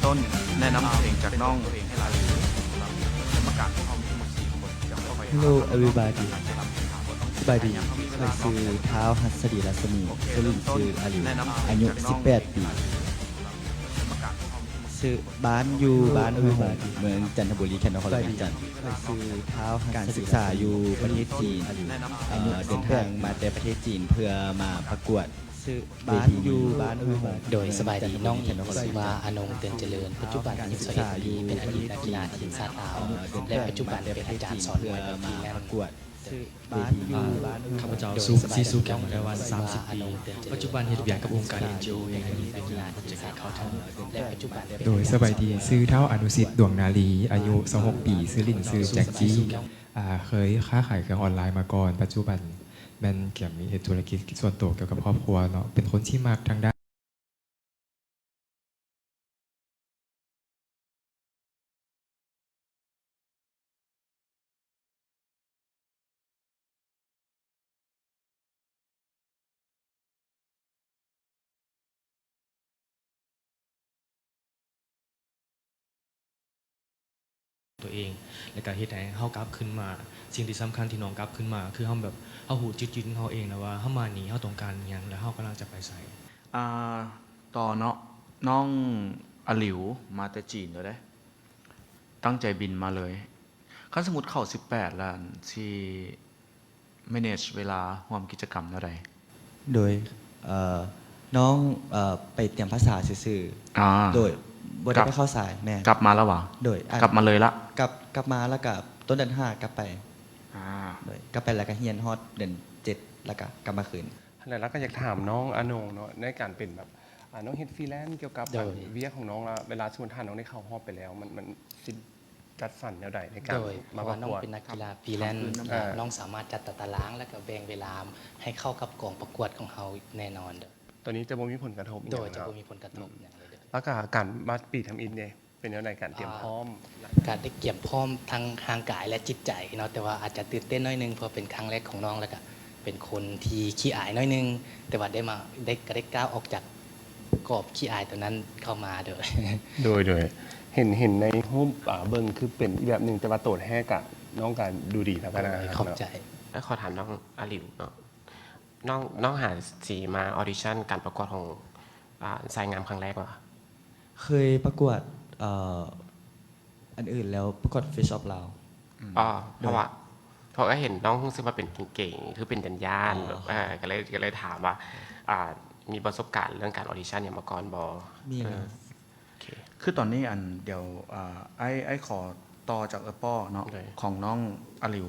ຕົ້ນ ແນະນຳເພງຈາກນ້ອງ. Hello everybody. ສະບາຍດີ. ຂ້ອຍຊື່ ທ້າວ ຫັດສະດີ ລັດສະໝີ ຊື່ຫຼິ້ນຊື່ອາລິວ ອາຍຸສິບແປດປີ. ຊື່ ບ້ານຢູ່ບ້ານຫ້ວຍຫົງ ເມືອງຈັນທະບູລີ ແຂວງນະຄອນຫຼວງວຽງຈັນ. ຂ້ອຍຊື່ ທ້າວ ຫັດສະດີ ການສຶກສາຢູ່ປະເທດຈີນ ອາຍຸ ເດີນທາງມາແຕ່ປະເທດຈີນເພື່ອມາປະກວດ ຊື່ ບ້ານຢູ່ບ້ານຫ້ວຍຫົງ. ໂດຍ ສະບາຍດີ ນ້ອງອີກ ຊື່ວ່າ ອານົງ ເຕີນຈະເລີນ ປັດຈຸບັນອາຍຸຊາວເອັດປີ ເປັນອະດີດນັກກິລາທີມຊາດລາວ ແລະ ປັດຈຸບັນເປັນອາຈານສອນມວຍແບບຟຣີແລນ. ຊື່ ບ້ານຢູ່ບ້ານຫ້ວຍຫົງ. ໂດຍ ສະບາຍດີ ນ້ອງ ຊື່ວ່າ ອານົງ ເຕີນຈະເລີນ ປັດຈຸບັນເຮັດວຽກກັບອົງການ ເອັນຈີໂອ ແຫ່ງໜຶ່ງ ເປັນອາຈານສອນມວຍ ແລະ ປັດຈຸບັນເປັນ ໂດຍ ສະບາຍດີ ຊື່ ທ້າວ ອານຸສິດ ດວງນາລີ ອາຍຸຊາວຫົກປີ ຊື່ຫຼິ້ນຊື່ແຈັກກີ. ເຄີຍຄ້າຂາຍເຄື່ອງອອນລາຍມາກ່ອນ ປັດຈຸບັນ ແມ່ນກຳລັງເຮັດທຸລະກິດສ່ວນໂຕກ່ຽວກັບຄອບຄົວເນາະ ເປັນຄົນທີ່ມັກທາງດ້ານ ຕົວເອງ ແລ້ວກະເຮັດໃຫ້ເຮົາກັບຄືນມາ. ສິ່ງທີ່ສຳຄັນທີ່ນ້ອງກັບຄືນມາ ຄືເຮົາແບບ ເຮົາຮູ້ຈຸດຢືນຂອງເຮົາເອງແລ້ວວ່າ ເຮົາມານີ້ ເຮົາຕ້ອງການຫຍັງ ແລະ ເຮົາກຳລັງຈະໄປໃສ. ອາ ຕໍ່ເນາະ ນ້ອງອາລິວ ມາແຕ່ຈີນແລ້ວເດ້ ຕັ້ງໃຈບິນມາເລີຍ. ຄັນສົມມຸດເຂົ້າສິບແປດແລ້ວ ຊິ manage ເວລາຮ່ວມກິດຈະກຳແນວໃດ? ໂດຍ ເອີ ນ້ອງ ເອີ ໄປຕຽມພາສາຊື່ໆ. ອາ ໂດຍ ບໍ່ໄດ້ໄປເຂົ້າສາຍ. ແມ່ນ. ກັບມາແລ້ວຫວາ? ໂດຍ ກັບມາເລີຍລະ? ກັບ ກັບມາແລ້ວກະຕົ້ນເດືອນຫ້າກັບໄປ. ອາ ໂດຍ ກັບໄປແລ້ວກະຮຽນຮອດເດືອນເຈັດ ແລ້ວກະກັບມາຄືນ. ແລ້ວລະກະຢາກຖາມນ້ອງອານົງເນາະ ໃນການເປັນແບບ ອາ ນ້ອງເຮັດຟຣີແລນກ່ຽວກັບ ໂດຍ ອັນ ວຽກຂອງນ້ອງລະ ເວລາສົມມຸດຖ້ານ້ອງໄດ້ເຂົ້າຮອບໄປແລ້ວ ມັນ ມັນຊິ ຈັດສັນແນວໃດໃນການ ໂດຍ ມາປະກວດ? ເພາະວ່ານ້ອງເປັນນັກກິລາຟຣີແລນ ເອີ ນ້ອງສາມາດຈັດຕາຕະລາງ ແລ້ວກະແບ່ງເວລາໃຫ້ເຂົ້າກັບກອງປະກວດຂອງເຮົາແນ່ນອນ. ໂດຍ ໂຕນີ້ຈະບໍ່ມີຜົນກະທົບຫຍັງເນາະ? ໂດຍ ຈະບໍ່ມີຜົນກະທົບຫຍັງເລີຍ. ໂດຍ ແລ້ວກະການມາປີທຳອິດເດ ເປັນແນວໃດການຕຽມພ້ອມ? ການໄດ້ກຽມພ້ອມທັງຮ່າງກາຍ ແລະ ຈິດໃຈເນາະ ແຕ່ວ່າອາດຈະຕື່ນເຕັ້ນໜ້ອຍໜຶ່ງ ເພາະເປັນຄັ້ງແລກຂອງນ້ອງ ແລ້ວກະ ເປັນຄົນທີ່ຂີ້ອາຍໜ້ອຍໜຶ່ງ ແຕ່ວ່າໄດ້ມາ ໄດ້ ກະໄດ້ກ້າວອອກຈາກກອບຂີ້ອາຍໂຕນັ້ນເຂົ້າມາ. ໂດຍ ໂດຍ ໂດຍ ເຫັນ ເຫັນໃນຮູບ ອາ ເບິ່ງຄືເປັນອີກແບບໜຶ່ງ ແຕ່ວ່າໂຕແທ້ກະ ນ້ອງກະດູດີແລ້ວກະໜ້າຮັກເນາະ. ໂດຍ ຂອບໃຈ. ແລ້ວຂໍຖາມນ້ອງອາລິວເນາະ ນ້ອງ ນ້ອງຫາສີມາອອດິຊັນການປະກວດຂອງ ອາ ຊາຍງາມຄັ້ງແລກຫວາ? ເຄີຍປະກວດ ເອີ ອັນອື່ນແລ້ວປະກວດ Face of Lao. ອືມ ອໍ ໂດຍ ເພາະວ່າ ເພາະວ່າເຫັນນ້ອງຮູ້ສຶກວ່າເປັນເກງໆ ຄືເປັນຢ້ານໆ ອໍ ແບບ ເອີ ກະເລີຍ ກະເລີຍຖາມວ່າ ອ່າ ມີປະສົບການເລື່ອງການອອດິຊັນຫຍັງມາກ່ອນບໍ່? ມີ ເອີ ເນາະ. ໂອເຄ ຄືຕອນນີ້ ອັນ ດຽວ ອ່າ ອ້າຍ ອ້າຍຂໍຕໍ່ຈາກເອື້ອຍປ້ອເນາະ ໂດຍ ຂອງນ້ອງອາລິວ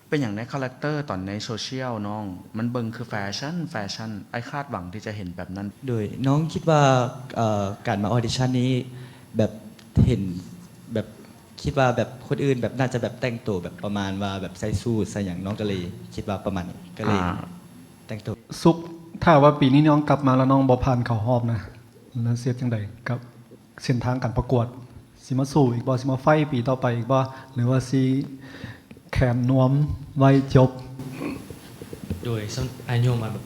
ເປັນຫຍັງໃນຄາແຣັກເຕີຕອນໃນໂຊຊຽວນ້ອງ ມັນເບິ່ງຄືແຟຊັນ ແຟຊັນ ອ້າຍຄາດຫວັງທີ່ຈະເຫັນແບບນັ້ນ? ໂດຍ ນ້ອງຄິດວ່າ ເອີ ການມາອອດິຊັນນີ້ ແບບເຫັນ ແບບຄິດວ່າແບບຄົນອື່ນແບບໜ້າຈະແບບແຕ່ງໂຕແບບປະມານວ່າແບບໃສ່ສູດໃສ່ຫຍັງ ນ້ອງກະເລີຍຄິດວ່າປະມານນີ້ ກະເລີຍ ອ່າ ແຕ່ງໂຕ. ສຸກ ຖ້າວ່າປີນີ້ນ້ອງກັບມາແລ້ວນ້ອງບໍ່ຜ່ານເຂົ້າຮອບນະ ແລ້ວຊິເຮັດຈັ່ງໃດກັບເສັ້ນທາງການປະກວດ? ຊິມາສູ້ອີກບໍ່? ຊິມາໄຟດ໌ປີຕໍ່ໄປອີກບໍ່? ຫຼືວ່າຊິແຂນນວມໄວ້ຈົບ? ໂດຍ ສ່ວນ ອ້າຍໂຍມວ່າແບບ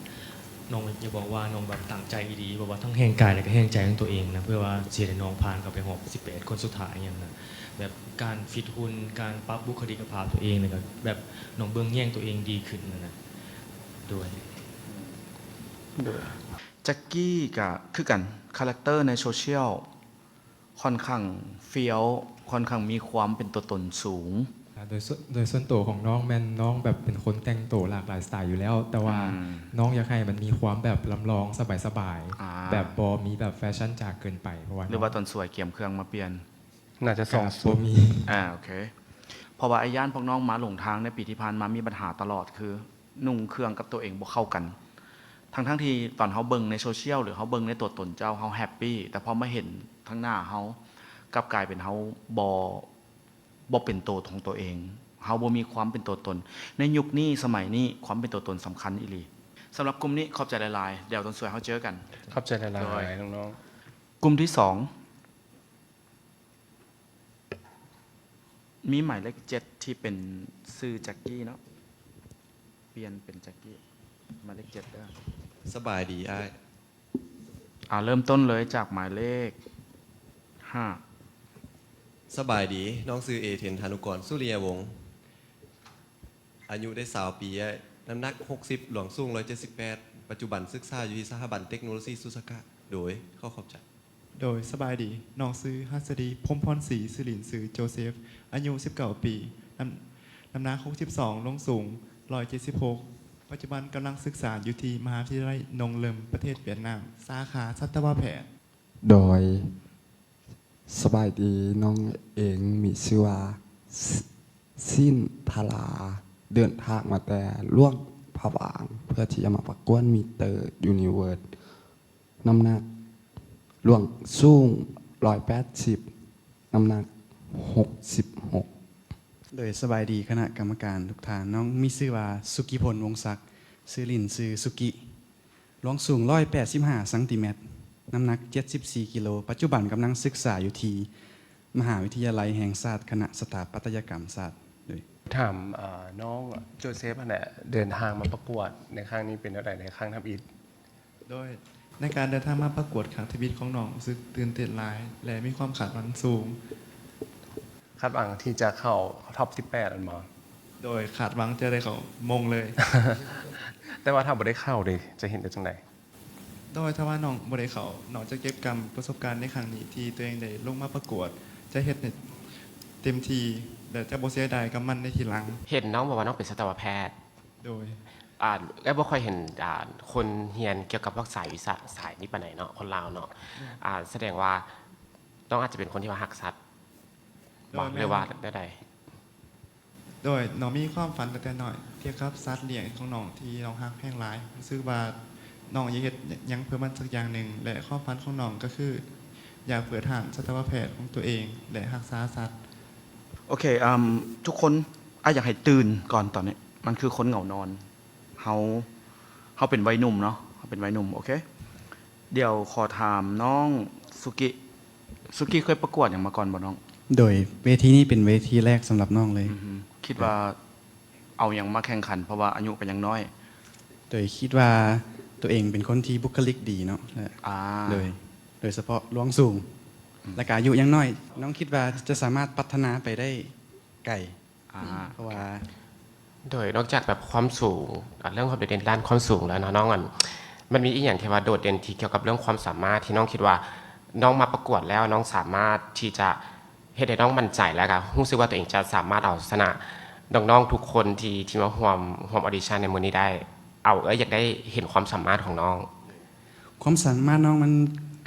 ນ້ອງຢາກບອກວ່ານ້ອງແບບຕັ້ງໃຈອີ່ຫຼີ ແບບວ່າທັງແຮງກາຍ ແລະກະແຮງໃຈຂອງຕົວເອງນະ ເພື່ອວ່າຊິໃຫ້ນ້ອງຜ່ານເຂົ້າໄປຮອບສິບແປດຄົນສຸດທ້າຍຫຍັງນະ ແບບການຟິດຫຸ່ນ ການປັບບຸກຄະລິກະພາບຕົວເອງ ແລ້ວກະແບບນ້ອງເບິ່ງແຍງຕົວເອງດີຂຶ້ນຫັ້ນນະ. ໂດຍ ໂດຍ ຈັກກີ້ກະຄືກັນ ຄາແຣັກເຕີໃນໂຊຊຽວ ຂ້ອນຂ້າງຟຽວ ຂ້ອນຂ້າງມີຄວາມເປັນຕົວຕົນສູງ. ໂດຍສ່ວນ ໂດຍສ່ວນໂຕຂອງນ້ອງແມ່ນນ້ອງແບບເປັນຄົນແຕ່ງໂຕຫຼາກຫຼາຍສະໄຕຢູ່ແລ້ວ ແຕ່ວ່າ ອືມ ນ້ອງຢາກໃຫ້ມັນມີຄວາມແບບລຳລອງສະບາຍໆ ອ່າ ແບບບໍ່ມີແບບແຟຊັນຈ໋າເກີນໄປ ເພາະວ່າ ຫຼືວ່າຕອນສວຍກຽມເຄື່ອງມາປ່ຽນ? ໜ້າຈະສອງຊຸດ ບໍ່ມີ. ອ່າ ໂອເຄ ເພາະວ່າອ້າຍຢ້ານພວກນ້ອງມາຫຼົງທາງໃນປີທີ່ຜ່ານມາມີບັນຫາຕະຫຼອດ ຄືນຸ່ງເຄື່ອງກັບຕົວເອງບໍ່ເຂົ້າກັນ ທັງໆທີ່ຕອນເຮົາເບິ່ງໃນໂຊຊຽວ ຫຼືເຮົາເບິ່ງໃນຕົວຕົນເຈົ້າ ເຮົາແຮັບປີ ແຕ່ພໍມາເຫັນທາງໜ້າເຮົາ ກັບກາຍເປັນເຮົາບໍ່ ບໍ່ເປັນໂຕຂອງຕົວເອງ ເຮົາບໍ່ມີຄວາມເປັນຕົວຕົນ. ໃນຍຸກນີ້ ສະໄໝນີ້ ຄວາມເປັນຕົວຕົນສຳຄັນອີ່ຫຼີ. ສຳລັບກຸ່ມນີ້ ຂອບໃຈຫຼາຍໆ ດຽວຕອນສວຍເຮົາເຈີກັນ. ຂອບໃຈຫຼາຍໆ ໂດຍ ນ້ອງໆ. ກຸ່ມທີສອງ ມີໝາຍເລກເຈັດທີ່ເປັນຊື່ຈັກກີ້ເນາະ ປ່ຽນເປັນຈັກກີ້ ໝາຍເລກເຈັດເດີ. ສະບາຍດີອ້າຍ. ອ່າ ເລີ່ມຕົ້ນເລີຍຈາກໝາຍເລກ ຫ້າ ສະບາຍດີ, ນ້ອງຊື່ເອເທນ ທານຸກອນ ສຸລິຍະວົງ, ອາຍຸໄດ້ຊາວປີ, ນ້ຳໜັກຫົກສິບ, ລວງສູງຮ້ອຍເຈັດສິບແປດ, ປັດຈຸບັນສຶກສາຢູ່ທີ່ສະຖາບັນເຕັກໂນໂລຊີສຸດສາກະ. ໂດຍ ຂໍຂອບໃຈ. ໂດຍ ສະບາຍດີ, ນ້ອງຊື່ຫັດສະດີ ພົມພອນສີ, ຊື່ຫຼິ້ນຊື່ໂຈເຊຟ, ອາຍຸສິບເກົ້າປີ, ນ້ຳ ນ້ຳໜັກຫົກສິບສອງ, ລວງສູງຮ້ອຍເຈັດສິບຫົກ, ປັດຈຸບັນກຳລັງສຶກສາຢູ່ທີ່ມະຫາວິທະຍາໄລນົງເລິມ ປະເທດຫວຽດນາມ, ສາຂາສັດຕະວະແພດ. ໂດຍ ສະບາຍດີ, ນ້ອງເອງມີຊື່ວ່າ ຊິ ຊິນທາລາ, ເດີນທາງມາແຕ່ຫຼວງພະບາງ ເພື່ອທີ່ຈະມາປະກວດມິດເຕີຢູນິເວີດ, ນ້ຳໜັກ ລວງສູງຮ້ອຍແປດສິບ, ນ້ຳໜັກຫົກສິບຫົກ. ໂດຍ ສະບາຍດີ ຄະນະກຳມະການທຸກທ່ານ, ນ້ອງມີຊື່ວ່າ ສຸກິພົນ ວົງສັກ, ຊື່ຫຼິ້ນຊື່ສຸກິ, ລວງສູງຮ້ອຍແປດສິບຫ້າຊັງຕີແມັດ, ນ້ຳໜັກເຈັດສິບສີ່ກິໂລ, ປັດຈຸບັນກຳລັງສຶກສາຢູ່ທີ່ມະຫາວິທະຍາໄລແຫ່ງຊາດ ຄະນະສະຖາປັດຕະຍະກຳສາດ. ໂດຍ ຖາມ ເອີ ນ້ອງໂຈເຊຟຫັ້ນແຫຼະ, ເດີນທາງມາປະກວດໃນຄັ້ງນີ້ເປັນແນວໃດໃນຄັ້ງທຳອິດ? ໂດຍ ໃນການເດີນທາງມາປະກວດຄັ້ງທຳອິດຂອງນ້ອງ ຮູ້ສຶກຕື່ນເຕັ້ນຫຼາຍ ແລະ ມີຄວາມຄາດຫວັງສູງ. ຄາດຫວັງທີ່ຈະເຂົ້າທັອບສິບແປດແມ່ນບໍ່? ໂດຍ ຄາດຫວັງຈະໄດ້ເຂົ້າມົ້ງເລີຍ. ແຕ່ວ່າຖ້າບໍ່ໄດ້ເຂົ້າເດ ຈະເຫັນໄດ້ຈັ່ງໃດ? ໂດຍ ຖ້າວ່ານ້ອງບໍ່ໄດ້ເຂົ້າ, ນ້ອງຈະເກັບກຳປະສົບການໃນຄັ້ງນີ້ທີ່ຕົວເອງໄດ້ລົງມາປະກວດ, ຈະເຮັດໃຫ້ເຕັມທີ່ ແລະ ຈະບໍ່ເສຍດາຍກັບມັນໃນທີຫຼັງ. ເຫັນນ້ອງບອກວ່ານ້ອງເປັນສັດຕະວະແພດ. ໂດຍ ອ່າ ເອື້ອຍບໍ່ຄ່ອຍເຫັນ ອ່າ ຄົນຮຽນກ່ຽວກັບພວກສາຍວິຊາ ສາຍນີ້ປານໃດເນາະ ຄົນລາວເນາະ. ອືມ ອ່າ ສະແດງວ່ານ້ອງອາດຈະເປັນຄົນທີ່ວ່າຮັກສັດ ໂດຍ ບໍ່ ແມ່ນ ຫຼືວ່າແນວໃດ? ໂດຍ ນ້ອງມີຄວາມຝັນຕັ້ງແຕ່ນ້ອຍກ່ຽວກັບສັດລ້ຽງຂອງນ້ອງທີ່ນ້ອງຮັກແພງຫຼາຍ. ຮູ້ສຶກວ່ານ້ອງຢາກເຮັດຫຍັງເພື່ອມັນສັກຢ່າງໜຶ່ງ ແລະ ຄວາມຝັນຂອງນ້ອງກໍຄືຢາກເປີດຮ້ານສັດຕະວະແພດຂອງຕົວເອງ ແລະ ຮັກສາສັດ. ໂອເຄ ອາ ທຸກຄົນ ອ້າຍຢາກໃຫ້ຕື່ນກ່ອນຕອນນີ້ ມັນຄືຄົນເຫງົານອນ. ເຮົາ ເຮົາເປັນໄວໜຸ່ມເນາະ ເຮົາເປັນໄວໜຸ່ມ. ໂອເຄ ດຽວຂໍຖາມນ້ອງສຸກິ, ສຸກິເຄີຍປະກວດຫຍັງມາກ່ອນບໍ່ນ້ອງ? ໂດຍ ເວທີນີ້ເປັນເວທີແລກສຳລັບນ້ອງເລີຍ. ອືຮຶ ຄິດວ່າເອົາຫຍັງມາແຂ່ງຂັນ ເພາະວ່າອາຍຸກໍຍັງນ້ອຍ? ໂດຍ ຄິດວ່າຕົວເອງເປັນຄົນທີ່ບຸກຄະລິກດີເນາະ ແລະ ອາ ໂດຍ ໂດຍສະເພາະລວງສູງ ອືມ ແລະ ກະອາຍຸຍັງນ້ອຍ, ນ້ອງຄິດວ່າຈະສາມາດພັດທະນາໄປໄດ້ໄກ. ອາ ເພາະວ່າ ໂດຍ ນອກຈາກແບບຄວາມສູງ ອາ ເລື່ອງຄວາມໂດດເດັ່ນດ້ານຄວາມສູງແລ້ວເນາະ ນ້ອງ ອັນ ມັນມີອີ່ຫຍັງທີ່ວ່າໂດດເດັ່ນທີ່ກ່ຽວກັບເລື່ອງຄວາມສາມາດ ທີ່ນ້ອງຄິດວ່ານ້ອງມາປະກວດແລ້ວ ນ້ອງສາມາດທີ່ຈະເຮັດໃຫ້ນ້ອງໝັ້ນໃຈ ແລ້ວກະຮູ້ສຶກວ່າຕົວເອງຈະສາມາດເອົາຊະນະນ້ອງໆທຸກຄົນທີ່ ທີ່ມາຮ່ວມ ຮ່ວມອອດິຊັນໃນມື້ນີ້ໄດ້? ເອົາ ເອື້ອຍຢາກໄດ້ເຫັນຄວາມສາມາດຂອງນ້ອງ. ຄວາມສາມາດນ້ອງມັນ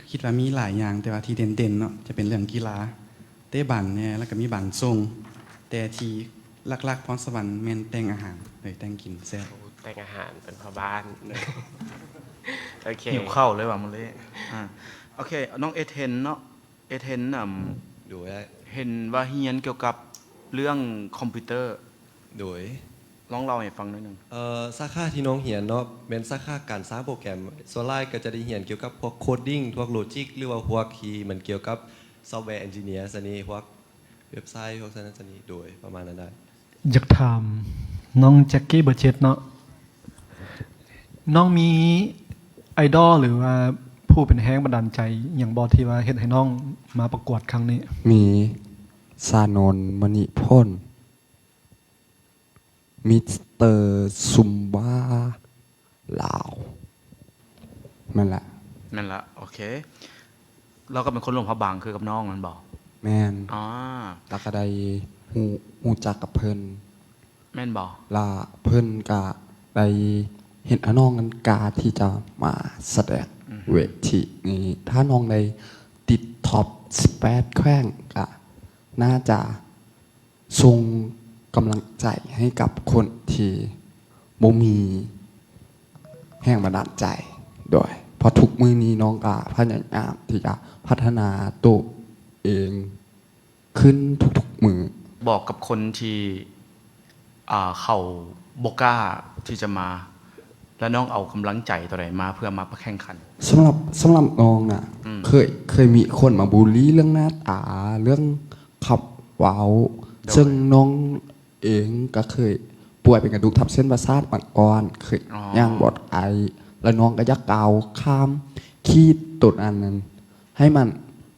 ຄິດວ່າມີຫຼາຍຢ່າງ ແຕ່ວ່າທີ່ເດັ່ນໆເນາະ ຈະເປັນເລື່ອງກິລາ ເຕະບານແດ່ ແລ້ວກໍມີບານສົ່ງ, ແຕ່ທີ່ຫຼັກໆພອນສະຫວັນແມ່ນແຕ່ງອາຫານ ໂດຍແຕ່ງກິນແຊບ. ໂອ້ ແຕ່ງອາຫານເປັນພໍ່ບ້ານ. ໂອເຄ ຫິວເຂົ້າເລີຍວ່າມື້ນີ້. ອາ ໂອເຄ ນ້ອງເອເທນເນາະ ເອເທນ ອຳ ໂດຍ ເຫັນວ່າຮຽນກ່ຽວກັບເລື່ອງຄອມພິວເຕີ. ໂດຍ ລອງເລົ່າໃຫ້ຟັງໜ້ອຍໜຶ່ງ. ເອີ ສາຂາທີ່ນ້ອງຮຽນເນາະ ແມ່ນສາຂາການສ້າງໂປຣແກຣມ, ສ່ວນຫຼາຍກໍຈະໄດ້ຮຽນກ່ຽວກັບພວກໂຄດດິ້ງ ພວກໂລຈິກ ຫຼືວ່າພວກທີ່ມັນກ່ຽວກັບຊອບແວເອັນຈິເນຍຊັ້ນນີ້ ພວກເວັບໄຊ ພວກຊັ້ນນັ້ນຊັ້ນນີ້. ໂດຍ ປະມານນັ້ນໄດ໋. ຢາກຖາມນ້ອງແຈັກກີ້ ເບີເຈັດເນາະ, ນ້ອງມີໄອດອລ ຫຼືວ່າຜູ້ເປັນແຮງບັນດານໃຈຫຍັງບໍ່ ທີ່ວ່າເຮັດໃຫ້ນ້ອງມາປະກວດຄັ້ງນີ້? ມີ ຊານົນ ມະນິພົນ. ມິສເຕີຊຸມບາລາວ. ແມ່ນລະ ແມ່ນລະ. ໂອເຄ ລາວກໍເປັນຄົນຫຼວງພະບາງຄືກັບນ້ອງແມ່ນບໍ່? ແມ່ນ. ອາ ລາວກໍໄດ້ຮູ້ ຮູ້ຈັກກັບເພິ່ນ. ແມ່ນບໍ່? ລະເພິ່ນກະໄດ້ເຫັນອານ້ອງນັ້ນກ້າທີ່ຈະມາສະແດງ ອືຮຶ ເວທີນີ້. ຖ້ານ້ອງໄດ້ຕິດທັອບສິບແປດແຂວງ ກະໜ້າຈະ ສົ່ງກຳລັງໃຈໃຫ້ກັບຄົນທີ່ບໍ່ມີແຮງບັນດານໃຈ. ໂດຍ ເພາະທຸກມື້ນີ້ນ້ອງກໍພະຍາຍາມທີ່ຈະພັດທະນາໂຕເອງຂຶ້ນທຸກໆມື້. ບອກກັບຄົນທີ່ ອ່າ ເຂົາບໍ່ກ້າທີ່ຈະມາ ແລ້ວນ້ອງເອົາກຳລັງໃຈຕົວໃດມາເພື່ອມາປະແຂ່ງຂັນ? ສຳລັບ ສຳລັບນ້ອງນະ ອືມ ເຄີຍ ເຄີຍມີຄົນມາບູລີເລື່ອງໜ້າຕາ ເລື່ອງຄຳເວົ້າ ໂດຍ ເຊິ່ງນ້ອງເອງກໍເຄີຍປ່ວຍເປັນກະດູກທັບເສັ້ນປະສາດມາກ່ອນ ເຄີຍ ອໍ ຍ່າງບໍ່ໄດ້ ແລ້ວນ້ອງກໍຢາກກ້າວຂ້າມຂີດໂຕນັ້ນ ໃຫ້ມັນ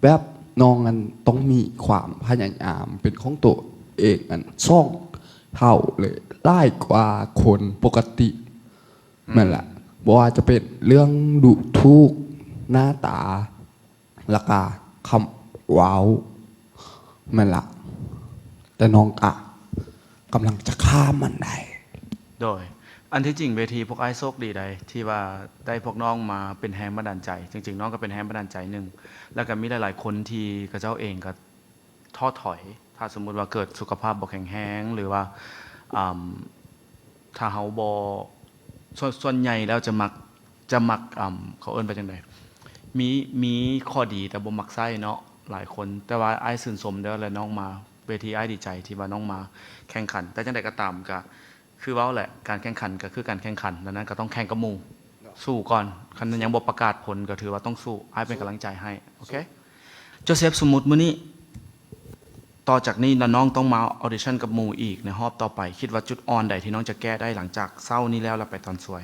ແບບ ນ້ອງນັ້ນຕ້ອງມີຄວາມພະຍາຍາມເປັນຂອງໂຕເອງນັ້ນສອງເທົ່າເລີຍ ຫຼາຍກວ່າຄົນປົກກະຕິ. ແມ່ນລະ ບໍ່ວ່າຈະເປັນເລື່ອງດູຖູກ ໜ້າຕາ ແລ້ວກະຄຳເວົ້າ. ແມ່ນລະ ແຕ່ນ້ອງກະກຳລັງຈະຂ້າມມັນໄດ້. ໂດຍ ອັນທີ່ຈິງເວທີພວກອ້າຍໂຊກດີໃດ ທີ່ວ່າໄດ້ພວກນ້ອງມາເປັນແຮງບັນດານໃຈ. ຈິງໆ ນ້ອງກໍເປັນແຮງບັນດານໃຈໜຶ່ງ ແລ້ວກໍມີຫຼາຍໆຄົນທີ່ເຂົາເຈົ້າເອງກໍທໍ້ຖອຍ ຖ້າສົມມຸດວ່າເກີດສຸຂະພາບບໍ່ແຂງແຮງ ຫຼືວ່າ ອາ ຖ້າເຮົາບໍ່ ສ່ວນ ສ່ວນໃຫຍ່ແລ້ວຈະມັກ ຈະມັກ ອາ ເຂົາເອີ້ນວ່າຈັ່ງໃດ ມີ ມີຂໍ້ດີແຕ່ບໍ່ມັກໃຊ້ເນາະ ຫຼາຍຄົນ. ແຕ່ວ່າອ້າຍຊື່ນຊົມເດີ ແລະ ນ້ອງມາເວທີ ອ້າຍດີໃຈທີ່ວ່ານ້ອງມາແຂ່ງຂັນ. ແຕ່ຈັ່ງໃດກໍຕາມ ກໍຄືເວົ້າແຫຼະ ການແຂ່ງຂັນກໍຄືການແຂ່ງຂັນ, ດັ່ງນັ້ນກໍຕ້ອງແຂ່ງກັບໝູ່ ເນາະ ສູ້ກ່ອນ. ຄັນຍັງບໍ່ປະກາດຜົນກໍຖືວ່າຕ້ອງສູ້. ອ້າຍເປັນກຳລັງໃຈໃຫ້. ໂອເຄ ໂຈເຊຟ, ສົມມຸດມື້ນີ້ ຕໍ່ຈາກນີ້ລະນ້ອງຕ້ອງມາອອດິຊັນກັບໝູ່ອີກໃນຮອບຕໍ່ໄປ, ຄິດວ່າຈຸດອ່ອນໃດທີ່ນ້ອງຈະແກ້ໄດ້ຫຼັງຈາກເຊົ້ານີ້ແລ້ວ ແລ້ວໄປຕອນສວຍ?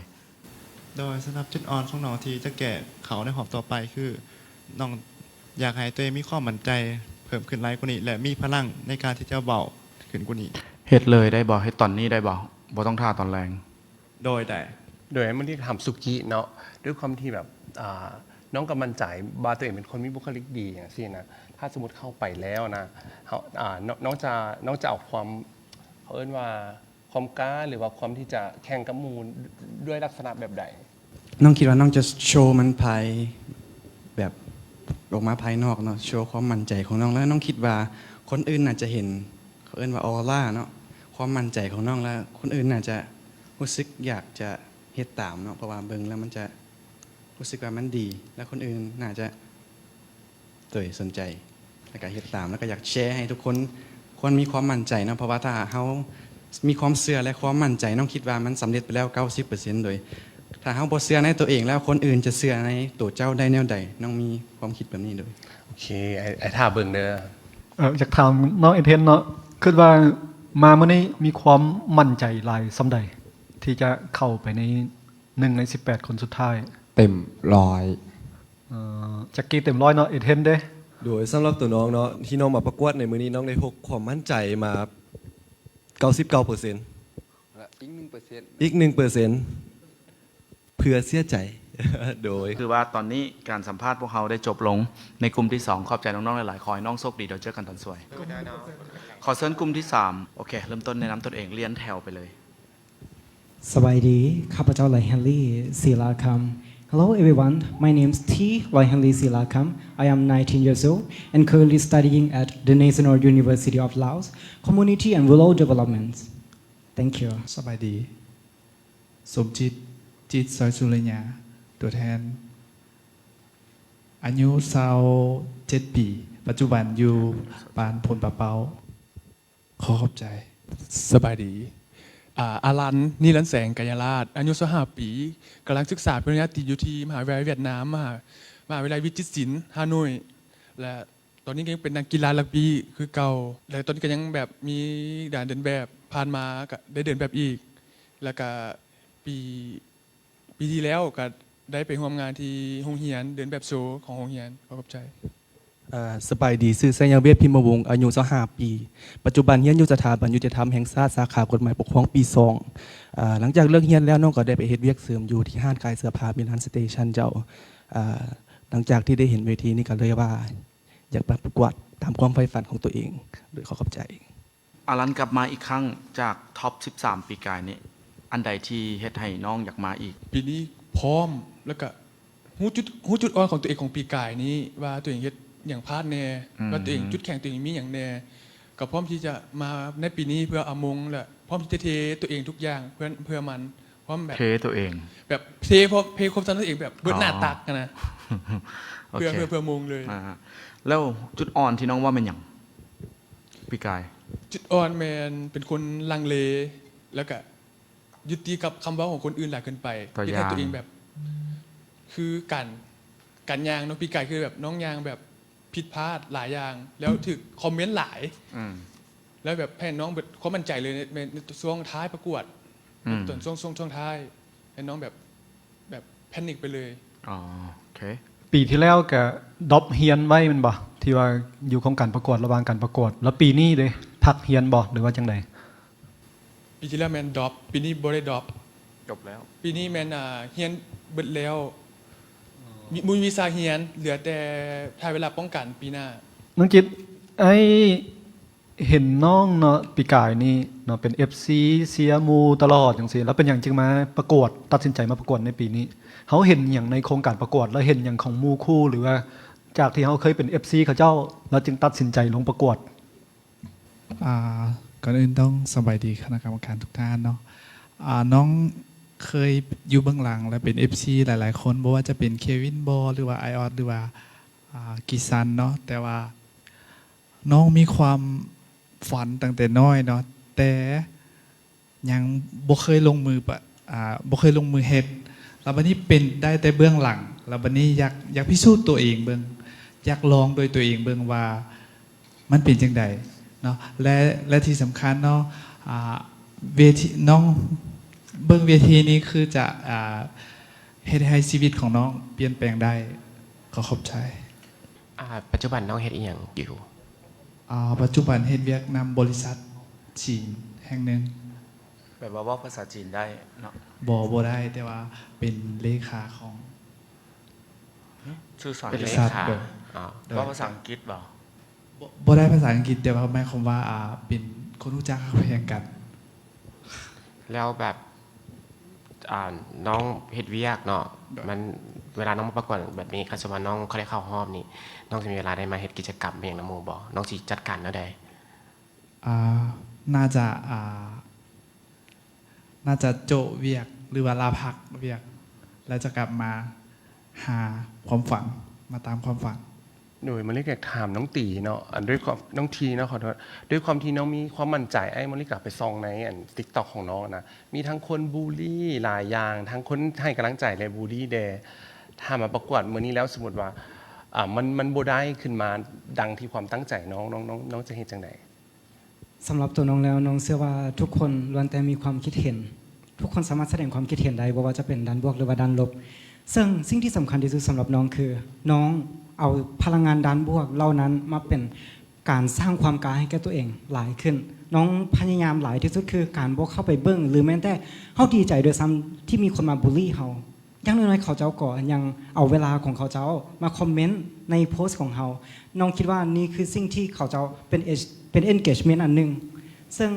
ໂດຍສຳລັບຈຸດອ່ອນຂອງນ້ອງທີ່ຈະແກ້ເຂົ້າໃນຮອບຕໍ່ໄປ ຄືນ້ອງຢາກໃຫ້ຕົວເອງມີຄວາມໝັ້ນໃຈເພີ່ມຂຶ້ນຫຼາຍກວ່ານີ້ ແລະ ມີພະລັງໃນການທີ່ຈະເວົ້າຂຶ້ນກວ່ານີ້. ເຮັດເລີຍໄດ້ບໍ່? ເຮັດຕອນນີ້ໄດ້ບໍ່? ບໍ່ຕ້ອງຖ້າຕອນແລງ. ໂດຍ ໄດ້. ໂດຍ ມື້ນີ້ຖາມສຸກິເນາະ, ດ້ວຍຄວາມທີ່ແບບ ອ່າ ນ້ອງກໍໝັ້ນໃຈວ່າຕົວເອງເປັນຄົນມີບຸກຄະລິກດີຈັ່ງຊີ້ນະ, ຖ້າສົມມຸດເຂົ້າໄປແລ້ວນະ ເຮົາ ອ່າ ນ້ອງ ນ້ອງຈະ ນ້ອງຈະເອົາຄວາມ ເຂົາເອີ້ນວ່າຄວາມກ້າ ຫຼືວ່າຄວາມທີ່ຈະແຂ່ງກັບໝູ່ດ້ວຍລັກສະນະແບບໃດ? ນ້ອງຄິດວ່ານ້ອງຈະໂຊມັນພາຍ ແບບອອກມາພາຍນອກເນາະ, ໂຊຄວາມໝັ້ນໃຈຂອງນ້ອງ ແລ້ວນ້ອງຄິດວ່າຄົນອື່ນໜ້າຈະເຫັນ ເຂົາເອີ້ນວ່າອອລາເນາະ, ຄວາມໝັ້ນໃຈຂອງນ້ອງ ແລ້ວຄົນອື່ນໜ້າຈະຮູ້ສຶກຢາກຈະເຮັດຕາມເນາະ, ເພາະວ່າເບິ່ງແລ້ວມັນຈະຮູ້ສຶກວ່າມັນດີ ແລ້ວຄົນອື່ນໜ້າຈະ ໂດຍສົນໃຈ ແລ້ວກະເຮັດຕາມ ແລ້ວກະຢາກແຊໃຫ້ທຸກຄົນ ຄວນມີຄວາມໝັ້ນໃຈເນາະ, ເພາະວ່າຖ້າເຮົາມີຄວາມເຊື່ອ ແລະ ຄວາມໝັ້ນໃຈ ນ້ອງຄິດວ່າມັນສຳເລັດໄປແລ້ວເກົ້າສິບເປີເຊັນ ໂດຍ ຖ້າເຮົາບໍ່ເຊື່ອໃນຕົວເອງແລ້ວ ຄົນອື່ນຈະເຊື່ອໃນໂຕເຈົ້າໄດ້ແນວໃດ? ນ້ອງມີຄວາມຄິດແບບນີ້ໂດຍ. ໂອເຄ ອ້າຍ ອ້າຍຖ້າເບິ່ງເດີ. ເອີ ຢາກຖາມນ້ອງເອເທນເນາະ, ຄິດວ່າມາມື້ນີ້ມີຄວາມໝັ້ນໃຈຫຼາຍສ່ຳໃດ ທີ່ຈະເຂົ້າໄປໃນໜຶ່ງໃນສິບແປດຄົນສຸດທ້າຍ? ເຕັມຮ້ອຍ. ເອີ ຈັກກີ້ເຕັມຮ້ອຍເນາະ, ເອເທນເດ? ໂດຍ ສຳລັບຕົວນ້ອງເນາະ ທີ່ນ້ອງມາປະກວດໃນມື້ນີ້ ນ້ອງໄດ້ພົກຄວາມໝັ້ນໃຈມາເກົ້າສິບເກົ້າເປີເຊັນ ແລະ ອີກໜຶ່ງເປີເຊັນ ອີກໜຶ່ງເປີເຊັນ ເພື່ອເສຍໃຈ. ໂດຍ ຄືວ່າຕອນນີ້ການສຳພາດພວກເຮົາໄດ້ຈົບລົງໃນກຸ່ມທີສອງ. ຂອບໃຈນ້ອງໆຫຼາຍໆ, ຂໍໃຫ້ນ້ອງໂຊກດີ, ດຽວເຈີກັນຕອນສວຍ. ຂໍເຊີນກຸ່ມທີສາມ. ໂອເຄ ເລີ່ມຕົ້ນແນະນຳຕົນເອງ, ລຽນແຖວໄປເລີຍ. ສະບາຍດີ, ຂ້າພະເຈົ້າ ໄລແຮນລີ ສີລາຄຳ. Hello everyone, my name is T. ໄລແຮນລີ ສີລາຄຳ. I am nineteen years old and currently studying at the National University of Laos, Community and Rural Development. Thank you. ສະບາຍດີ, ສົມຈິດ ຈິດ ຊອຍສຸໄລຍາ, ຕົວແທນ, ອາຍຸຊາວເຈັດປີ, ປັດຈຸບັນຢູ່ບ້ານໂພນປາເປົ້າ. ຂໍຂອບໃຈ. ສະບາຍດີ. ອາ ອາລັນ ນິລັນແສງ ໄກຍະລາດ, ອາຍຸຊາວຫ້າປີ, ກຳລັງສຶກສາປະລິນຍາຕີຢູ່ທີ່ມະຫາວິທະຍາໄລຫວຽດນາມ, ມະຫາ ມະຫາວິທະຍາໄລວິຈິດສິນ ຮ່າໂນ້ຍ ແລະ ຕອນນີ້ກໍຍັງເປັນນັກກິລາຣັກບີ້ຄືເກົ່າ ແລະ ຕອນນີ້ກໍຍັງແບບມີການເດີນແບບ, ຜ່ານມາກໍໄດ້ເດີນແບບອີກ ແລ້ວກໍປີ ປີທີ່ແລ້ວກໍໄດ້ໄປຮ່ວມງານທີ່ໂຮງຮຽນ, ເດີນແບບໂຊຂອງໂຮງຮຽນ. ຂໍຂອບໃຈ. ເອີ ສະບາຍດີ, ຊື່ ໄຊຍະເວດ ພິມມະວົງ, ອາຍຸຊາວຫ້າປີ, ປັດຈຸບັນຮຽນຢູ່ສະຖາບັນຍຸຕິທຳແຫ່ງຊາດ ສາຂາກົດໝາຍປົກຄອງ ປີສອງ. ເອີ ຫຼັງຈາກເລີກຮຽນແລ້ວ ນ້ອງກໍໄດ້ໄປເຮັດວຽກເສລິມຢູ່ທີ່ຮ້ານຂາຍເສື້ອຜ້າ ມິລານສະເຕຊັນ ເຈົ້າ. ເອີ ຫຼັງຈາກທີ່ໄດ້ເຫັນເວທີນີ້ກໍເລີຍວ່າຢາກມາປະກວດຕາມຄວາມໃຝ່ຝັນຂອງຕົວເອງ. ໂດຍ ຂໍຂອບໃຈ. ອາລັນກັບມາອີກຄັ້ງຈາກທັອບສິບສາມປີກາຍນີ້, ອັນໃດທີ່ເຮັດໃຫ້ນ້ອງຢາກມາອີກ? ປີນີ້ພ້ອມ ແລ້ວກະຮູ້ຈຸດ ຮູ້ຈຸດອ່ອນຂອງຕົວເອງຂອງປີກາຍນີ້ ວ່າຕົວເອງເຮັດຫຍັງພາດແດ່, ອືມ ວ່າຕົວເອງຈຸດແຂງຕົວເອງມີຫຍັງແດ່, ກໍພ້ອມທີ່ຈະມາໃນປີນີ້ເພື່ອເອົາມົງ ແລະ ພ້ອມທີ່ຈະເທຕົວເອງທຸກຢ່າງເພື່ອ ເພື່ອມັນ, ພ້ອມແບບເທຕົວເອງ ແບບເທ ເພາະເພຄວາມສາມາດຕົວເອງແບບເບິດໜ້າຕັກຫັ້ນນະ. ໂອເຄ ເພື່ອ ເພື່ອ ເພື່ອມົງເລີຍ. ອ່າ ແລ້ວຈຸດອ່ອນທີ່ນ້ອງເວົ້າແມ່ນຫຍັງ? ປີກາຍ ຈຸດອ່ອນແມ່ນເປັນຄົນລັງເລ ແລ້ວກະຍຶດຕິດກັບຄຳເວົ້າຂອງຄົນອື່ນຫຼາຍເກີນໄປ. ຕົວຢ່າງ ເຮັດໃຫ້ຕົວເອງແບບ ຄືການ ການຍ່າງເນາະ, ປີກາຍຄືແບບນ້ອງຍ່າງແບບຜິດພາດຫຼາຍຢ່າງ ແລ້ວຖືກຄອມເມັນຫຼາຍ. ອືມ ແລ້ວແບບໃຫ້ນ້ອງເບິດຄວາມໝັ້ນໃຈເລີຍ ໃນ ໃນ ໃນຊ່ວງທ້າຍປະກວດ. ອືມ ຕອນຊ່ວງ ຊ່ວງ ຊ່ວງທ້າຍ ໃຫ້ນ້ອງແບບ ແບບແພນິກໄປເລີຍ. ອໍ ໂອເຄ. ປີທີ່ແລ້ວກະດຣອບຮຽນໄວ້ແມ່ນບໍ່? ທີ່ວ່າຢູ່ໂຄງການປະກວດ ລະຫວ່າງການປະກວດ ແລ້ວປີນີ້ເດ ພັກຮຽນບໍ່ ຫຼືວ່າຈັ່ງໃດ? ປີທີ່ແລ້ວແມ່ນດຣອບ ປີນີ້ບໍ່ໄດ້ດຣອບ. ຈົບແລ້ວ. ປີນີ້ແມ່ນ ອ່າ ຮຽນເບິດແລ້ວ ມີ ບໍ່ມີວິຊາຮຽນ ເຫຼືອແຕ່ຖ້າເວລາປ້ອງກັນປີໜ້າ. ນ້ອງຈິດ ອ້າຍເຫັນນ້ອງເນາະ ປີກາຍນີ້ເນາະ ເປັນເອັຟຊີ ເຊຍໝູ່ຕະຫຼອດຈັ່ງຊີ້ ແລ້ວເປັນຫຍັງຈຶ່ງມາປະກວດ ຕັດສິນໃຈມາປະກວດໃນປີນີ້? ເຮົາເຫັນຫຍັງໃນໂຄງການປະກວດ ແລ້ວເຫັນຫຍັງຂອງໝູ່ຄູ່ ຫຼືວ່າຈາກທີ່ເຮົາເຄີຍເປັນເອັຟຊີເຂົາເຈົ້າ ແລ້ວຈຶ່ງຕັດສິນໃຈລົງປະກວດ? ອ່າ ກ່ອນອື່ນຕ້ອງສະບາຍດີຄະນະກຳມະການທຸກທ່ານເນາະ. ອ່າ ນ້ອງເຄີຍຢູ່ເບື້ອງຫຼັງ ແລະ ເປັນເອັຟຊີຫຼາຍໆຄົນ ບໍ່ວ່າຈະເປັນເຄວິນບໍ ຫຼືວ່າໄອອອດ ຫຼືວ່າ ອ່າ ກິຊັນເນາະ ແຕ່ວ່ານ້ອງມີຄວາມຝັນຕັ້ງແຕ່ນ້ອຍເນາະ ແຕ່ຍັງບໍ່ເຄີຍລົງມືປະ ອ່າ ບໍ່ເຄີຍລົງມືເຮັດ ແລ້ວບັດນີ້ເປັນໄດ້ແຕ່ເບື້ອງຫຼັງ ແລ້ວບັດນີ້ຢາກ ຢາກພິສູດຕົວເອງເບິ່ງ ຢາກລອງດ້ວຍຕົວເອງເບິ່ງວ່າ ມັນເປັນຈັ່ງໃດເນາະ ແລະ ແລະທີ່ສຳຄັນເນາະ ອ່າ ເວທີ ນ້ອງເບິ່ງເວທີນີ້ຄືຈະ ອ່າ ເຮັດໃຫ້ຊີວິດຂອງນ້ອງປ່ຽນແປງໄດ້. ຂໍຂອບໃຈ. ອ່າ ປັດຈຸບັນນ້ອງເຮັດອີ່ຫຍັງຢູ່? ອ່າ ປັດຈຸບັນເຮັດວຽກນຳບໍລິສັດຈີນແຫ່ງໜຶ່ງ. ແບບວ່າເວົ້າພາສາຈີນໄດ້ເນາະ? ບໍ່ ບໍ່ໄດ້ ແຕ່ວ່າເປັນເລຂາຂອງ ຊື່ສານ ເປັນເລ ບໍລິສັດ ຂາ ໂດຍ ອໍ ໂດຍ ເວົ້າພາສາອັງກິດບໍ? ບໍ່ ບໍ່ໄດ້ພາສາອັງກິດ ແຕ່ວ່າໝາຍຄວາມວ່າ ອ່າ ເປັນຄົນຮູ້ຈັກຮັກແພງກັນ. ແລ້ວແບບ ອ່າ ນ້ອງເຮັດວຽກເນາະ ມັນ ເວລານ້ອງມາປະກວດແບບນີ້ ຄັນສົມມຸດວ່ານ້ອງເຂົ້າໄດ້ເຂົ້າຮອບນີ້ ນ້ອງຊິມີເວລາໄດ້ມາເຮັດກິດຈະກຳອີ່ຫຍັງນຳໝູ່ບໍ່? ນ້ອງຊິຈັດການແນວໃດ? ອ່າ ໜ້າຈະ ອ່າ ໜ້າຈະໂຈະວຽກ ຫຼືວ່າລາພັກວຽກ ແລ້ວຈະກັບມາຫາຄວາມຝັນ ມາຕາມຄວາມຝັນ. ໂດຍ ມາລິກຢາກຖາມນ້ອງຕີເນາະ ອັນ ດ້ວຍຄວາມ ນ້ອງທີເນາະ ຂໍໂທດ ດ້ວຍຄວາມທີ່ນ້ອງມີຄວາມໝັ້ນໃຈ ອ້າຍມາລິກກະໄປສ່ອງໃນ ອັນ TikTok ຂອງນ້ອງນະ ມີທັງຄົນບູລີຫຼາຍຢ່າງ ທັງຄົນໃຫ້ກຳລັງໃຈ ແລະ ບູລີແດ່ ຖ້າມາປະກວດມື້ນີ້ແລ້ວ ສົມມຸດວ່າ ອ່າ ມັນ ມັນບໍ່ໄດ້ຂຶ້ນມາດັ່ງທີ່ຄວາມຕັ້ງໃຈນ້ອງ ນ້ອງ ນ້ອງ ນ້ອງຈະເຮັດຈັ່ງໃດ? ສຳລັບຕົວນ້ອງແລ້ວ ນ້ອງເຊື່ອວ່າທຸກຄົນລ້ວນແຕ່ມີຄວາມຄິດເຫັນ ທຸກຄົນສາມາດສະແດງຄວາມຄິດເຫັນໄດ້ ບໍ່ວ່າຈະເປັນດ້ານບວກ ຫຼືວ່າດ້ານລົບ. ເຊິ່ງສິ່ງທີ່ສຳຄັນທີ່ສຸດສຳລັບນ້ອງຄື ນ້ອງເອົາພະລັງງານດ້ານບວກເຫຼົ່ານັ້ນມາເປັນການສ້າງຄວາມກ້າໃຫ້ແກ່ຕົວເອງຫຼາຍຂຶ້ນ. ນ້ອງພະຍາຍາມຫຼາຍທີ່ສຸດຄືການບໍ່ເຂົ້າໄປເບິ່ງ ຫຼືແມ່ນແຕ່ເຮົາດີໃຈດ້ວຍຊ້ຳທີ່ມີຄົນມາບູລີເຮົາ. ຢ່າງໜ້ອຍໆ ເຂົາເຈົ້າກໍຍັງເອົາເວລາຂອງເຂົາເຈົ້າມາຄອມເມັນໃນໂພສຂອງເຮົາ. ນ້ອງຄິດວ່ານີ້ຄືສິ່ງທີ່ເຂົາເຈົ້າເປັນ ເປັນ engagement ອັນໜຶ່ງ. ເຊິ່ງ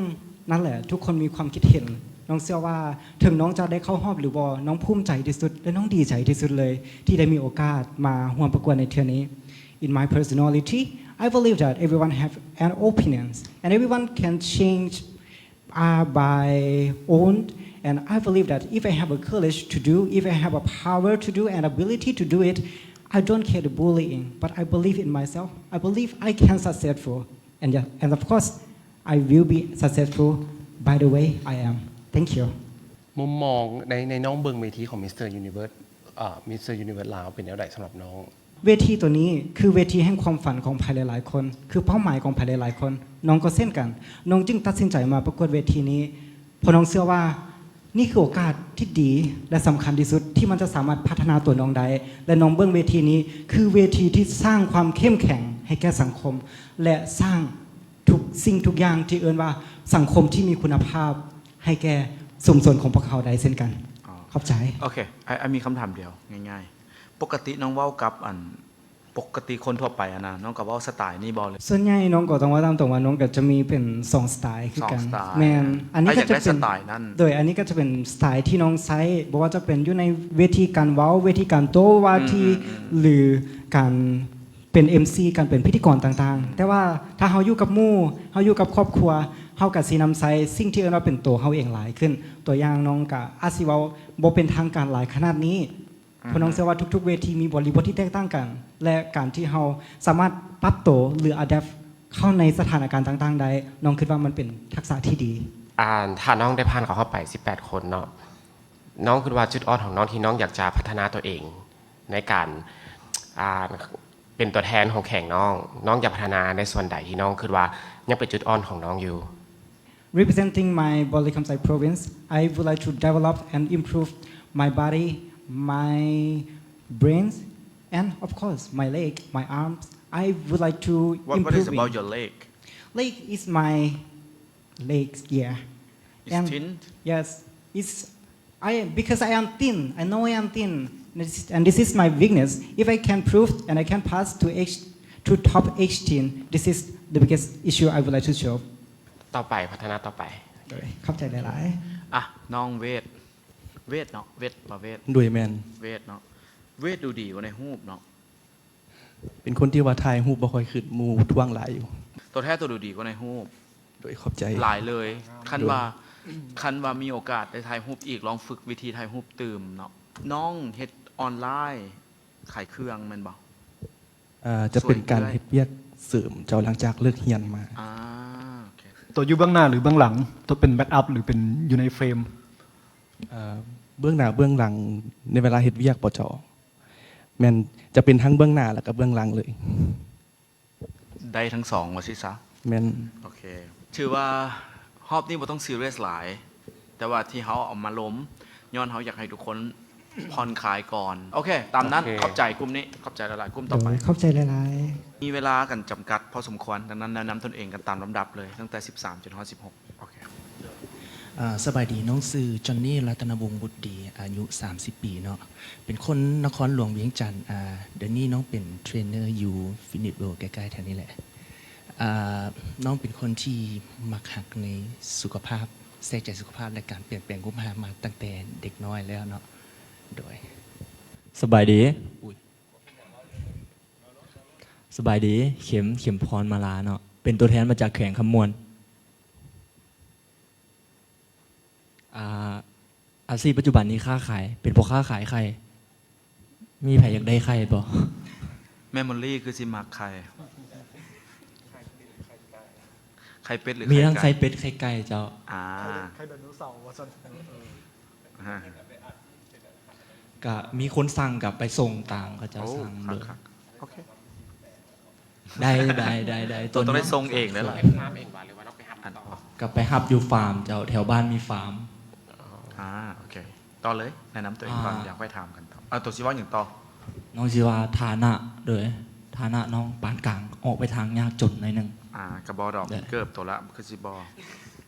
ນັ້ນແຫຼະ ທຸກຄົນມີຄວາມຄິດເຫັນ. ນ້ອງເຊື່ອວ່າເຖິງນ້ອງຈະໄດ້ເຂົ້າຮອບຫຼືບໍ່, ນ້ອງພູມໃຈທີ່ສຸດ ແລະ ນ້ອງດີໃຈທີ່ສຸດເລີຍ ທີ່ໄດ້ມີໂອກາດມາຮ່ວມປະກວດໃນເທື່ອນີ້. In my personality, I believe that everyone have an opinions and everyone can change uh, by own. And I believe that if I have a courage to do, if I have a power to do and ability to do it, I don't care the bullying, but I believe in myself. I believe I can successful. And, yeah, and of course, I will be successful by the way I am. Thank you. ມຸມມອງໃນ ໃນນ້ອງເບິ່ງເວທີຂອງ Mister Universe ເອີ Mister Universe ລາວ ເປັນແນວໃດສຳລັບນ້ອງ? ເວທີຕົວນີ້ຄືເວທີແຫ່ງຄວາມຝັນຂອງໃຜຫຼາຍໆຄົນ, ຄືເປົ້າໝາຍຂອງໃຜຫຼາຍໆຄົນ. ນ້ອງກໍເຊັ່ນກັນ, ນ້ອງຈຶ່ງຕັດສິນໃຈມາປະກວດເວທີນີ້, ເພາະນ້ອງເຊື່ອວ່ານີ້ຄືໂອກາດທີ່ດີ ແລະ ສຳຄັນທີ່ສຸດທີ່ມັນຈະສາມາດພັດທະນາຕົວນ້ອງໄດ້, ແລະ ນ້ອງເບິ່ງເວທີນີ້ຄືເວທີທີ່ສ້າງຄວາມເຂັ້ມແຂງໃຫ້ແກ່ສັງຄົມ ແລະ ສ້າງທຸກສິ່ງທຸກຢ່າງທີ່ເອີ້ນວ່າສັງຄົມທີ່ມີຄຸນນະພາບໃຫ້ແກ່ຊຸມຊົນຂອງພວກເຮົາໄດ້ເຊັ່ນກັນ. ຂອບໃຈ. ໂອເຄ ອ້າຍ ອ້າຍມີຄຳຖາມດຽວງ່າຍໆ. ປົກກະຕິນ້ອງເວົ້າກັບ ອັນ ປົກກະຕິຄົນທົ່ວໄປຫັ້ນນະ ນ້ອງກໍເວົ້າສະໄຕນີ້ບໍ່ ຫຼື? ສ່ວນໃຫຍ່ນ້ອງກໍຕ້ອງເວົ້າຕາມຕົງວ່າ ນ້ອງກໍຈະມີເປັນສອງສະໄຕຄືກັນ. ສອງສະໄຕ. ແມ່ນ. ອັນນີ້ກໍຈະເປັນສະໄຕນັ້ນ. ໂດຍ ອັນນີ້ກໍຈະເປັນສະໄຕທີ່ນ້ອງໃຊ້ ບໍ່ວ່າຈະເປັນຢູ່ໃນເວທີການເວົ້າ, ເວທີການໂຕ້ວາທີ ຫຼື ການເປັນເອັມຊີ, ການເປັນພິທີກອນຕ່າງໆ. ແຕ່ວ່າຖ້າເຮົາຢູ່ກັບໝູ່, ເຮົາຢູ່ກັບຄອບຄົວ, ເຮົາກໍຊິນຳໃຊ້ສິ່ງທີ່ເອີ້ນວ່າເປັນໂຕເຮົາເອງຫຼາຍຂຶ້ນ. ຕົວຢ່າງ ນ້ອງກໍອາດຊິເວົ້າບໍ່ເປັນທາງການຫຼາຍຂະໜາດນີ້. ເພາະນ້ອງເຊື່ອວ່າທຸກໆເວທີມີບໍລິບົດທີ່ແຕກຕ່າງກັນ ແລະ ການທີ່ເຮົາສາມາດປັບໂຕ ຫຼື ອາແດັບ ເຂົ້າໃນສະຖານະການຕ່າງໆໄດ້, ນ້ອງຄິດວ່າມັນເປັນທັກສະທີ່ດີ. ອ່າ ຖ້ານ້ອງໄດ້ຜ່ານເຂົ້າຮອບໄປສິບແປດຄົນເນາະ, ນ້ອງຄິດວ່າຈຸດອ່ອນຂອງນ້ອງທີ່ນ້ອງຢາກຈະພັດທະນາຕົວເອງໃນການ ອ່າ ເປັນຕົວແທນຂອງແຂວງນ້ອງ, ນ້ອງຢາກພັດທະນາໃນສ່ວນໃດທີ່ນ້ອງຄິດວ່າຍັງເປັນຈຸດອ່ອນຂອງນ້ອງຢູ່? Representing my Bawrey Khamsai province, I would like to develop and improve my body, my brains, and of course, my leg, my arms, I would like to What, what is improving. About your leg? Leg is my legs, yeah. It's And thin? Yes, it's I because I am thin. I know I am thin. And this, and this is my weakness. If I can prove and I can pass to H to top eighteen, this is the biggest issue I would like to show. ຕໍ່ໄປ ພັດທະນາຕໍ່ໄປ. ໂດຍ ຂອບໃຈຫຼາຍໆ. ອ່ະ ນ້ອງເວດ ເວດເນາະ ເວດ ບໍ່ເວດ ໂດຍ ແມ່ນ ເວດເນາະ ເວດດູດີກວ່າໃນຮູບເນາະ. ເປັນຄົນທີ່ວ່າຖ່າຍຮູບບໍ່ຄ່ອຍຂຶ້ນ ໝູ່ທ້ວງຫຼາຍຢູ່. ຕົວແທ້ຕົວດູດີກວ່າໃນຮູບ. ໂດຍ ຂອບໃຈ. ຫຼາຍເລີຍ. ຄັນວ່າ ໂດຍ ຄັນວ່າມີໂອກາດໄດ້ຖ່າຍຮູບອີກ ລອງຝຶກວິທີຖ່າຍຮູບຕື່ມເນາະ. ນ້ອງເຮັດອອນລາຍຂາຍເຄື່ອງແມ່ນບໍ່? ເອີ ຈະເປັນການເຮັດວຽກເສີມເຈົ້າ ຫຼັງຈາກເລີກຮຽນມາ. ອ່າ ໂອເຄ. ຕົວຢູ່ເບື້ອງໜ້າຫຼືເບື້ອງຫຼັງ? ຕົວເປັນແບັກອັບ ຫຼືເປັນຢູ່ໃນເຟຣມ? ເອີ ເບື້ອງໜ້າເບື້ອງຫຼັງ ໃນເວລາເຮັດວຽກບໍ່ເຈົ້າ? ແມ່ນ ຈະເປັນທັງເບື້ອງໜ້າ ແລ້ວກໍເບື້ອງຫຼັງເລີຍ. ໄດ້ທັງສອງວ່າຊີ້ຊະ. ແມ່ນ. ໂອເຄ ຖືວ່າຮອບນີ້ບໍ່ຕ້ອງຊີຣຽສຫຼາຍ ແຕ່ວ່າທີ່ເຮົາເອົາມາລົມ ຍ້ອນເຮົາຢາກໃຫ້ທຸກຄົນຜ່ອນຄາຍກ່ອນ. ໂອເຄ ຕາມນັ້ນ. ໂອເຄ ຂອບໃຈກຸ່ມນີ້. ຂອບໃຈຫຼາຍໆ. ກຸ່ມຕໍ່ໄປ. ໂດຍ ຂອບໃຈຫຼາຍໆ. ມີເວລາກັນຈຳກັດພໍສົມຄວນ, ດັ່ງນັ້ນແນະນຳຕົນເອງກັນຕາມລຳດັບເລີຍ, ຕັ້ງແຕ່ສິບສາມຈົນຮອດສິບຫົກ. ໂອເຄ. ອາ ສະບາຍດີ, ນ້ອງຊື່ ຈອນນີ ລັດຕະນະວົງບຸດດີ, ອາຍຸສາມສິບປີເນາະ, ເປັນຄົນນະຄອນຫຼວງວຽງຈັນ. ອາ ດຽວນີ້ນ້ອງເປັນເທຣນເນີຢູ່ຟິດເນດເວີລ ໃກ້ໆແຖວນີ້ແຫຼະ. ອາ ນ້ອງເປັນຄົນທີ່ມັກຮັກໃນສຸຂະພາບ, ໃສ່ໃຈສຸຂະພາບ ແລະ ການປ່ຽນແປງຮູບຮ່າງມາຕັ້ງແຕ່ເດັກນ້ອຍແລ້ວເນາະ. ໂດຍ. ສະບາຍດີ. ອຸ້ຍ. ສະບາຍດີ, ເຂັມ ເຂັມພອນ ມາລາເນາະ, ເປັນຕົວແທນມາຈາກແຂວງຄຳມ່ວນ. ອາ ອາຊີບປັດຈຸບັນນີ້ຄ້າຂາຍ, ເປັນພໍ່ຄ້າຂາຍໄຂ່. ມີໃຜຢາກໄດ້ໄຂ່ບໍ່? ແມ່ມອນລີຄືຊິມັກໄຂ່. ໄຂ່ເປັດ ຫຼື ມີທັງໄຂ່ໄກ່? ໄຂ່ເປັດ ໄຂ່ໄກ່ເຈົ້າ. ອາ ໄຂ່ໄດໂນເສົາວ່າຊັ້ນ. ອາ ກະມີຄົນສັ່ງ ກະໄປສົ່ງຕາມເຂົາເຈົ້າ. ໂອ້ ສັ່ງ. ຄັກໆ. ໂອເຄ. ໄດ້ ໄດ້ ໄດ້ ໄດ້. ໂຕ ໂຕ ຕ້ອງໄດ້ສົ່ງເອງເດີລະ. ໄປຮັບເອງຫວາ ຫຼືວ່າເຮົາໄປຮັບຕໍ່? ກະໄປຮັບຢູ່ຟາມເຈົ້າ, ແຖວບ້ານມີຟາມ. ອາ ໂອເຄ. ຕໍ່ເລີຍ, ແນະນຳຕົວເອງກ່ອນ. ອາ ຢາກຄ່ອຍຖາມກັນຕໍ່. ເອົາ ໂຕຊິເວົ້າຫຍັງຕໍ່? ນ້ອງຊິວ່າຖານະ, ໂດຍ ຖານະນ້ອງປານກາງ, ອອກໄປທາງຍາກຈົນໜ້ອຍໜຶ່ງ. ອາ ກະບໍ່ດອກ. ເກີບໂຕລະ ຄືຊິບໍ່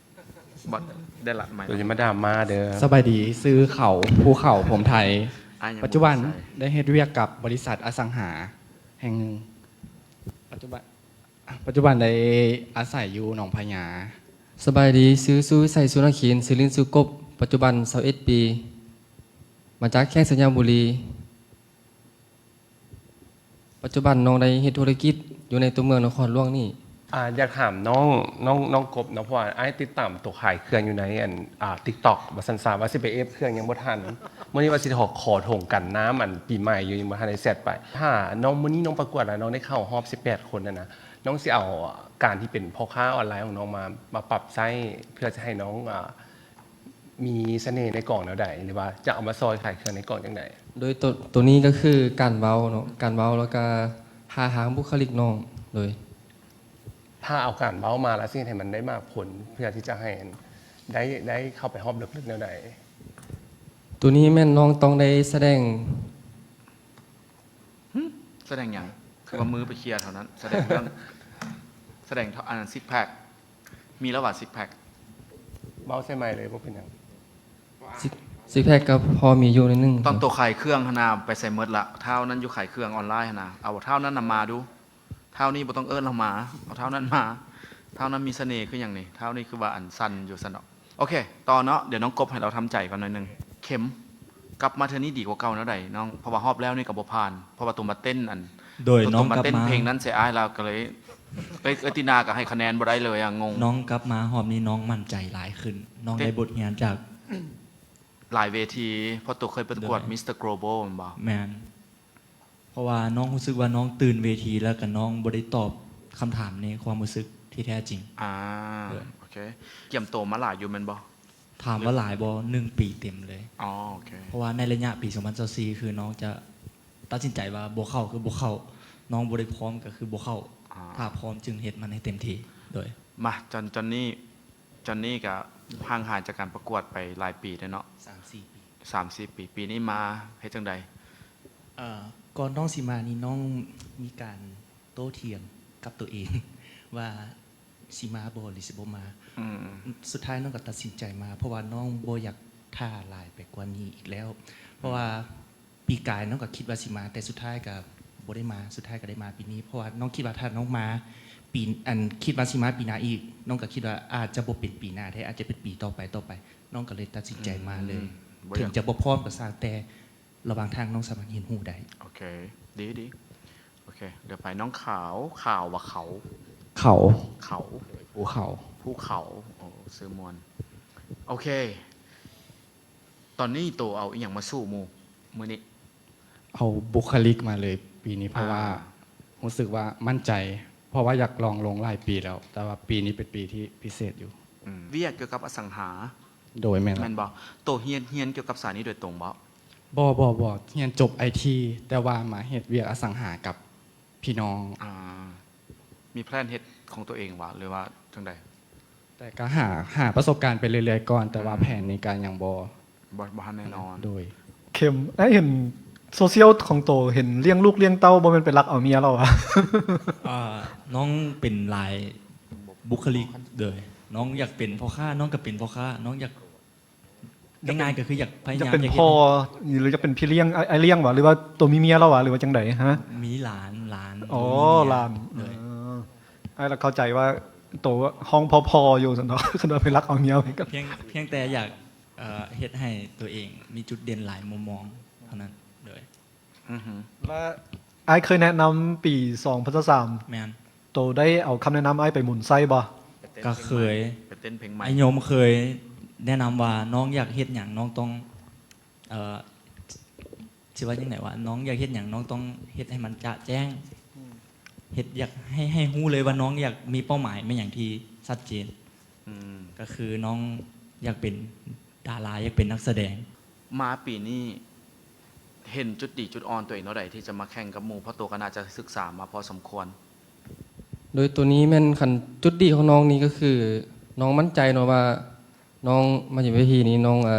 ບໍ່ໄດ້ລັດໄມ. ໂຕຊິມາດາມມາເດີ. ສະບາຍດີ, ຊື່ເຂົາ ພູເຂົາ ພົມໄທ. ອາ ຍັງບໍ່ ປັດຈຸບັນໄດ້ເຮັດວຽກກັບບໍລິສັດອະສັງຫາແຫ່ງໜຶ່ງ. ປັດຈຸບັນ ປັດຈຸບັນໄດ້ອາໄສຢູ່ໜອງພະຍາ. ສະບາຍດີ, ຊື່ ສຸວິໄສ ສຸນະຄິນ, ຊື່ຫຼິ້ນຊື່ກົບ, ປັດຈຸບັນຊາວເອັດປີ, ມາຈາກແຂວງໄຊຍະບູລີ. ປັດຈຸບັນນ້ອງໄດ້ເຮັດທຸລະກິດຢູ່ໃນຕົວເມືອງນະຄອນຫຼວງນີ້. ອາ ຢາກຖາມນ້ອງ ນ້ອງ ນ້ອງກົບເນາະ, ເພາະວ່າອ້າຍຕິດຕາມໂຕຂາຍເຄື່ອງຢູ່ໃນ ອັນ ອາ TikTok ວ່າຊັ້ນຊະ, ວ່າຊິໄປເອັບເຄື່ອງຍັງບໍ່ທັນ. ມື້ນີ້ວ່າຊິຂໍຖົງກັນນ້ຳ ອັນ ປີໃໝ່ຢູ່ ຍັງບໍ່ທັນໄດ້ແຊັດໄປ. ຖ້ານ້ອງ ມື້ນີ້ນ້ອງປະກວດແລ້ວ ນ້ອງໄດ້ເຂົ້າຮອບສິບແປດຄົນຫັ້ນນະ, ນ້ອງຊິເອົາການທີ່ເປັນພໍ່ຄ້າອອນລາຍຂອງນ້ອງມາ ມາປັບໃຊ້ ເພື່ອຈະໃຫ້ນ້ອງ ອາ ມີສະເໜ່ໃນກອງແນວໃດ ຫຼືວ່າຈະເອົາມາຊ່ອຍຂາຍເຄື່ອງໃນກອງຈັ່ງໃດ? ໂດຍ ໂຕ ໂຕນີ້ກໍຄືການເວົ້າເນາະ, ການເວົ້າ ແລ້ວກໍທ່າທາງບຸກຄະລິກນ້ອງ. ໂດຍ. ຖ້າເອົາການເວົ້າມາແລ້ວ ຊິເຮັດໃຫ້ມັນໄດ້ໝາກຜົນ ເພື່ອທີ່ຈະໃຫ້ໄດ້ ໄດ້ເຂົ້າໄປຮອບເລິກໆແນວໃດ? ໂຕນີ້ແມ່ນນ້ອງຕ້ອງໄດ້ສະແດງ. ຫຶ? ສະແດງຫຍັງ? ຄືວ່າມືໄປເຄຍເທົ່ານັ້ນ. ສະແດງເລື່ອງ ສະແດງເທົ່າ ອັນນັ້ນ ຊິກແພັກ. ມີແລ້ວວ່າຊິກແພັກ. ເວົ້າໃສ່ໄມເລີຍ ບໍ່ເປັນຫຍັງ. ຊິກ ຊິກແພັກກໍພໍມີຢູ່ໜ້ອຍໜຶ່ງ. ຕ້ອງໂຕຂາຍເຄື່ອງຫັ້ນນະ ໄປໃສໝົດລະ? ທ້າວນັ້ນຢູ່ຂາຍເຄື່ອງອອນລາຍຫັ້ນນະ. ເອົາທ້າວນັ້ນນຳມາດູ. ທ້າວນີ້ບໍ່ຕ້ອງເອີ້ນລາວມາ. ເອົາທ້າວນັ້ນມາ. ທ້າວນັ້ນມີສະເໜ່ຄືຫຍັງນີ້? ທ້າວນີ້ຄືວ່າອັນສັ່ນຢູ່ຊັ້ນດອກ. ໂອເຄ ຕໍ່ເນາະ. ດຽວນ້ອງກົບໃຫ້ລາວທຳໃຈກ່ອນໜ້ອຍໜຶ່ງ. ເຂັມ ກັບມາເທື່ອນີ້ດີກວ່າເກົ່າແນວໃດນ້ອງ? ເພາະວ່າຮອບແລ້ວນີ້ກໍບໍ່ຜ່ານ ເພາະວ່າໂຕມາເຕັ້ນອັນ ໂດຍ ໂຕ ໂຕມາເຕັ້ນເພງນັ້ນໃສ່ອ້າຍລາວ ກໍເລີຍ ເອີຍ ເອີຍ ຕິນາກໍໃຫ້ຄະແນນບໍ່ໄດ້ເລີຍອະ ງົງ. ນ້ອງກັບມາຮອບນີ້ນ້ອງໝັ້ນໃຈຫຼາຍຂຶ້ນ. ນ້ອງໄດ້ບົດຮຽນຈາກຫຼາຍເວທີ ເພາະໂຕເຄີຍປະກວດ Mister Global ແມ່ນບໍ່? ແມ່ນ. ເພາະວ່ານ້ອງຮູ້ສຶກວ່ານ້ອງຕື່ນເວທີ ແລ້ວກໍນ້ອງບໍ່ໄດ້ຕອບຄຳຖາມໃນຄວາມຮູ້ສຶກທີ່ແທ້ຈິງ. ອາ ໂອເຄ. ກຽມໂຕມາຫຼາຍຢູ່ແມ່ນບໍ່? ຖາມວ່າຫຼາຍບໍ່? ໜຶ່ງປີເຕັມເລີຍ. ອໍ ໂອເຄ. ເພາະວ່າໃນໄລຍະປີສອງພັນຊາວສີ່ ຄືນ້ອງຈະຕັດສິນໃຈວ່າບໍ່ເຂົ້າຄືບໍ່ເຂົ້າ, ນ້ອງບໍ່ໄດ້ພ້ອມກໍຄືບໍ່ເຂົ້າ. ອາ ຖ້າພ້ອມຈຶ່ງເຮັດມັນໃຫ້ເຕັມທີ່. ໂດຍ. ມາ ຈອນ ຈອນນີ້ ຈອນນີ້ກໍຫ່າງຫາຍຈາກການປະກວດໄປຫຼາຍປີແລ້ວເນາະ. ສາມສີ່ປີ. ສາມສີ່ປີ. ປີນີ້ມາເຮັດຈັ່ງໃດ? ເອີ ກ່ອນນ້ອງຊິມານີ້ ນ້ອງມີການ ໂຕ້ຖຽງກັບຕົວເອງ ວ່າຊິມາບໍ່ ຫຼື ຊິບໍ່ມາ. ອືມ ສຸດທ້າຍນ້ອງກໍຕັດສິນໃຈມາ ເພາະວ່ານ້ອງບໍ່ຢາກຖ້າຫຼາຍໄປກວ່ານີ້ອີກແລ້ວ ເພາະວ່າ ອືມ ປີກາຍນ້ອງກໍຄິດວ່າຊິມາ ແຕ່ສຸດທ້າຍກໍບໍ່ໄດ້ມາ ສຸດທ້າຍກໍໄດ້ມາປີນີ້ ເພາະວ່ານ້ອງຄິດວ່າຖ້ານ້ອງມາປີ ອັນ ຄິດວ່າຊິມາປີໜ້າອີກ ນ້ອງກໍຄິດວ່າອາດຈະບໍ່ເປັນປີໜ້າເດ້ ອາດຈະເປັນປີຕໍ່ໄປ ຕໍ່ໄປ ນ້ອງກໍເລີຍຕັດສິນໃຈມາເລີຍ ອືມ ເຖິງຈະບໍ່ພ້ອມກໍຊ່າງ ແຕ່ ລະຫວ່າງທາງນ້ອງສາມາດຮຽນຮູ້ໄດ້. ໂອເຄ ດີ ດີ ໂອເຄ ດຽວໄປນ້ອງຂາວ ຂາວ ວ່າ ເຂົາ ເຂົາ ເຂົາ ພູເຂົາ ພູເຂົາ ໂອ້ ຊື່ມ່ວນ. ໂອເຄ ຕອນນີ້ໂຕເອົາອີ່ຫຍັງມາສູ້ໝູ່ມື້ນີ້? ເອົາບຸກຄະລິກມາເລີຍປີນີ້ ເພາະວ່າ ອ່າ ຮູ້ສຶກວ່າໝັ້ນໃຈ ເພາະວ່າຢາກລອງລົງຫຼາຍປີແລ້ວ ແຕ່ວ່າປີນີ້ເປັນປີທີ່ພິເສດຢູ່. ອືມ ວຽກກ່ຽວກັບອະສັງຫາ ໂດຍ ແມ່ນ ແມ່ນບໍ່? ໂຕຮຽນ ຮຽນກ່ຽວກັບສາຍນີ້ໂດຍຕົງບໍ່? ບໍ່ ບໍ່ ບໍ່ ຮຽນຈົບໄອທີ ແຕ່ວ່າມາເຮັດວຽກອະສັງຫາກັບພີ່ນ້ອງ. ອ່າ ມີແພລນເຮັດຂອງຕົວເອງຫວາ ຫຼືວ່າຈັ່ງໃດ? ແຕ່ກໍຫາ ຫາປະສົບການໄປເລື້ອຍໆກ່ອນ ແຕ່ວ່າ ອືມ ແຜນນີ້ກໍຍັງບໍ່ ບໍ່ ບໍ່ທັນແນ່ນອນ. ໂດຍ ເຂັມ ອ້າຍເຫັນໂຊຊຽວຂອງໂຕ ເຫັນລ້ຽງລູກລ້ຽງເຕົ້າ ບໍ່ແມ່ນໄປລັກເອົາເມຍລາວຫວາ? ອ່າ ນ້ອງເປັນຫຼາຍບຸກຄະລິກ ໂດຍ ນ້ອງຢາກເປັນພໍ່ຄ້າ ນ້ອງກໍເປັນພໍ່ຄ້າ ນ້ອງຢາກ ງ່າຍໆກໍຄືຢາກພະຍາຍາມ ຢາກເປັນພໍ່ ຢາກເຮັດ ຫຼືຢາກເປັນພີ່ລ້ຽງ ອ້າຍ ອ້າຍລ້ຽງຫວາ ຫຼືວ່າໂຕມີເມຍແລ້ວຫວາ ຫຼືວ່າຈັ່ງໃດ? ຮະ ມີຫຼານ ຫຼານ ອໍ ມີເມຍ ຫຼານ ໂດຍ ເອີ ອ້າຍລະເຂົ້າໃຈວ່າໂຕຮ້ອງພໍໆຢູ່ຊັ້ນເນາະ ຄັນວ່າໄປລັກເອົາເມຍ ພຽງ ພຽງແຕ່ຢາກ ເອີ ເຮັດໃຫ້ຕົວເອງມີຈຸດເດັ່ນຫຼາຍມຸມມອງເທົ່ານັ້ນ ໂດຍ ອືຮຶ ລະອ້າຍເຄີຍແນະນຳປີສອງພັນຊາວສາມ ແມ່ນ ໂຕໄດ້ເອົາຄຳແນະນຳອ້າຍໄປໝູນໃຊ້ບໍ່? ກໍເຄີຍ ໄປເຕັ້ນເພງໃໝ່ ອ້າຍຍົມເຄີຍແນະນຳວ່າ ນ້ອງຢາກເຮັດຫຍັງ ນ້ອງຕ້ອງ ເອີ ຊິວ່າຈັ່ງໃດວະ ນ້ອງຢາກເຮັດຫຍັງ ນ້ອງຕ້ອງເຮັດໃຫ້ມັນຈະແຈ້ງ ອືມ ເຮັດ ຢາກໃຫ້ ໃຫ້ຮູ້ເລີຍວ່ານ້ອງຢາກມີເປົ້າໝາຍແມ່ນຫຍັງທີ່ຊັດເຈນ ອືມ ກໍຄືນ້ອງຢາກເປັນດາລາ ຢາກເປັນນັກສະແດງ. ມາປີນີ້ເຫັນຈຸດດີຈຸດອ່ອນຕົວເອງແນວໃດທີ່ຈະມາແຂ່ງກັບໝູ່? ເພາະໂຕກໍໜ້າຈະສຶກສາມາພໍສົມຄວນ. ໂດຍໂຕນີ້ແມ່ນ ຄັນຈຸດດີຂອງນ້ອງນີ້ກໍຄື ນ້ອງໝັ້ນໃຈເນາະວ່າ ນ້ອງມາຢູ່ເວທີນີ້ ນ້ອງ ເອີ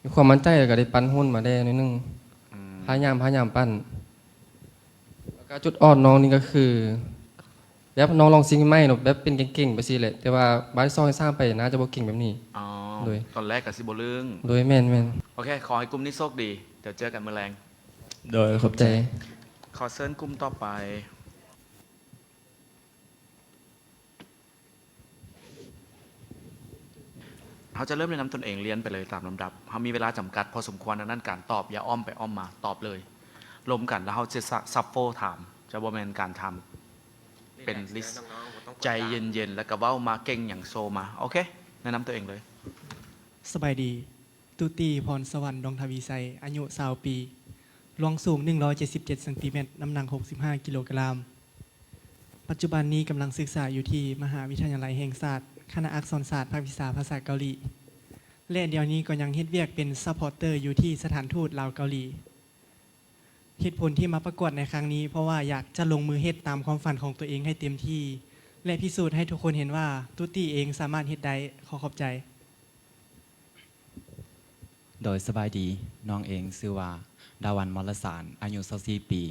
ມີຄວາມໝັ້ນໃຈ ແລ້ວກໍໄດ້ປັ້ນຫຸ່ນມາແດ່ໜ້ອຍໜຶ່ງ ອືມ ພະຍາຍາມ ພະຍາຍາມປັ້ນ. ແລ້ວກໍຈຸດອ່ອນນ້ອງນີ້ກໍຄື ແບບນ້ອງລອງສິ່ງໃໝ່ເນາະ ແບບເປັນເກັ່ງໆ ແບບຊີ້ແຫຼະ ແຕ່ວ່າບາດສອງສາມໄປໜ້າຈະບໍ່ເກັ່ງແບບນີ້. ອໍ ໂດຍ ຕອນແລກກໍຊິບໍ່ລຶ້ງ. ໂດຍ ແມ່ນໆ. ໂອເຄ ຂໍໃຫ້ກຸ່ມນີ້ໂຊກດີ ດຽວເຈີກັນມື້ແລງ. ໂດຍ ຂອບໃຈ. ຂໍເຊີນກຸ່ມຕໍ່ໄປ. ເຮົາຈະເລີ່ມແນະນຳຕົນເອງລຽນໄປເລີຍຕາມລຳດັບ. ເຮົາມີເວລາຈຳກັດພໍສົມຄວນ, ດັ່ງນັ້ນການຕອບຢ່າອ້ອມໄປອ້ອມມາ, ຕອບເລີຍ ລົມກັນ ແລ້ວເຮົາຈະຊະ ຊັບເຟີລຖາມ, ຈະບໍ່ແມ່ນການຖາມເປັນລິສ. ໃຈເຢັນໆ ແລ້ວກໍເວົ້າມາ, ເກັ່ງຫຍັງໂຊມາ. ໂອເຄ ແນະນຳຕົວເອງເລີຍ. ສະບາຍດີ. ຕຸຕີ ພອນສະຫວັນ ດົງທະວີໄຊ, ອາຍຸ ຊາວ ປີ, ລວງສູງ ໜຶ່ງຮ້ອຍເຈັດສິບເຈັດ ຊັງຕີແມັດ, ນ້ຳໜັກ ຫົກສິບຫ້າ ກິໂລກຣາມ. ປັດຈຸບັນນີ້ກຳລັງສຶກສາຢູ່ທີ່ມະຫາວິທະຍາໄລແຫ່ງຊາດ, ຄະນະອັກສອນສາດ, ພາກວິຊາພາສາເກົາຫຼີ ແລະ ດຽວນີ້ກໍຍັງເຮັດວຽກເປັນຊັບພອດເຕີຢູ່ທີ່ສະຖານທູດລາວເກົາຫຼີ. ເຫດຜົນທີ່ມາປະກວດໃນຄັ້ງນີ້ ເພາະວ່າຢາກຈະລົງມືເຮັດຕາມຄວາມຝັນຂອງຕົວເອງໃຫ້ເຕັມທີ່ ແລະ ພິສູດໃຫ້ທຸກຄົນເຫັນວ່າຕຸຕີເອງສາມາດເຮັດໄດ້. ຂໍຂອບໃຈ. ໂດຍ ສະບາຍດີ, ນ້ອງເອງຊື່ວ່າ ດາວັນ ມອລະສານ, ອາຍຸ ຊາວສີ່ ປີ,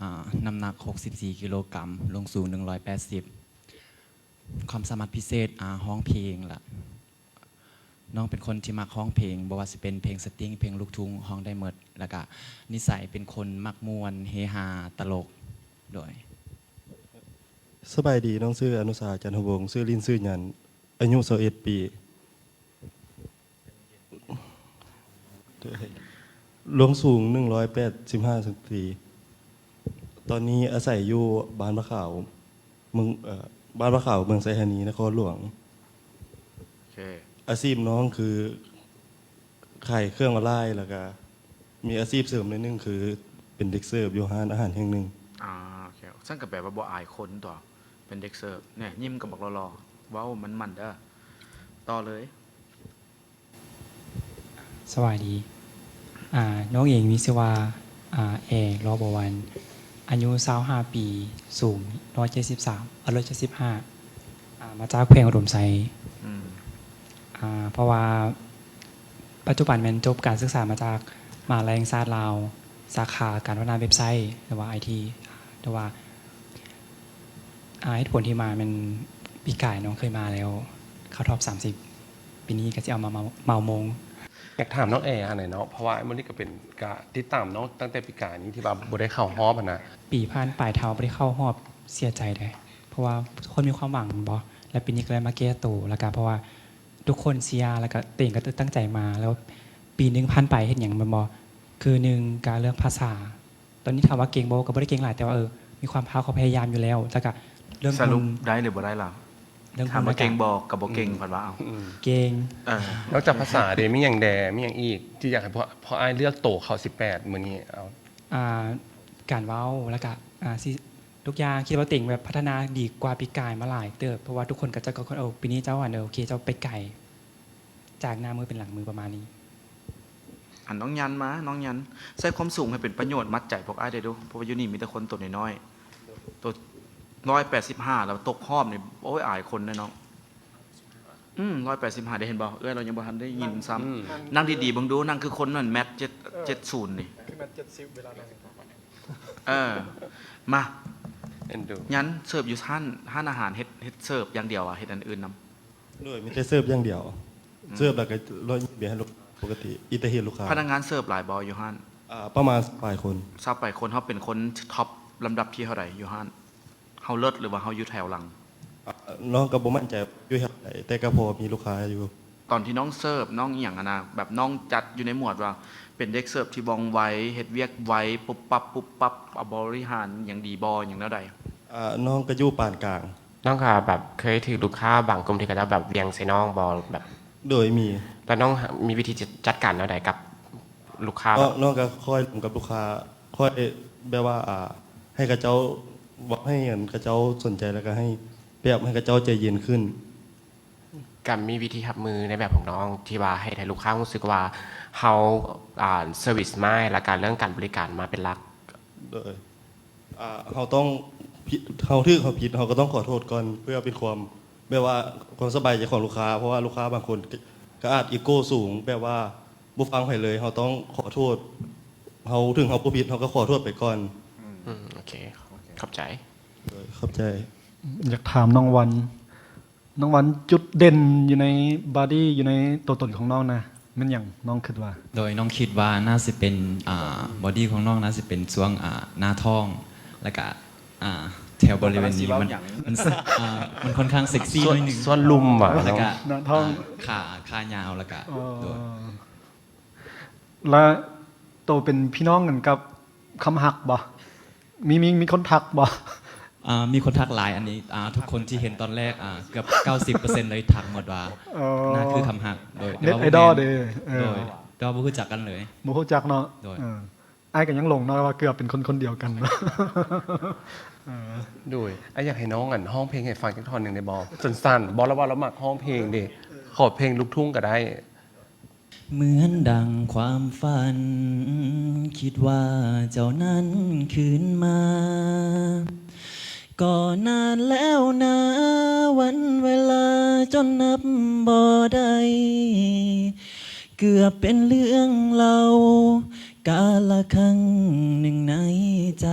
ອາ, ນ້ຳໜັກ ຫົກສິບສີ່ ກິໂລກຣາມ, ລວງສູງ ໜຶ່ງຮ້ອຍແປດສິບ. ຄວາມສາມາດພິເສດ, ອາ, ຮ້ອງເພງ ລະ ນ້ອງເປັນຄົນທີ່ມັກຮ້ອງເພງ, ບໍ່ວ່າຊິເປັນເພງສະຕິງ, ເພງລູກທຸ່ງ, ຮ້ອງໄດ້ໝົດ. ລະກະນິໄສເປັນຄົນມັກມ່ວນ, ເຮຮາ, ຕະຫຼົກ. ໂດຍ. ສະບາຍດີ, ນ້ອງຊື່ ອະນຸສາ ຈັນທະວົງ, ຊື່ຫຼິ້ນຊື່ຫຍັນ, ອາຍຸ ຊາວເອັດ ປີ. ລວງສູງ ໜຶ່ງຮ້ອຍແປດສິບຫ້າ ຊັງຕີ. ຕອນນີ້ອາໄສຢູ່ບ້ານຜາຂາວ, ເມືອງ, ເອີ, ບ້ານຜາຂາວ, ເມືອງໄຊທານີ, ນະຄອນຫຼວງ. ໂອເຄ. ອາຊີບນ້ອງຄືຂາຍເຄື່ອງອອນລາຍ, ແລ້ວກະມີອາຊີບເສີມໜ້ອຍໜຶ່ງ ຄືເປັນເດັກເສີບຢູ່ຮ້ານອາຫານແຫ່ງໜຶ່ງ. ອາ, ໂອເຄ. ຊັ້ນກໍແປວ່າບໍ່ອາຍຄົນຕົວະ, ເປັນເດັກເສີບ. ແນ່, ຍິ້ມກັບບັກຫຼໍ່ໆ, ເວົ້າມັນໆເດີ. ຕໍ່ເລີຍ. ສະບາຍດີ. ອາ, ນ້ອງເອງມີຊື່ວ່າ, ອາ, ແອ ລໍບໍວັນ, ອາຍຸ ຊາວຫ້າ ປີ, ສູງ ຮ້ອຍເຈັດສິບສາມ, ເອີ, ຮ້ອຍເຈັດສິບຫ້າ, ອາ, ມາຈາກແຂວງອຸດົມໄຊ. ອືມ. ອາ, ເພາະວ່າປັດຈຸບັນແມ່ນຈົບການສຶກສາມາຈາກມະຫາວິທະຍາໄລແຫ່ງຊາດລາວ, ສາຂາການພັດທະນາເວັບໄຊ ຫຼືວ່າ ໄອທີ ຫຼືວ່າ ອາ ເຫດຜົນທີ່ມາແມ່ນປີກາຍນ້ອງເຄີຍມາແລ້ວ ເຂົ້າທອບສາມສິບ ປີນີ້ກໍຊິເອົາມາເໝົາ ເໝົາໂມງ. ຢາກຖາມນ້ອງແອຫັ້ນແຫຼະເນາະ ເພາະວ່າອ້າຍມະລິກໍເປັນ ກະຕິດຕາມນ້ອງຕັ້ງແຕ່ປີກາຍນີ້ທີ່ວ່າບໍ່ໄດ້ເຂົ້າຮອບຫັ້ນນະ. ປີຜ່ານໄປຖ້າບໍ່ໄດ້ເຂົ້າຮອບເສຍໃຈເດ້ ເພາະວ່າຄົນມີຄວາມຫວັງແມ່ນບໍ່ ແລ້ວປີນີ້ກໍເລີຍມາແກ້ໂຕ ແລ້ວກະເພາະວ່າທຸກຄົນເຊຍ ແລ້ວກະຕົວເອງກໍຕັ້ງໃຈມາ ແລ້ວປີໜຶ່ງຜ່ານໄປເຮັດຫຍັງແມ່ນບໍ່ ຄືໜຶ່ງກະເລື່ອງພາສາ ຕອນນີ້ຖາມວ່າເກັ່ງບໍ່ ກໍບໍ່ໄດ້ເກັ່ງຫຼາຍ ແຕ່ວ່າ ເອີ ມີຄວາມພາວ ຄວາມພະຍາຍາມຢູ່ແລ້ວ ແລ້ວກະເລື່ອງ ສະຫຼຸບໄດ້ຫຼືບໍ່ໄດ້ລະ? ເລື່ອງ ຖາມວ່າເກັ່ງບໍ່ ກໍບໍ່ເກັ່ງ ອືມ ເພິ່ນວ່າ ເອົ້າ ເກັ່ງ. ເອີ ນອກຈາກພາສາເດ ມີຫຍັງແດ່ ມີຫຍັງອີກທີ່ຢາກໃຫ້ພວກ ພວກອ້າຍເລືອກໂຕເຂົ້າສິບແປດມື້ນີ້? ເອົາ ອ່າ ການເວົ້າ ແລ້ວກະ ອ່າ ຊິ ທຸກຢ່າງ ຄິດວ່າຕົວເອງແບບພັດທະນາດີກວ່າປີກາຍມາຫຼາຍເຕີບ ເພາະວ່າທຸກຄົນກໍຈະ ກໍ ເອີ ປີນີ້ເຈົ້າ ອັນ ເອີ ໂອເຄ ເຈົ້າໄປໄກ ຈາກໜ້າມືເປັນຫຼັງມືປະມານນີ້. ອັນ ນ້ອງຍັນມາ ນ້ອງຍັນ ໃຊ້ຄວາມສູງໃຫ້ເປັນປະໂຫຍດ ມັດໃຈພວກອ້າຍໄດ້ດູ ເພາະວ່າຢູ່ນີ້ມີແຕ່ຄົນໂຕນ້ອຍໆ ໂຕຮ້ອຍແປດສິບຫ້າ ແລ້ວຕົກຮອບນີ້ ໂອ້ຍ ອາຍຄົນເດ້ນ້ອງ. ອືມ ຮ້ອຍແປດສິບຫ້າ ໄດ້ເຫັນບໍ່ ເອື້ອຍລາວຍັງບໍ່ທັນໄດ້ຍິນຊ້ຳ. ອືມ ນັ່ງດີໆເບິ່ງດູ ນັ່ງຄືຄົນນັ້ນແມັດເຈັດ ເອີ ເຈັດສູນນີ້ ຄືແມັດເຈັດສິບເວລານັ້ນ. ເອີ ມາ ເອັນດູ ຍັນເສີບຢູ່ຮ້ານ ຮ້ານອາຫານ ເຮັດ ເຮັດເສີບຢ່າງດຽວ ເຮັດອັນອື່ນນຳ? ໂດຍ ມີແຕ່ເສີບຢ່າງດຽວ. ອືມ ເສີບແລ້ວກໍລອຍເບຍໃຫ້ລູກ ປົກກະຕິ ເອັນເຕີເທນລູກຄ້າ. ພະນັກງານເສີບຫຼາຍບໍ່ຢູ່ຮ້ານ? ອ່າ ປະມານຊາວປາຍຄົນ. ຊາວປາຍຄົນ. ເຮົາເປັນຄົນທັອບລຳດັບທີເທົ່າໃດຢູ່ຮ້ານ? ເຮົາເລີດ ຫຼືວ່າເຮົາຢູ່ແຖວຫຼັງ? ອ່າ ນ້ອງກໍບໍ່ໝັ້ນໃຈຢູ່ແຖວໃດ ແຕ່ກໍພໍມີລູກຄ້າຢູ່. ຕອນທີ່ນ້ອງເສີບ ນ້ອງອີ່ຫຍັງຫັ້ນນະ ແບບນ້ອງຈັດຢູ່ໃນໝວດວ່າເປັນເດັກເສີບທີ່ວ່ອງໄວ ເຮັດວຽກໄວ ປຸບປັບປຸບປັບ ອາ ບໍລິຫານຫຍັງດີບໍ່ ຫຍັງແນວໃດ? ອ່າ ນ້ອງກໍຢູ່ປານກາງ. ນ້ອງກໍແບບເຄີຍຖືກລູກຄ້າບາງກຸ່ມທີ່ເຂົາເຈົ້າແບບຫວ່ຽງໃສ່ນ້ອງບໍ່ ແບບ? ໂດຍ ມີ. ແລ້ວນ້ອງ ຫ- ມີວິທີຈະຈັດການແນວໃດກັບລູກຄ້າ? ນ້ອງ ນ້ອງກໍຄ່ອຍລົມກັບລູກຄ້າ ຄ່ອຍແບບວ່າ ອ່າ ໃຫ້ເຂົາເຈົ້າເວົ້າ ໃຫ້ອັນ ເຂົາເຈົ້າສົນໃຈ ແລ້ວກໍໃຫ້ແບບ ໃຫ້ເຂົາເຈົ້າໃຈເຢັນຂຶ້ນ. ກໍມີວິທີຮັບມືໃນແບບຂອງນ້ອງ ທີ່ວ່າເຮັດໃຫ້ລູກຄ້າຮູ້ສຶກວ່າເຮົາ ອ່າ ເຊີວິສມາຍ ແລ້ວກໍເລື່ອງການບໍລິການມາເປັນຫຼັກ. ໂດຍ ອ່າ ເຮົາຕ້ອງຜິດ ເຮົາຖືກເຮົາຜິດ ເຮົາກໍຕ້ອງຂໍໂທດກ່ອນ ເພື່ອເປັນຄວາມ ແບບວ່າຄວາມສະບາຍໃຈຂອງລູກຄ້າ ເພາະວ່າລູກຄ້າບາງຄົນ ກໍອາດອີໂກ້ສູງ ແບບວ່າບໍ່ຟັງໃຜເລີຍ. ເຮົາຕ້ອງຂໍໂທດ ເຮົາ ເຖິງເຮົາບໍ່ຜິດ ເຮົາກໍຂໍໂທດໄປກ່ອນ. ອືມ ໂອເຄ ຂອບໃຈ. ໂດຍ ຂອບໃຈ. ຢາກຖາມນ້ອງວັນ ນ້ອງວັນ ຈຸດເດັ່ນຢູ່ໃນບອດີ້ ຢູ່ໃນຕົວຕົນຂອງນ້ອງນະ ແມ່ນຫຍັງ ນ້ອງຄິດວ່າ? ໂດຍ ນ້ອງຄິດວ່າໜ້າຊິເປັນ ອ່າ ບອດີ້ຂອງນ້ອງໜ້າຊິເປັນຊ່ວງ ອ່າ ໜ້າທ້ອງ ແລ້ວກະ ອ່າ ແຖວບໍລິເວນນີ້ມັນ ມັນ ອ່າ ມັນຄ່ອນຂ້າງເຊັກຊີໜ້ອຍໜຶ່ງ ສ່ວນລຸ່ມຫວາ ແລ້ວກະ ໜ້າທ້ອງ ອ່າ ຂາ ຂາຍາວ ແລ້ວກະ ອໍ ໂດຍ. ລະໂຕເປັນພີ່ນ້ອງກັນກັບຄຳຮັກບໍ່? ມີ ມີ ມີຄົນທັກບໍ່? ອ່າ ມີຄົນທັກຫຼາຍ ອັນນີ້ ອ່າ ທຸກຄົນທີ່ເຫັນຕອນແລກ ອ່າ ເກືອບເກົ້າສິບເປີເຊັນເລີຍທັກໝົດວ່າ ເອີ ໜ້າຄືຄຳຮັກ ໂດຍ ເນັດໄອດອລເດ້ ເອີ ໂດຍ ແຕ່ວ່າບໍ່ຮູ້ຈັກກັນເລີຍ ບໍ່ຮູ້ຈັກເນາະ ໂດຍ ເອີ ອ້າຍກໍຍັງຫຼົງເນາະວ່າເກືອບເປັນຄົນຄົນດຽວກັນ ເອີ ໂດຍ ອ້າຍຢາກໃຫ້ນ້ອງ ອັນ ຮ້ອງເພງໃຫ້ຟັງຈັກທ່ອນໜຶ່ງໄດ້ບໍ່? ສັ້ນໆ ບໍ່ລະວ່າລາວມັກຮ້ອງເພງເດ້ ຂໍເພງລູກທຸ່ງກໍໄດ້. ເໝືອນດັ່ງຄວາມຝັນ ຄິດວ່າເຈົ້ານັ້ນຄືນມາ ກໍນານແລ້ວນາ ວັນເວລາຈົນນັບບໍ່ໄດ້ ເກືອບເປັນເລື່ອງເລົ່າ ກາລະຄັ້ງໜຶ່ງໃນໃຈ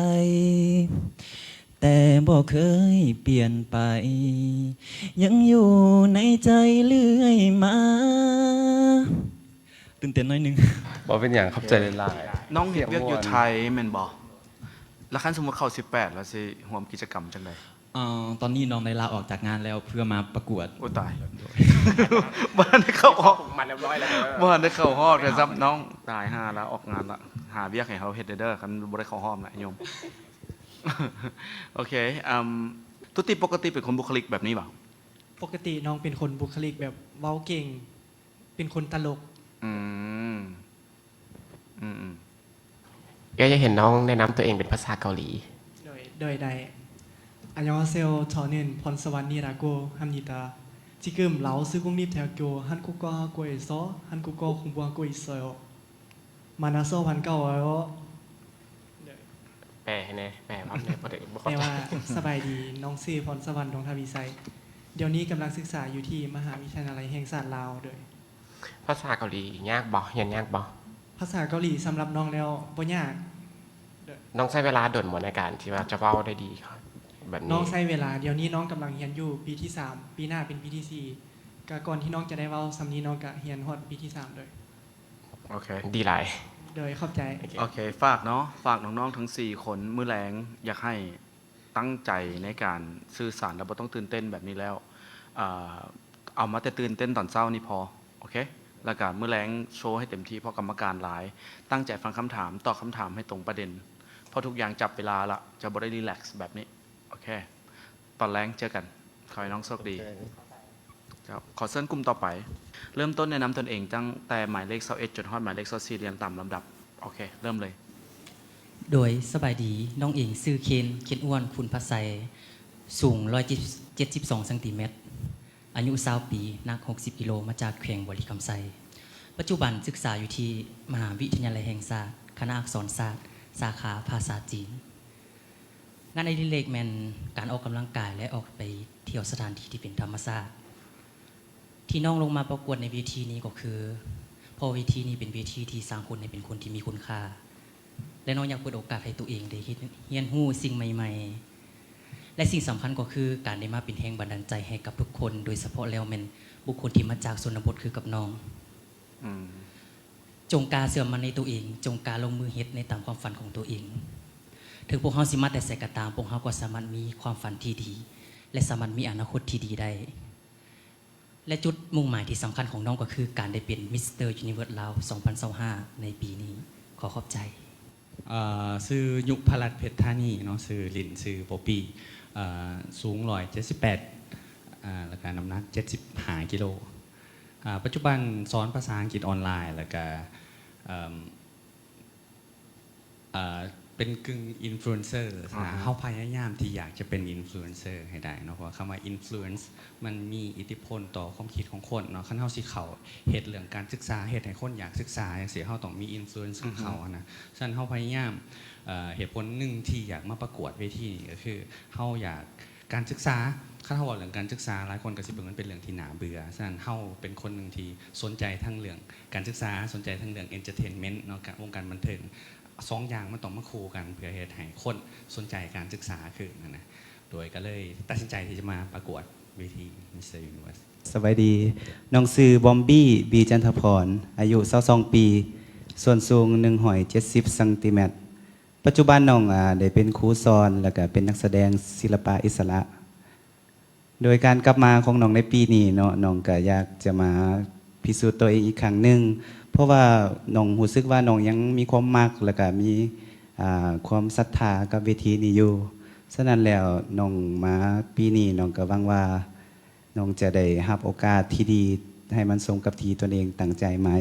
ແຕ່ບໍ່ເຄີຍປ່ຽນໄປ ຍັງຢູ່ໃນໃຈເລື້ອຍມາ. ຕື່ນເຕັ້ນໜ້ອຍໜຶ່ງ. ບໍ່ເປັນຫຍັງ ຂອບໃຈຫຼາຍໆ. ນ້ອງເຮັດວຽກຢູ່ໄທແມ່ນບໍ່? ແລ້ວຄັນສົມມຸດເຂົ້າສິບແປດ ແລ້ວຊິຮ່ວມກິດຈະກຳຈັ່ງໃດ? ເອີ ຕອນນີ້ນ້ອງໄດ້ລາອອກຈາກງານແລ້ວ ເພື່ອມາປະກວດ. ໂອ້ ຕາຍ ບໍ່ທັນໄດ້ເຂົ້າຮອບ ມາຮຽບຮ້ອຍແລ້ວ ບໍ່ທັນໄດ້ເຂົ້າຮອບເລີຍຊ້ຳ. ນ້ອງ ຕາຍຫ່າ ລາອອກງານລະ ຫາວຽກໃຫ້ເຮົາເຮັດແດ່ເດີ ຄັນບໍ່ໄດ້ເຂົ້າຮອບນະໂຍມ. ໂອເຄ ອາ ຕຸຕິ ປົກກະຕິເປັນຄົນບຸກຄະລິກແບບນີ້ບໍ່? ປົກກະຕິນ້ອງເປັນຄົນບຸກຄະລິກແບບເວົ້າເກັ່ງ ເປັນຄົນຕະຫຼົກ. ອືມ ອືມໆ. ເອື້ອຍຢາກເຫັນນ້ອງແນະນຳຕົວເອງເປັນພາສາເກົາຫຼີ. ໂດຍ ໂດຍ ໄດ້. 안녕하세요. 저는 번스완이라고 합니다. 지금 라오스 국립대학교 한국어 학과에서 한국어 공부하고 있어요. 만나서 반가워요. ແປໃຫ້ແດ່ ແປພັບແດ່ ບໍ່ໄດ້ ບໍ່ເຂົ້າໃຈ. ແປວ່າ ສະບາຍດີ ນ້ອງຊື່ ພອນສະຫວັນ ດວງທະວີໄຊ ດຽວນີ້ກຳລັງສຶກສາຢູ່ທີ່ມະຫາວິທະຍາໄລແຫ່ງຊາດລາວ. ໂດຍ. ພາສາເກົາຫຼີຍາກບໍ່? ຮຽນຍາກບໍ່? ພາສາເກົາຫຼີສຳລັບນ້ອງແລ້ວບໍ່ຍາກ. ໂດຍ. ນ້ອງໃຊ້ເວລາດົນບໍ່ໃນການທີ່ວ່າຈະເວົ້າໄດ້ດີ? ແບບນີ້ ນ້ອງໃຊ້ເວລາ ດຽວນີ້ນ້ອງກຳລັງຮຽນຢູ່ປີທີສາມ ປີໜ້າເປັນປີທີສີ່ ກະກ່ອນທີ່ນ້ອງຈະໄດ້ເວົ້າສ່ຳນີ້ ນ້ອງກະຮຽນຮອດປີທີສາມເລີຍ. ໂອເຄ ດີຫຼາຍ. ໂດຍ ຂອບໃຈ. ໂອເຄ ໂອເຄ ຝາກເນາະ ຝາກນ້ອງໆທັງສີ່ຄົນ ມື້ແລງຢາກໃຫ້ຕັ້ງໃຈໃນການສື່ສານ ແລະ ບໍ່ຕ້ອງຕື່ນເຕັ້ນແບບນີ້ແລ້ວ ເອີ ເອົາມາແຕ່ຕື່ນເຕັ້ນຕອນເຊົ້ານີ້ພໍ ໂອເຄ ແລ້ວກະມື້ແລງໂຊໃຫ້ເຕັມທີ່ ເພາະກຳມະການຫຼາຍ ຕັ້ງໃຈຟັງຄຳຖາມ ຕອບຄຳຖາມໃຫ້ຕົງປະເດັນ ເພາະທຸກຢ່າງຈັບເວລາລະ ຈະບໍ່ໄດ້ຣີແລັກແບບນີ້ ໂອເຄ ຕອນແລງເຈີກັນ ຂໍໃຫ້ນ້ອງໂຊກດີ. ໂອເຄ ເຈົ້າ ຂໍເຊີນກຸ່ມຕໍ່ໄປ ເລີ່ມຕົ້ນແນະນຳຕົນເອງຕັ້ງແຕ່ໝາຍເລກຊາວເອັດ ຈົນຮອດໝາຍເລກຊາວສີ່ ລຽງຕາມລຳດັບ. ໂອເຄ ເລີ່ມເລີຍ. ໂດຍ ສະບາຍດີ ນ້ອງເອງຊື່ ເຄນ ເຄນອ້ວນ ຄຸນພະໄຊ ສູງ ຮ້ອຍເຈັດສິບສອງຊັງຕີແມັດ ອາຍຸ ຊາວປີ ໜັກ ຫົກສິບກິໂລ ມາຈາກແຂວງບໍລິຄຳໄຊ. ປັດຈຸບັນສຶກສາຢູ່ທີ່ມະຫາວິທະຍາໄລແຫ່ງຊາດ ຄະນະອັກສອນສາດ ສາຂາພາສາຈີນ. ງານອະດິເລກແມ່ນການອອກກຳລັງກາຍ ແລະ ອອກໄປທ່ຽວສະຖານທີ່ທີ່ເປັນທຳມະຊາດ. ທີ່ນ້ອງລົງມາປະກວດໃນເວທີນີ້ກໍຄື ເພາະເວທີນີ້ເປັນເວທີທີ່ສ້າງຄົນໃຫ້ເປັນຄົນທີ່ມີຄຸນຄ່າ ແລະ ນ້ອງຢາກເປີດໂອກາດໃຫ້ໂຕເອງໄດ້ເຮັດ ຮຽນຮູ້ສິ່ງໃໝ່ໆ ແລະ ສິ່ງສຳຄັນກໍຄືການໄດ້ມາເປັນແຮງບັນດານໃຈໃຫ້ກັບທຸກຄົນ ໂດຍສະເພາະແລ້ວແມ່ນບຸກຄົນທີ່ມາຈາກຊົນນະບົດຄືກັບນ້ອງ. ອືມ ຈົ່ງກ້າເຊື່ອໝັ້ນໃນໂຕເອງ, ຈົ່ງກ້າລົງມືເຮັດໃນຕາມຄວາມຝັນຂອງໂຕເອງ. ເຖິງພວກເຮົາຊິມາແຕ່ໃສກໍຕາມ, ພວກເຮົາກໍສາມາດມີຄວາມຝັນທີ່ດີ ແລະ ສາມາດມີອະນາຄົດທີ່ດີໄດ້. ແລະ ຈຸດມຸ່ງໝາຍທີ່ສຳຄັນຂອງນ້ອງກໍຄືການໄດ້ເປັນ Mister Universe ລາວ ສອງພັນຊາວຫ້າ ໃນປີນີ້. ຂໍຂອບໃຈ. ເອີ ຊື່ຍຸພະລັດ ເພັດທານີເນາະ, ຊື່ຫຼິ້ນຊື່ບອບບີ ເອີ ສູງ ໜຶ່ງຮ້ອຍເຈັດສິບແປດ ເອີ ແລ້ວກະນ້ຳໜັກ ເຈັດສິບຫ້າກິໂລ. ອາ ປັດຈຸບັນສອນພາສາອັງກິດອອນລາຍ ແລ້ວກະ ເອີ ເປັນກຶ່ງອິນຟລູເອນເຊີ ອືຮຶ ເຮົາພະຍາຍາມທີ່ຢາກຈະເປັນອິນຟລູເອນເຊີໃຫ້ໄດ້ເນາະ ເພາະວ່າຄຳວ່າອິນຟລູເອນ ມັນມີອິດທິພົນຕໍ່ຄວາມຄິດຂອງຄົນເນາະ. ຄັນເຮົາຊິເຂົ້າເຮັດເລື່ອງການສຶກສາ ເຮັດໃຫ້ຄົນຢາກສຶກສາຈັ່ງຊີ້ ເຮົາຕ້ອງມີອິນຟລູເອນ ອືຮຶ ຂອງເຂົາຫັ້ນນະ. ສະນັ້ນເຮົາພະຍາຍາມ ເອີ ເຫດຜົນໜຶ່ງທີ່ຢາກມາປະກວດເວທີນີ້ກໍຄືເຮົາຢາກ ການສຶກສາ, ຄັນເຮົາເວົ້າເລື່ອງການສຶກສາ ຫຼາຍຄົນກໍຊິເບິ່ງມັນເປັນເລື່ອງທີ່ໜ້າເບື່ອ. ສະນັ້ນເຮົາເປັນຄົນໜຶ່ງທີ່ສົນໃຈທັງເລື່ອງການສຶກສາ, ສົນໃຈທັງເລື່ອງເອັນເຕີເທນເມັນເນາະ, ການ ວົງການບັນເທີງ. ສອງຢ່າງມັນຕ້ອງມາຄູ່ກັນ ເພື່ອເຮັດໃຫ້ຄົນສົນໃຈການສຶກສາຂຶ້ນຫັ້ນນະ. ໂດຍກໍເລີຍຕັດສິນໃຈທີ່ຈະມາປະກວດເວທີ Mister Universe. ສະບາຍດີ, ນ້ອງຊື່ບອມບີ ບີ ຈັນທະພອນ, ອາຍຸ ຊາວສອງປີ, ສ່ວນສູງ ໜຶ່ງຮ້ອຍເຈັດສິບຊັງຕີແມັດ. ປັດຈຸບັນນ້ອງ ອາ ໄດ້ເປັນຄູສອນ ແລ້ວກະເປັນນັກສະແດງສິລະປະອິດສະຫຼະ. ໂດຍການກັບມາຂອງນ້ອງໃນປີນີ້ເນາະ, ນ້ອງກະຢາກຈະມາພິສູດຕົວເອງອີກຄັ້ງໜຶ່ງ ເພາະວ່ານ້ອງຮູ້ສຶກວ່ານ້ອງຍັງມີຄວາມມັກ ແລ້ວກະມີ ອາ ຄວາມສັດທາກັບເວທີນີ້ຢູ່. ສະນັ້ນແລ້ວ ນ້ອງມາປີນີ້ ນ້ອງກະຫວັງວ່ານ້ອງຈະໄດ້ຮັບໂອກາດທີ່ດີ ໃຫ້ມັນສົມກັບທີ່ຕົນເອງຕັ້ງໃຈມາ.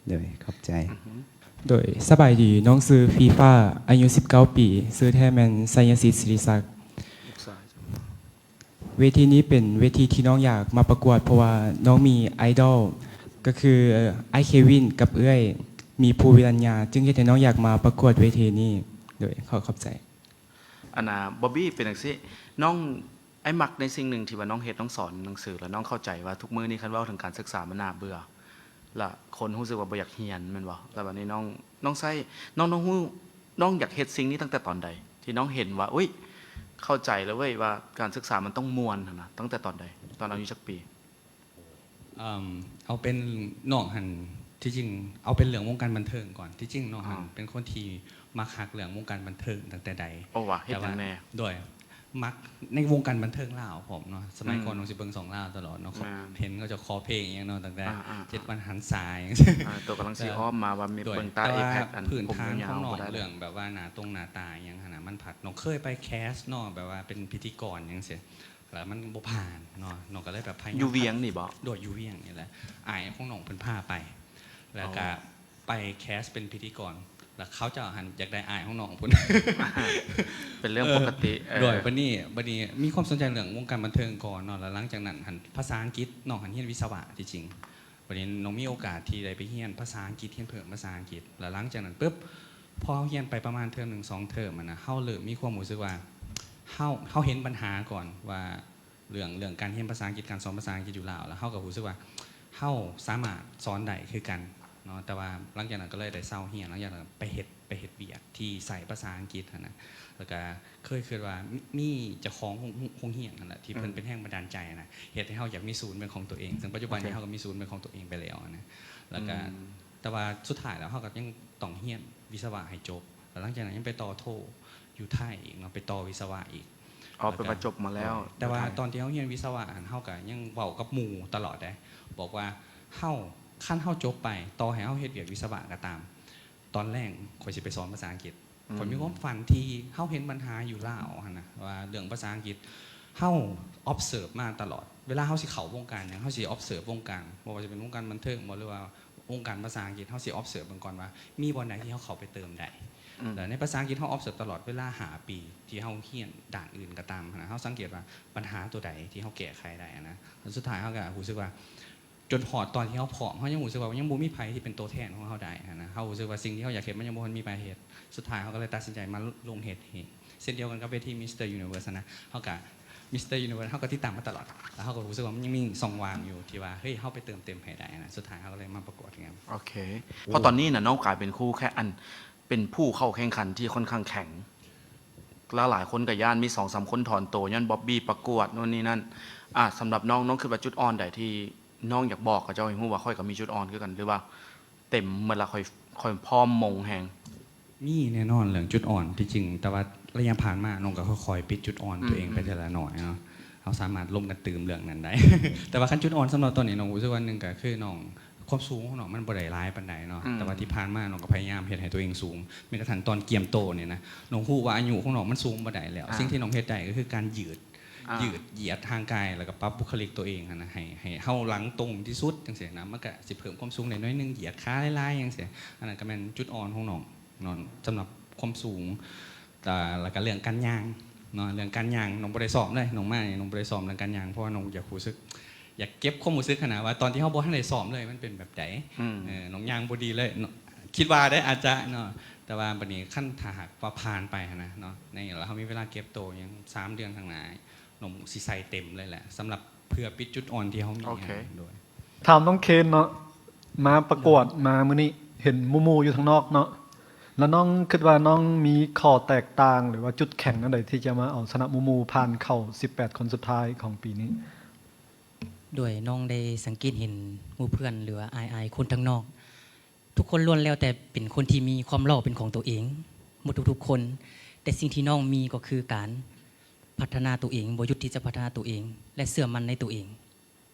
ໂດຍ ຂອບໃຈ. ອືຮຶ ໂດຍ ສະບາຍດີ, ນ້ອງຊື່ຟີຟ້າ ອາຍຸ ສິບເກົ້າປີ, ຊື່ແທ້ແມ່ນໄຊຍະສິດ ສິລິສັກ. ເວທີນີ້ເປັນເວທີທີ່ນ້ອງຢາກມາປະກວດ ເພາະວ່ານ້ອງມີໄອດອລ ກໍຄືອ້າຍເຄວິນກັບເອື້ອຍມີພູວິລັນຍາ ຈຶ່ງເຮັດໃຫ້ນ້ອງຢາກມາປະກວດເວທີນີ້. ໂດຍ ຂໍຂອບໃຈ. ອັນນ່າ ບອບບີ ເປັນຈັ່ງຊີ້ ນ້ອງ ອ້າຍມັກໃນສິ່ງໜຶ່ງທີ່ວ່ານ້ອງເຮັດ, ນ້ອງສອນໜັງສື ແລ້ວນ້ອງເຂົ້າໃຈວ່າທຸກມື້ນີ້ຄັນເວົ້າເຖິງການສຶກສາມັນໜ້າເບື່ອ ລະຄົນຮູ້ສຶກວ່າບໍ່ຢາກຮຽນແມ່ນບໍ່? ລະບາດນີ້ນ້ອງ ນ້ອງໃຊ້ ນ້ອງ ນ້ອງຮູ້ ນ້ອງຢາກເຮັດສິ່ງນີ້ຕັ້ງແຕ່ຕອນໃດ? ທີ່ນ້ອງເຫັນວ່າ ອຸ້ຍ ເຂົ້າໃຈແລ້ວເວີ້ຍວ່າການສຶກສາມັນຕ້ອງມ່ວນຫັ້ນນະ, ຕັ້ງແຕ່ຕອນໃດ? ຕອນອາຍຸຈັກປີ? ເອີ່ມ ເອົາເປັນນ້ອງຫັ້ນ ທີ່ຈິງເອົາເປັນເລື່ອງວົງການບັນເທີງກ່ອນ. ທີ່ຈິງນ້ອງຫັ້ນ ອໍ ເປັນຄົນທີ່ມັກຮັກເລື່ອງວົງການບັນເທີງຕັ້ງແຕ່ໃດ. ໂອ້ ວ່າເຮັດຫຍັງແດ່? ແຕ່ວ່າ ໂດຍ ມັກໃນວົງການບັນເທີງລາວພ້ອມເນາະ. ສະໄໝກ່ອນ ອືມ ນ້ອງຊິເບິ່ງຊ່ອງລາວຕະຫຼອດເນາະ. ແມ່ນ. ເຫັນເຂົາເຈົ້າຄໍເພງອີ່ຫຍັງເນາະ ຕັ້ງແຕ່ ອ່າໆໆ ເຈັດວັນຫັນສາ ໂຕກຳລັງຊິອ້ອມມາວ່າມີ ໂດຍ ເບິ່ງຕາ ເອັບແພັກ ແຕ່ວ່າພື້ນຖານຂອງນ້ອງ ເລື່ອງແບບວ່າໜ້າຕົງໜ້າຕາອີ່ຫຍັງຫັ້ນນະ ມັນພັດ ນ້ອງເຄີຍໄປແຄສເນາະ ແບບວ່າເປັນພິທີກອນຫຍັງຊີ້ ແລ້ວມັນບໍ່ຜ່ານເນາະ. ນ້ອງກໍເລີຍແບບພະຍາຍາມ ຢູ່ວຽງນີ້ບໍ? ໂດຍ ຢູ່ວຽງນີ້ແຫຼະ ອ້າຍຂອງນ້ອງເພິ່ນພາໄປ ແລ້ວກໍ ອໍ ໄປແຄສເປັນພິທີກອນ ແລ້ວເຂົາເຈົ້າຫັ້ນຢາກໄດ້ອ້າຍຂອງນ້ອງພຸ້ນ ເປັນເລື່ອງ ເອີ ປົກກະຕິ. ເອີ ໂດຍ ບັດນີ້ ບັດນີ້ມີຄວາມສົນໃຈເລື່ອງວົງການບັນເທີງກ່ອນເນາະ ແລ້ວຫຼັງຈາກນັ້ນຫັ້ນ ພາສາອັງກິດ ນ້ອງຫັ້ນຮຽນວິສະວະທີ່ຈິງ. ບັດນີ້ນ້ອງມີໂອກາດທີ່ໄດ້ໄປຮຽນພາສາອັງກິດ ຮຽນເພີ່ມພາສາອັງກິດ ແລ້ວຫຼັງຈາກນັ້ນປຶບ ພໍເຮົາຮຽນໄປປະມານເທີມໜຶ່ງສອງເທີມຫັ້ນນະ ເຮົາເລີ່ມມີຄວາມຮູ້ສຶກວ່າ ເຮົາ ເຮົາເຫັນບັນຫາກ່ອນວ່າ ເລື່ອງ ເລື່ອງການຮຽນພາສາອັງກິດ ການສອນພາສາອັງກິດຢູ່ລາວ ແລ້ວເຮົາກໍຮູ້ສຶກວ່າເຮົາສາມາດສອນໄດ້ຄືກັນເນາະ. ແຕ່ວ່າຫຼັງຈາກນັ້ນກໍເລີຍໄດ້ເຊົາຮຽນ ຫຼັງຈາກນັ້ນໄປເຮັດ ໄປເຮັດວຽກທີ່ໃຊ້ພາສາອັງກິດຫັ້ນນະ ແລ້ວກະເຄີຍຄິດວ່າມີ ມີເຈົ້າຂອງໂຮງ ໂຮງຮຽນຫັ້ນແຫຼະ ທີ່ເພິ່ນ ອືມ ເປັນແຮງບັນດານໃຈນະ ເຮັດໃຫ້ເຮົາຢາກມີສູນເປັນຂອງຕົວເອງ ເຊິ່ງປັດຈຸບັນ ໂອເຄ ນີ້ເຮົາກໍມີສູນເປັນຂອງຕົວເອງໄປແລ້ວນະ ແລ້ວກະ ອືມ ແຕ່ວ່າສຸດທ້າຍແລ້ວເຮົາກໍຍັງຕ້ອງຮຽນວິສະວະໃຫ້ຈົບ ແລ້ວຫຼັງຈາກນັ້ນຍັງໄປຕໍ່ໂທຢູ່ໄທອີກເນາະ ໄປຕໍ່ວິສະວະອີກ ອໍ ແລ້ວກໍ ໄປມາຈົບມາແລ້ວ ແຕ່ວ່າ ຢູ່ໄທ ຕອນທີ່ເຮົາຮຽນວິສະວະຫັ້ນ ເຮົາກໍຍັງເວົ້າກັບໝູ່ຕະຫຼອດເດ້ ບອກວ່າເຮົາ ຄັນເຮົາຈົບໄປ ຕໍ່ໃຫ້ເຮົາເຮັດວຽກວິສະວະກໍຕາມ ຕອນແລງຂ້ອຍຊິໄປສອນພາສາອັງກິດ ອືມ ຂ້ອຍມີຄວາມຝັນທີ່ເຮົາເຫັນບັນຫາຢູ່ລາວຫັ້ນນະ ວ່າເລື່ອງພາສາອັງກິດ ເຮົາ observe ມາຕະຫຼອດ ເວລາເຮົາຊິເຂົ້າວົງການຫຍັງ ເຮົາຊິ observe ວົງການ ບໍ່ວ່າຈະເປັນວົງການບັນເທີງບໍ ຫຼືວ່າວົງການພາສາອັງກິດ ເຮົາຊິ observe ເບິ່ງກ່ອນວ່າມີບ່ອນໃດທີ່ເຮົາເຂົ້າໄປເຕີມໄດ້ ອືມ ແລ້ວໃນພາສາອັງກິດເຮົາ observe ຕະຫຼອດ ເວລາຫ້າປີທີ່ເຮົາຮຽນດ້ານອື່ນກໍຕາມຫັ້ນນະ ເຮົາສັງເກດວ່າບັນຫາຕົວໃດທີ່ເຮົາແກ້ໄຂໄດ້ຫັ້ນນະ ແລ້ວສຸດທ້າຍເຮົາກໍຮູ້ສຶກວ່າ ຈົນຮອດຕອນທີ່ເຮົາພ້ອມ ເຮົາຍັງຮູ້ສຶກວ່າຍັງບໍ່ມີໃຜທີ່ເປັນຕົວແທນຂອງເຮົາໄດ້ຫັ້ນນະ ເຮົາຮູ້ສຶກວ່າສິ່ງທີ່ເຮົາຢາກເຮັດມັນຍັງບໍ່ທັນມີໃຜເຮັດ ສຸດທ້າຍເຮົາກໍເລີຍຕັດສິນໃຈມາລົງເຮັດເອງ ເຊັ່ນດຽວກັນກັບເວທີ Mister Universe ຫັ້ນນະ ເຮົາກໍ Mister Universe ເຮົາກໍຕິດຕາມມາຕະຫຼອດ ແລ້ວເຮົາກໍຮູ້ສຶກວ່າມັນຍັງມີຊ່ອງວ່າງຢູ່ທີ່ວ່າ ເຮີ້ຍ ເຮົາໄປເຕີມເຕັມໃຫ້ໄດ້ຫັ້ນນະ ສຸດທ້າຍເຮົາກໍເລີຍມາປະກວດງານ ໂອເຄ ເພາະຕອນນີ້ນະ ນ້ອງກາຍເປັນຄູ່ແຂ່ງ ອັນ ເປັນຜູ້ເຂົ້າແຂ່ງຂັນທີ່ຄ່ອນຂ້າງແຂງ ແລ້ວຫຼາຍຄົນກໍຢ້ານ ມີສອງສາມຄົນຖອນໂຕຍ້ອນບອບບີ້ປະກວດໂນ່ນນີ້ນັ້ນ ອາ ສຳລັບນ້ອງ ນ້ອງຄິດວ່າຈຸດອ່ອນໃດທີ່ນ້ອງຢາກບອກເຂົາເຈົ້າໃຫ້ຮູ້ວ່າ ຂ້ອຍກໍມີຈຸດອ່ອນຄືກັນ ຫຼືວ່າເຕັມໝົດລະ ຂ້ອຍ ຂ້ອຍພ້ອມມົງແຮງ? ມີແນ່ນອນເລື່ອງຈຸດອ່ອນທີ່ຈິງ ແຕ່ວ່າໄລຍະຜ່ານມານ້ອງກໍຄ່ອຍໆປິດຈຸດອ່ອນ ອືມ ຕົວເອງໄປເທື່ອລະໜ້ອຍເນາະ ເຮົາສາມາດລົມກັນຕື່ມເລື່ອງນັ້ນໄດ້ ແຕ່ວ່າຄັນຈຸດອ່ອນສຳລັບຕອນນີ້ ນ້ອງຮູ້ສຶກວ່າ ໜຶ່ງກໍຄືນ້ອງ ຄວາມສູງຂອງນ້ອງມັນບໍ່ໄດ້ຫຼາຍປານໃດເນາະ ອືມ ແຕ່ວ່າທີ່ຜ່ານມານ້ອງກໍພະຍາຍາມເຮັດໃຫ້ຕົວເອງສູງ ແມ້ກະທັ່ງຕອນກຽມໂຕນີ້ນະ ນ້ອງຮູ້ວ່າອາຍຸຂອງນ້ອງມັນສູງບໍ່ໄດ້ແລ້ວ ອາ ສິ່ງທີ່ນ້ອງເຮັດໄດ້ກໍຄືການຢືດ ອາ ຢືດຢຽດຮ່າງກາຍ ແລ້ວກໍປັບບຸກຄະລິກຕົວເອງຫັ້ນນະ ໃຫ້ ໃຫ້ເຮົາຫຼັງຕົງທີ່ສຸດຈັ່ງຊີ້ນະ ມັນກະຊິເພີ່ມຄວາມສູງໄດ້ໜ້ອຍໜຶ່ງ ຢຽດຂາຫຼາຍໆຈັ່ງຊີ້ ອັນນັ້ນກໍແມ່ນຈຸດອ່ອນຂອງນ້ອງເນາະ ສຳລັບຄວາມສູງ ແລ້ວກໍເລື່ອງການຍ່າງເນາະ ເລື່ອງການຍ່າງນ້ອງບໍ່ໄດ້ຊ້ອມເລີຍ ນ້ອງມານີ້ນ້ອງບໍ່ໄດ້ຊ້ອມເລື່ອງການຍ່າງ ເພາະວ່ານ້ອງຢາກຮູ້ສຶກ ຢາກເກັບຄວາມຮູ້ສຶກຫັ້ນນະ ວ່າຕອນທີ່ເຮົາບໍ່ທັນໄດ້ຊ້ອມເລີຍມັນເປັນແບບໃດ ອືມ ເອີ ນ້ອງຍ່າງບໍ່ດີເລີຍເນາະ ຄິດວ່າເດ້ ອາດຈະເນາະ ແຕ່ວ່າບັດນີ້ຄັນຖ້າຫາກວ່າຜ່ານໄປຫັ້ນນະເນາະ ໃນເວລາເຮົາມີເວລາເກັບໂຕຫຍັງສາມເດືອນຂ້າງໜ້າ ນ້ອງຊິໃສ່ເຕັມເລີຍແຫຼະ ສຳລັບເພື່ອປິດຈຸດອ່ອນທີ່ເຮົາມີ ໂອເຄ ຫັ້ນ ໂດຍ ຖາມນ້ອງເຄນເນາະ ມາປະກວດ ໂດຍ ມາມື້ນີ້ ເຫັນໝູ່ໆຢູ່ທາງນອກເນາະ ແລ້ວນ້ອງຄິດວ່ານ້ອງມີຂໍ້ແຕກຕ່າງ ຫຼືວ່າຈຸດແຂງແນວໃດທີ່ຈະມາເອົາຊະນະໝູ່ໆ ຜ່ານເຂົ້າສິບແປດຄົນສຸດທ້າຍຂອງປີນີ້? ໂດຍ ນ້ອງໄດ້ສັງເກດເຫັນໝູ່ເພື່ອນ ຫຼືວ່າອ້າຍໆຄົນທາງນອກ ທຸກຄົນລ້ວນແລ້ວແຕ່ເປັນຄົນທີ່ມີຄວາມຫຼໍ່ເປັນຂອງຕົວເອງໝົດທຸກໆຄົນ ແຕ່ສິ່ງທີ່ນ້ອງມີກໍຄືການພັດທະນາຕົວເອງ ບໍ່ຢຸດທີ່ຈະພັດທະນາຕົວເອງ ແລະ ເຊື່ອໝັ້ນໃນຕົວເອງ.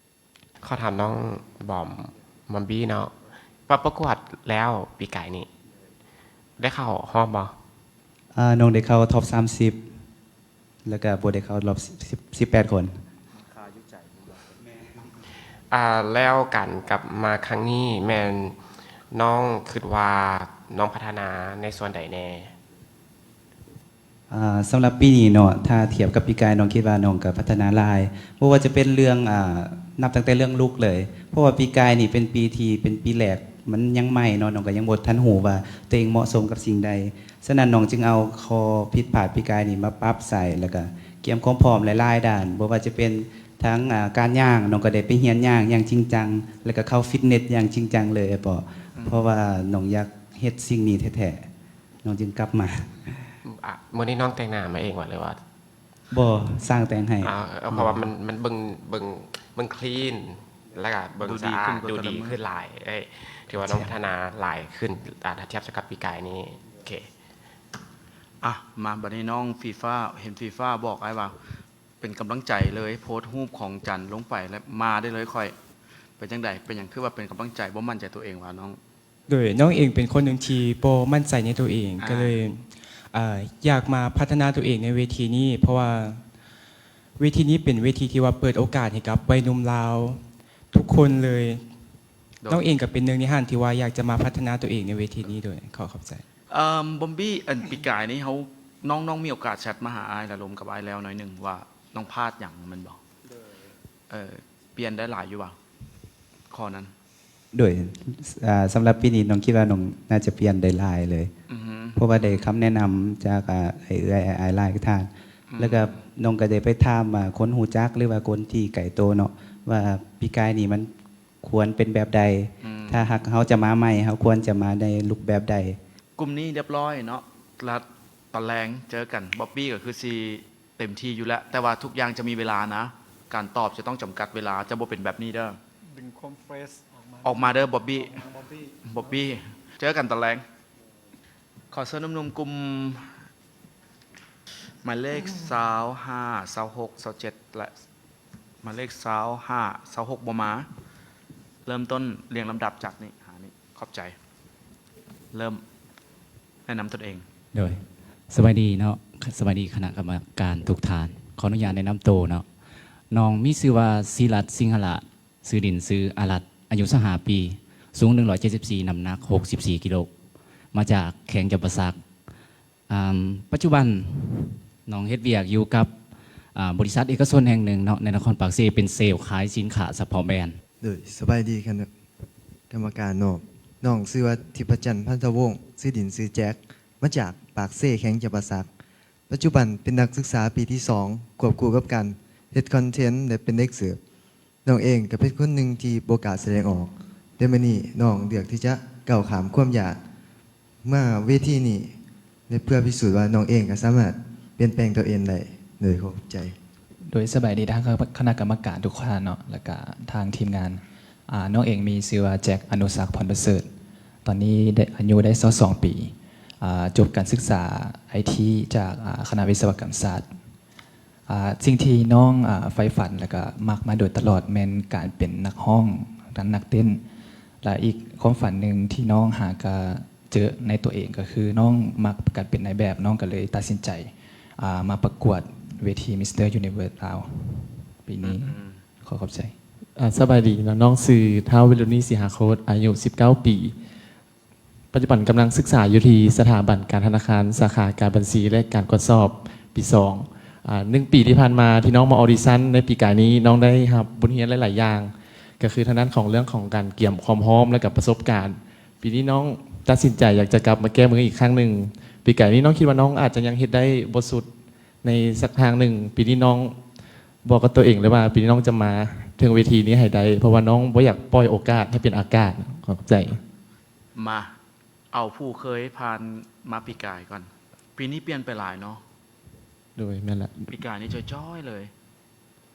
ຂໍຖາມນ້ອງບອມ ບອມບີ້ເນາະ ປະ ປະກວດແລ້ວປີກາຍນີ້ ໄດ້ເຂົ້າຮອບບໍ່? ອາ ນ້ອງໄດ້ເຂົ້າທັອບສາມສິບ ແລ້ວກະບໍ່ໄດ້ເຂົ້າຮອບສິບ ສິບແປດຄົນ. ອາ ແລ້ວການກັບມາຄັ້ງນີ້ແມ່ນນ້ອງຄິດວ່ານ້ອງພັດທະນາໃນສ່ວນໃດແດ່? ອາ ສຳລັບປີນີ້ເນາະ ຖ້າທຽບກັບປີກາຍ ນ້ອງຄິດວ່ານ້ອງກໍພັດທະນາຫຼາຍ ບໍ່ວ່າຈະເປັນເລື່ອງ ອາ ນັບຕັ້ງແຕ່ເລື່ອງລຸກເລີຍ ເພາະວ່າປີກາຍນີ້ເປັນປີທີ່ເປັນປີແລກ ມັນຍັງໃໝ່ເນາະ ນ້ອງກໍຍັງບໍ່ທັນຮູ້ວ່າຕົວເອງເໝາະສົມກັບສິ່ງໃດ. ສະນັ້ນນ້ອງຈຶ່ງເອົາຂໍ້ຜິດພາດປີກາຍນີ້ມາປັບໃສ່ ແລ້ວກໍກຽມຄວາມພ້ອມຫຼາຍໆດ້ານ ບໍ່ວ່າຈະເປັນທັງ ອາ ການຍ່າງ ນ້ອງກໍໄດ້ໄປຮຽນຍ່າງຢ່າງຈິງຈັງ ແລ້ວກໍເຂົ້າຟິດເນັດຢ່າງຈິງຈັງເລີຍ ເພາະ ອືມ ເພາະວ່ານ້ອງຢາກເຮັດສິ່ງນີ້ແທ້ໆ ນ້ອງຈຶ່ງກັບມາ. ອາ ມື້ນີ້ນ້ອງແຕ່ງໜ້າມາເອງຫວາ ຫຼືວ່າ? ບໍ່ ຊ່າງແຕ່ງໃຫ້. ອາ ເພາະວ່າມັນ ມັນເບິ່ງ ເບິ່ງ ເບິ່ງ clean ແລ້ວກະເບິ່ງສະອາດ ດູດີຂຶ້ນຫຼາຍ ເອີຍ ຖືວ່ານ້ອງພັດທະນາຫຼາຍຂຶ້ນ ອາ ຖ້າທຽບໃສ່ກັບປີກາຍນີ້. ໂອເຄ ອາ ມາ ບັດນີ້ນ້ອງຟີຟ້າ ເຫັນຟີຟ້າບອກອ້າຍວ່າ ເປັນກຳລັງໃຈເລີຍ ໂພສຮູບຂອງຈັນລົງໄປ ແລ້ວມາໄດ້ເລີຍຂ້ອຍ ເປັນຈັ່ງໃດ? ເປັນຫຍັງຄືວ່າເປັນກຳລັງໃຈ ບໍ່ໝັ້ນໃຈຕົວເອງຫວານ້ອງ? ໂດຍ ນ້ອງເອງເປັນຄົນໜຶ່ງທີ່ບໍ່ໝັ້ນໃຈໃນຕົວເອງ ອ່າ ກໍເລີຍ ເອີ ຢາກມາພັດທະນາຕົວເອງໃນເວທີນີ້ ເພາະວ່າເວທີນີ້ເປັນເວທີທີ່ວ່າເປີດໂອກາດໃຫ້ກັບໄວໜຸ່ມລາວທຸກຄົນເລີຍ. ໂດຍ ນ້ອງເອງກໍເປັນໜຶ່ງໃນຫັ້ນທີ່ວ່າຢາກຈະມາພັດທະນາຕົວເອງໃນເວທີນີ້. ໂດຍ ຂໍຂອບໃຈ. ເອີ ບອມບີ້ ອັນ ປີກາຍນີ້ເຮົາ ນ້ອງ ນ້ອງມີໂອກາດແຊັດມາຫາອ້າຍ ແລະ ລົມກັບອ້າຍແລ້ວໜ້ອຍໜຶ່ງວ່າ ນ້ອງພາດຫຍັງແມ່ນບໍ່? ເອີ ປ່ຽນໄດ້ຫຼາຍຢູ່ບໍ່ ຂໍ້ນັ້ນ? ໂດຍ ອາ ສຳລັບປີນີ້ນ້ອງຄິດວ່ານ້ອງໜ້າຈະປ່ຽນໄດ້ຫຼາຍເລີຍ ອືຮຶ ເພາະວ່າໄດ້ຄຳແນະນຳຈາກ ອາ ເອື້ອຍໆຫຼາຍທ່ານ ອືມ ແລ້ວກໍນ້ອງກໍໄດ້ໄປຖາມ ອາ ຄົນຮູ້ຈັກ ຫຼືວ່າຄົນທີ່ໃກ້ໂຕເນາະ ວ່າປີກາຍນີ້ມັນຄວນເປັນແບບໃດ ອືມ ຖ້າຫາກເຮົາຈະມາໃໝ່ ເຮົາຄວນຈະມາໃນລຸກແບບໃດ. ກຸ່ມນີ້ຮຽບຮ້ອຍເນາະ ລະຕອນແລງເຈີກັນ. ບອບບີ້ກໍຄືຊິເຕັມທີ່ຢູ່ແລ້ວ ແຕ່ວ່າທຸກຢ່າງຈະມີເວລານະ ການຕອບຈະຕ້ອງຈຳກັດເວລາ ຈະບໍ່ເປັນແບບນີ້ເດີ. ດຶງຄວາມເຟຣຊອອກມາ ອອກມາເດີບອບບີ້. ອອກມາບອບບີ້ ບອບບີ້ ເຈີກັນຕອນແລງ. ຂໍເຊີນໜຸ່ມໆກຸ່ມໝາຍເລກຊາວຫ້າ ຊາວຫົກ ຊາວເຈັດ ແລະ ໝາຍເລກຊາວຫ້າ ຊາວຫົກບໍ່ມາ. ເລີ່ມຕົ້ນລຽງລຳດັບຈາກນີ້ຫານີ້. ຂອບໃຈ. ເລີ່ມແນະນຳຕົນເອງ. ໂດຍ ສະບາຍດີເນາະ ສະບາຍດີຄະນະກຳມະການທຸກທ່ານ. ຂໍອະນຸຍາດແນະນຳໂຕເນາະ. ນ້ອງມີຊື່ວ່າ ສີລັດ ສິງຫະລາດ ຊື່ຫຼິ້ນຊື່ອາລັດ ອາຍຸຊາວຫ້າປີ ສູງໜຶ່ງຮ້ອຍເຈັດສິບສີ່ ນ້ຳໜັກຫົກສິບສີ່ກິໂລ ມາຈາກແຂວງຈຳປາສັກ. ອາ ປັດຈຸບັນນ້ອງເຮັດວຽກຢູ່ກັບ ອາ ບໍລິສັດເອກະຊົນແຫ່ງໜຶ່ງເນາະ ໃນນະຄອນປາກເຊ ເປັນເຊລຂາຍສິນຄ້າສະເພາະແບຣນ. ໂດຍ ສະບາຍດີຄະນະກຳມະການເນາະ. ນ້ອງຊື່ວ່າ ທິບພະຈັນ ພັນທະວົງ ຊື່ຫຼິ້ນຊື່ແຈັກ ມາຈາກປາກເຊ ແຂວງຈຳປາສັກ. ປັດຈຸບັນເປັນນັກສຶກສາປີທີສອງ ຄວບຄູ່ກັບການເຮັດຄອນເທັນ ແລະ ເປັນເດັກເສີບ. ນ້ອງເອງກໍເປັນຄົນໜຶ່ງທີ່ບໍ່ກ້າສະແດງອອກ, ແຕ່ມື້ນີ້ນ້ອງເລືອກທີ່ຈະກ້າວຂ້າມຄວາມຢ້ານມາເວທີນີ້ ແລະ ເພື່ອພິສູດວ່ານ້ອງເອງກໍສາມາດປ່ຽນແປງຕົວເອງໄດ້. ໂດຍ ຂອບໃຈ. ໂດຍ ສະບາຍດີທາງຄະນະກຳມະການທຸກທ່ານເນາະ ແລ້ວກະທາງທີມງານ. ອາ ນ້ອງເອງມີຊື່ວ່າ ແຈັກ ອະນຸສັກ ພອນປະເສີດ, ຕອນນີ້ໄດ້ ອາຍຸໄດ້ຊາວສອງປີ. ອາ ຈົບການສຶກສາໄອທີຈາກ ອາ ຄະນະວິສະວະກຳສາດ. ອາ ສິ່ງທີ່ນ້ອງ ອາ ໃຝ່ຝັນ ແລ້ວກະມັກມາໂດຍຕະຫຼອດແມ່ນການເປັນນັກຮ້ອງ ການນັກເຕັ້ນ ແລະ ອີກຄວາມຝັນໜຶ່ງທີ່ນ້ອງຫາກະເຈີໃນຕົວເອງ ກໍຄືນ້ອງມັກການເປັນນາຍແບບ, ນ້ອງກໍເລີຍຕັດສິນໃຈ ອາ ມາປະກວດເວທີ Mister Universe ລາວ ປີນີ້. ອືມ ຂໍຂອບໃຈ. ອາ ສະບາຍດີເນາະ, ນ້ອງຊື່ ທ້າວ ວິລຸນີ ສີຫາໂຄດ ອາຍຸສິບເກົ້າປີ. ປັດຈຸບັນກຳລັງສຶກສາຢູ່ທີ່ສະຖາບັນການທະນາຄານ ສາຂາການບັນຊີ ແລະ ການກວດສອບ ປີສອງ. ອາ ໜຶ່ງປີທີ່ຜ່ານມາທີ່ນ້ອງມາອອດິຊັນໃນປີກາຍນີ້, ນ້ອງໄດ້ຮັບບົດຮຽນຫຼາຍໆຢ່າງ, ກໍຄືທາງດ້ານຂອງເລື່ອງຂອງການກຽມຄວາມພ້ອມ ແລະ ກະປະສົບການ. ປີນີ້ນ້ອງຕັດສິນໃຈຢາກຈະກັບມາແກ້ມືອີກຄັ້ງໜຶ່ງ. ປີກາຍນີ້ນ້ອງຄິດວ່ານ້ອງອາດຈະຍັງເຮັດໄດ້ບໍ່ສຸດໃນສັກທາງໜຶ່ງ. ປີນີ້ນ້ອງບອກກັບຕົວເອງເລີຍວ່າ ປີນີ້ນ້ອງຈະມາເທິງເວທີນີ້ໃຫ້ໄດ້, ເພາະວ່ານ້ອງບໍ່ຢາກປ່ອຍໂອກາດໃຫ້ເປັນອາກາດ. ຂອບໃຈ. ມາ ເອົາຜູ້ເຄີຍຜ່ານມາປີກາຍກ່ອນ. ປີນີ້ປ່ຽນໄປຫຼາຍເນາະ. ໂດຍ ແມ່ນລະ. ປີກາຍນີ້ຈ່ອຍໆເລີຍ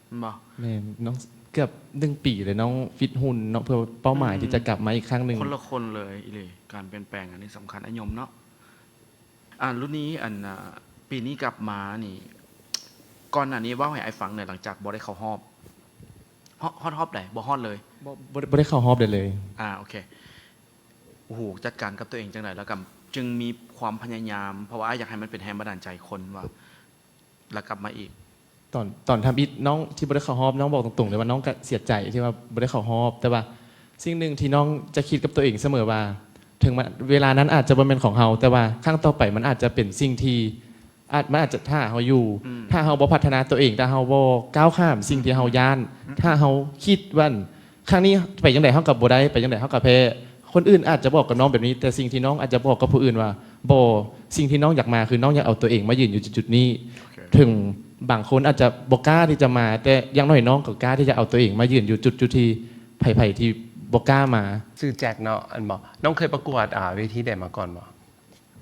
ແມ່ນບໍ່? ແມ່ນ, ນ້ອງເກືອບໜຶ່ງປີເລີຍ, ນ້ອງຟິດຫຸ່ນເນາະ ເພື່ອເປົ້າໝາຍ ອືມ ທີ່ຈະກັບມາອີກຄັ້ງໜຶ່ງ. ຄົນລະຄົນເລີຍອີ່ຫຼີ. ການປ່ຽນແປງອັນນີ້ສຳຄັນ. ອາ ຍົມເນາະ. ອາ ລຸນນີ້ ອັນ ອາ ປີນີ້ກັບມານີ້ ກ່ອນໜ້ານີ້ເວົ້າໃຫ້ອ້າຍຟັງແດ່ ຫຼັງຈາກບໍ່ໄດ້ເຂົ້າຮອບ ຮອດ ຮອດຮອບໃດ? ບໍ່ຮອດເລີຍ? ບໍ່ ບໍ່ ບໍ່ໄດ້ເຂົ້າຮອບໃດເລີຍ. ອາ ໂອເຄ. ໂອ້ໂຫ ຈັດການກັບຕົວເອງຈັ່ງໃດ ແລ້ວກໍຈຶ່ງມີຄວາມພະຍາຍາມ ເພາະວ່າອ້າຍຢາກໃຫ້ມັນເປັນແຮງບັນດານໃຈຄົນວ່າ ແລ້ວກັບມາອີກ. ຕອນ ຕອນທຳອິດນ້ອງທີ່ບໍ່ໄດ້ເຂົ້າຮອບ ນ້ອງບອກຕົງໆເລີຍວ່ານ້ອງກະເສຍໃຈທີ່ວ່າບໍ່ໄດ້ເຂົ້າຮອບ, ແຕ່ວ່າສິ່ງໜຶ່ງທີ່ນ້ອງຈະຄິດກັບຕົວເອງສະເໝີວ່າ ເຖິງມັນ ເວລານັ້ນອາດຈະບໍ່ແມ່ນຂອງເຮົາ, ແຕ່ວ່າຄັ້ງຕໍ່ໄປມັນອາດຈະເປັນສິ່ງທີ່ ອາດ ມັນອາດຈະຖ້າເຮົາຢູ່ ອືມ ຖ້າເຮົາບໍ່ພັດທະນາຕົວເອງ, ຖ້າເຮົາບໍ່ກ້າວຂ້າມສິ່ງທີ່ເຮົາຢ້ານ, ອືມ ຖ້າເຮົາຄິດວ່າ ຄັ້ງນີ້ໄປຈັ່ງໃດເຮົາກໍບໍ່ໄດ້, ໄປຈັ່ງໃດເຮົາກໍແພ້. ຄົນອື່ນອາດຈະບອກກັບນ້ອງແບບນີ້, ແຕ່ສິ່ງທີ່ນ້ອງອາດຈະບອກກັບຜູ້ອື່ນວ່າ ບໍ່, ສິ່ງທີ່ນ້ອງຢາກມາຄືນ້ອງຢາກເອົາຕົວເອງມາຢືນຢູ່ຈຸດໆນີ້. ໂອເຄ. ເຖິງບາງຄົນອາດຈະບໍ່ກ້າທີ່ຈະມາ, ແຕ່ຢ່າງໜ້ອຍນ້ອງກໍກ້າທີ່ຈະເອົາຕົວເອງມາຢືນຢູ່ຈຸດໆທີ່ໃຜໆທີ່ບໍ່ກ້າມາ. ຊື່ແຈັກເນາະ ອັນບໍ່? ນ້ອງເຄີຍປະກວດ ອາ ເວທີໃດມາກ່ອນບໍ່?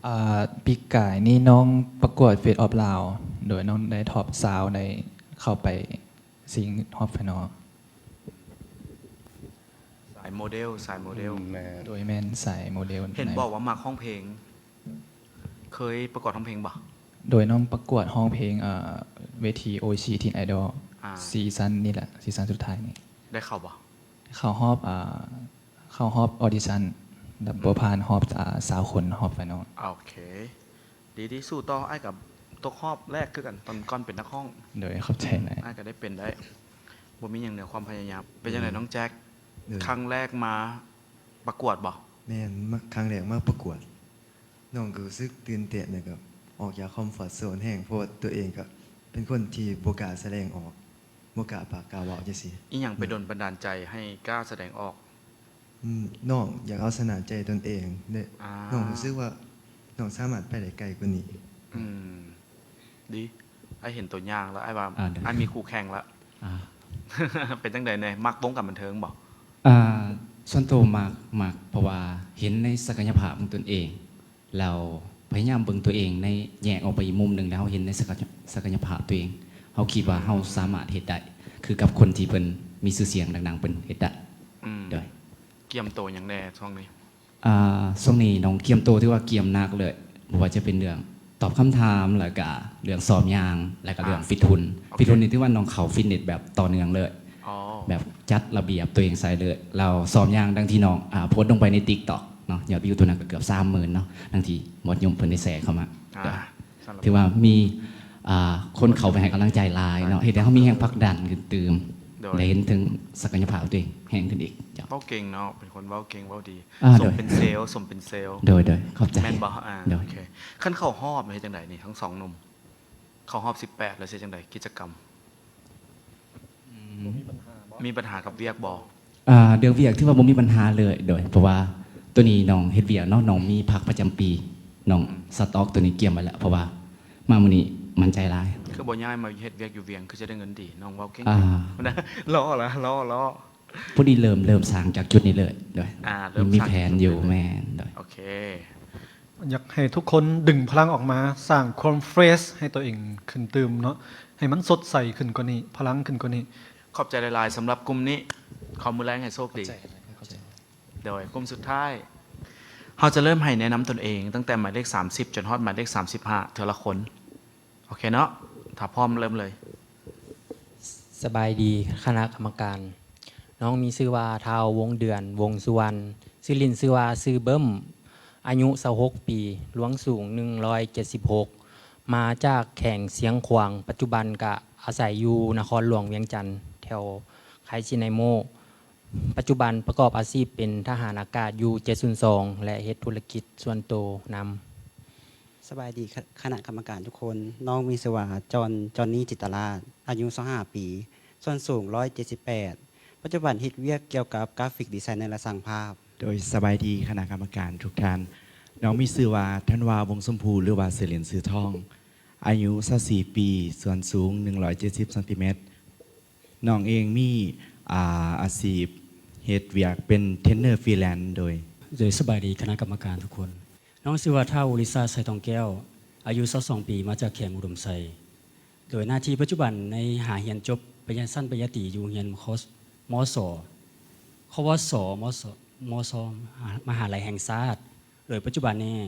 ອາ ປີກາຍນີ້ນ້ອງປະກວດ Face of Lao ໂດຍນ້ອງໄດ້ທັອບຊາວ ໄດ້ເຂົ້າໄປຊິງຮອບໄຟນອລ. ສາຍໂມເດລ ສາຍໂມເດລ. ອືມ ແມ່ນ. ໂດຍ ແມ່ນສາຍໂມເດລ. ເຫັນບອກວ່າມັກຮ້ອງເພງ ເຄີຍປະກວດຮ້ອງເພງບໍ່? ໂດຍ ນ້ອງປະກວດຮ້ອງເພງ ເອີ ເວທີ ໂອໄອຊີ Teen Idol ອາ ຊີຊັນນີ້ແຫຼະ ຊີຊັນສຸດທ້າຍນີ້. ໄດ້ເຂົ້າບໍ່? ເຂົ້າຮອບ ອາ ເຂົ້າຮອບອອດິຊັນ ແຕ່ບໍ່ ອືມ ຜ່ານຮອບ ອາ ຊາວຄົນ ຮອບໄຟນອລ. ໂອເຄ ດີໆ ສູ້ຕໍ່. ອ້າຍກໍຕົກຮອບແລກຄືກັນ ຕອນກ່ອນເປັນນັກຮ້ອງ. ໂດຍ ຂອບໃຈຫຼາຍ. ອືມ ອ້າຍກໍໄດ້ເປັນໄດ້ ບໍ່ມີຫຍັງເໜືອຄວາມພະຍາຍາມ. ເປັນຈັ່ງໃດ ອືມ ນ້ອງແຈັກ? ໂດຍ ຄັ້ງແລກມາປະກວດບໍ່? ແມ່ນ ມາ ຄັ້ງແລກມາປະກວດ. ນ້ອງກໍຮູ້ສຶກຕື່ນເຕັ້ນ ແລ້ວກໍອອກຈາກຄອມຟອດໂຊນແຮງ ເພາະວ່າຕົວເອງກໍເປັນຄົນທີ່ບໍ່ກ້າສະແດງອອກ ບໍ່ກ້າປາກກ້າເວົ້າຈັ່ງຊີ້. ອີ່ຫຍັງໄປດົນບັນດານໃຈໃຫ້ກ້າສະແດງອອກ? ອືມ ນ້ອງຢາກເອົາຊະນະໃຈຕົນເອງເດ້. ອາ ນ້ອງຮູ້ສຶກວ່ານ້ອງສາມາດໄປໄດ້ໄກກວ່ານີ້. ອືມ ດີ. ອ້າຍເຫັນຕົວຢ່າງແລ້ວ ອ້າຍວ່າ ອາ ອ້າຍມີຄູ່ແຂ່ງແລ້ວ. ອາ ເປັນຈັ່ງໃດແດ່? ມັກວົງການບັນເທີງບໍ່? ອາ ສ່ວນໂຕມັກ, ມັກ ເພາະວ່າເຫັນໃນສັກກະຍະພາບຂອງຕົນເອງ. ແລ້ວພະຍາຍາມເບິ່ງຕົວເອງໃນ ແຍກອອກໄປອີກມຸມໜຶ່ງ ແລ້ວເຮົາເຫັນໃນສັກກະ ສັກກະຍະພາບຕົວເອງ ເຮົາຄິດວ່າເຮົາສາມາດເຮັດໄດ້ ຄືກັບຄົນທີ່ເພິ່ນມີຊື່ສຽງດັງໆ ເພິ່ນເຮັດໄດ້. ອືມ ໂດຍ ກຽມໂຕຫຍັງແດ່ຊ່ວງນີ້? ອ່າ ຊ່ວງນີ້ນ້ອງກຽມໂຕ ຖືວ່າກຽມໜັກເລີຍ ບໍ່ວ່າຈະເປັນເລື່ອງຕອບຄຳຖາມ ແລ້ວກະເລື່ອງຊ້ອມຍ່າງ ແລ້ວກະເລື່ອງ ອ່າ ຟິດຫຸ່ນ. ໂອເຄ ຟິດຫຸ່ນນີ້ຖືວ່ານ້ອງເຂົ້າຟິດເນັດແບບຕໍ່ເນື່ອງເລີຍ. ອໍ ແບບຈັດລະບຽບຕົວເອງໃສ່ເລີຍ ແລ້ວຊ້ອມຍ່າງ ດັ່ງທີ່ນ້ອງ ອ່າ ໂພສລົງໄປໃນ TikTok ເນາະ ຍອດວິວຕົວນັ້ນກໍເກືອບສາມໝື່ນເນາະ ດັ່ງທີ່ບອດຍົມເພິ່ນໄດ້ແຊເຂົ້າມາ. ອ່າ ໂດຍ ສຳລັບ ຖືວ່າມີ ອ່າ ຄົນເຂົ້າໄປໃຫ້ກຳລັງໃຈຫຼາຍເນາະ ຫຼາຍ ເຮັດໃຫ້ເຮົາມີແຮງຜັກດັນຂຶ້ນຕື່ມ. ໂດຍ ໄດ້ເຫັນເຖິງສັກກະຍະພາບຕົວເອງແຮງຂຶ້ນອີກ. ເຈົ້າ ເວົ້າເກັ່ງເນາະ ເປັນຄົນເວົ້າເກັ່ງເວົ້າດີ. ອ່າ ສົມ ໂດຍ ເປັນເຊລ ສົມເປັນເຊລ. ໂດຍ ໂດຍ ຂອບໃຈ. ແມ່ນບໍ່? ອ່າ ໂດຍ ໂອເຄ ຄັນເຂົ້າຮອບເຮັດຈັ່ງໃດນີ້ ທັງສອງໜຸ່ມ ເຂົ້າຮອບສິບແປດແລ້ວຊິຈັ່ງໃດ ກິດຈະກຳ? ອືມ ມີບັນຫາບໍ່? ມີບັນຫາກັບວຽກບໍ່? ອ່າ ເລື່ອງວຽກຖືວ່າບໍ່ມີບັນຫາເລີຍ ໂດຍ ເພາະວ່າໂຕນີ້ນ້ອງເຮັດວຽກເນາະ ນ້ອງມີພັກປະຈຳປີ ນ້ອງ ອືມ ສະຕັອກໂຕນີ້ກຽມໄວ້ແລ້ວ ເພາະວ່າມາມື້ນີ້ໝັ້ນໃຈຫຼາຍ. ຄືບໍ່ຍ້າຍມາເຮັດວຽກຢູ່ວຽງ ຄືຈະໄດ້ເງິນດີ? ນ້ອງເວົ້າເກັ່ງ. ອ່າ ລໍ້ລະ ລໍ້ ລໍ້. ພໍດີເລີ່ມ ເລີ່ມສ້າງຈາກຈຸດນີ້ເລີຍ ໂດຍ ອ່າ ເລີ່ມມີແຜນຢູ່. ແມ່ນ ໂດຍ ໂອເຄ ຢາກໃຫ້ທຸກຄົນດຶງພະລັງອອກມາ ສ້າງຄວາມເຟຣຊໃຫ້ຕົວເອງຂຶ້ນຕື່ມເນາະ ໃຫ້ມັນສົດໃສຂຶ້ນກວ່ານີ້ ພະລັງຂຶ້ນກວ່ານີ້. ຂອບໃຈຫຼາຍໆ ສຳລັບກຸ່ມນີ້ ຂໍມື້ແລງໃຫ້ໂຊກດີ. ຂອບໃຈ ຂອບໃຈ. ໂດຍ ກຸ່ມສຸດທ້າຍ ເຮົາຈະເລີ່ມໃຫ້ແນະນຳຕົນເອງ ຕັ້ງແຕ່ໝາຍເລກສາມສິບ ຈົນຮອດໝາຍເລກສາມສິບຫ້າ ເທື່ອລະຄົນ. ໂອເຄເນາະ ຖ້າພ້ອມເລີ່ມເລີຍ. ສະບາຍດີຄະນະກຳມະການ. ນ້ອງມີຊື່ວ່າ ທ້າວ ວົງເດືອນ ວົງສຸວັນ, ຊື່ຫຼິ້ນຊື່ວ່າ ຊື່ເບິ່ມ, ອາຍຸ ຊາວຫົກປີ, ລວງສູງ ໜຶ່ງຮ້ອຍເຈັດສິບຫົກ, ມາຈາກແຂວງຊຽງຂວາງ, ປັດຈຸບັນກະອາໄສຢູ່ນະຄອນຫຼວງວຽງຈັນ ແຖວໄຄຊິໄນໂມ. ປັດຈຸບັນປະກອບອາຊີບເປັນທະຫານອາກາດຢູ່ເຈັດສູນສອງ ແລະ ເຮັດທຸລະກິດສ່ວນໂຕນຳ. ສະບາຍດີຄະ ຄະນະກຳມະການທຸກຄົນ. ນ້ອງມີຊື່ວ່າ ຈອນ ຈອນນີ ຈິດຕະລາດ, ອາຍຸ ຊາວຫ້າປີ, ສ່ວນສູງ ໜຶ່ງຮ້ອຍເຈັດສິບແປດ, ປັດຈຸບັນເຮັດວຽກກ່ຽວກັບກຣາຟິກດີໄຊເນີ ແລະ ຊ່າງພາບ. ໂດຍ ສະບາຍດີຄະນະກຳມະການທຸກທ່ານ. ນ້ອງມີຊື່ວ່າ ທັນວາ ວົງຊົມພູ ຫຼືວ່າຊື່ຫຼິ້ນຊື່ທອງ, ອາຍຸ ຊາວສີ່ປີ, ສ່ວນສູງ ໜຶ່ງຮ້ອຍເຈັດສິບຊັງຕີແມັດ. ນ້ອງເອງມີ ອາ ອາຊີບເຮັດວຽກເປັນເທຣນເນີຟຣີແລນ. ໂດຍ ໂດຍ ສະບາຍດີຄະນະກຳມະການທຸກຄົນ. ນ້ອງຊື່ວ່າ ທ້າວ ວະລິສາ ໄຊທອງແກ້ວ, ອາຍຸ ຊາວສອງປີ, ມາຈາກແຂວງອຸດົມໄຊ. ໂດຍໜ້າທີ່ປັດຈຸບັນໃນຫາຮຽນຈົບປະລິນຍາຊັ້ນປະລິນຍາຕີຢູ່ໂຮງຮຽນ ມສ ຄວສ ມສ ມສ ມະຫາໄລແຫ່ງຊາດ. ໂດຍປັດຈຸບັນນີ້.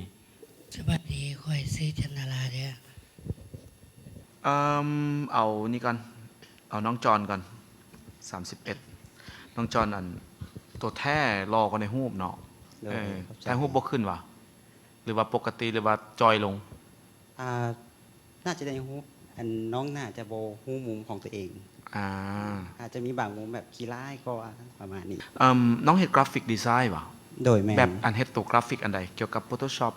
ສະບາຍດີ, ຂ້ອຍຊື່ ຈັນດາລາ ເດີ. ເອີ່ມ ເອົານີ້ກ່ອນ, ເອົານ້ອງຈອນກ່ອນ. ສາມສິບເອັດ ນ້ອງຈອນ ອັນ ຕົວແທ້ຫຼໍ່ກວ່າໃນຮູບເນາະ. ໂດຍ ເອີ ຂອບໃຈ. ຖ່າຍຮູບບໍ່ຂຶ້ນຫວາ ຫຼືວ່າປົກກະຕິ ຫຼືວ່າຈ່ອຍລົງ? ອ່າ ໜ້າຈະໄດ້ຮູ້ ອັນ ນ້ອງໜ້າຈະບໍ່ຮູ້ມຸມຂອງຕົວເອງ. ອ່າ ອາດຈະມີບາງມຸມແບບຂີ້ຮ້າຍກວ່າ ປະມານນີ້. ເອີ່ມ ນ້ອງເຮັດກຣາຟິກດີໄຊຫວາ? ໂດຍ ແມ່ນ. ແບບອັນເຮັດໂຕກຣາຟິກອັນໃດ? ກ່ຽວກັບໂຟໂຕຊອບ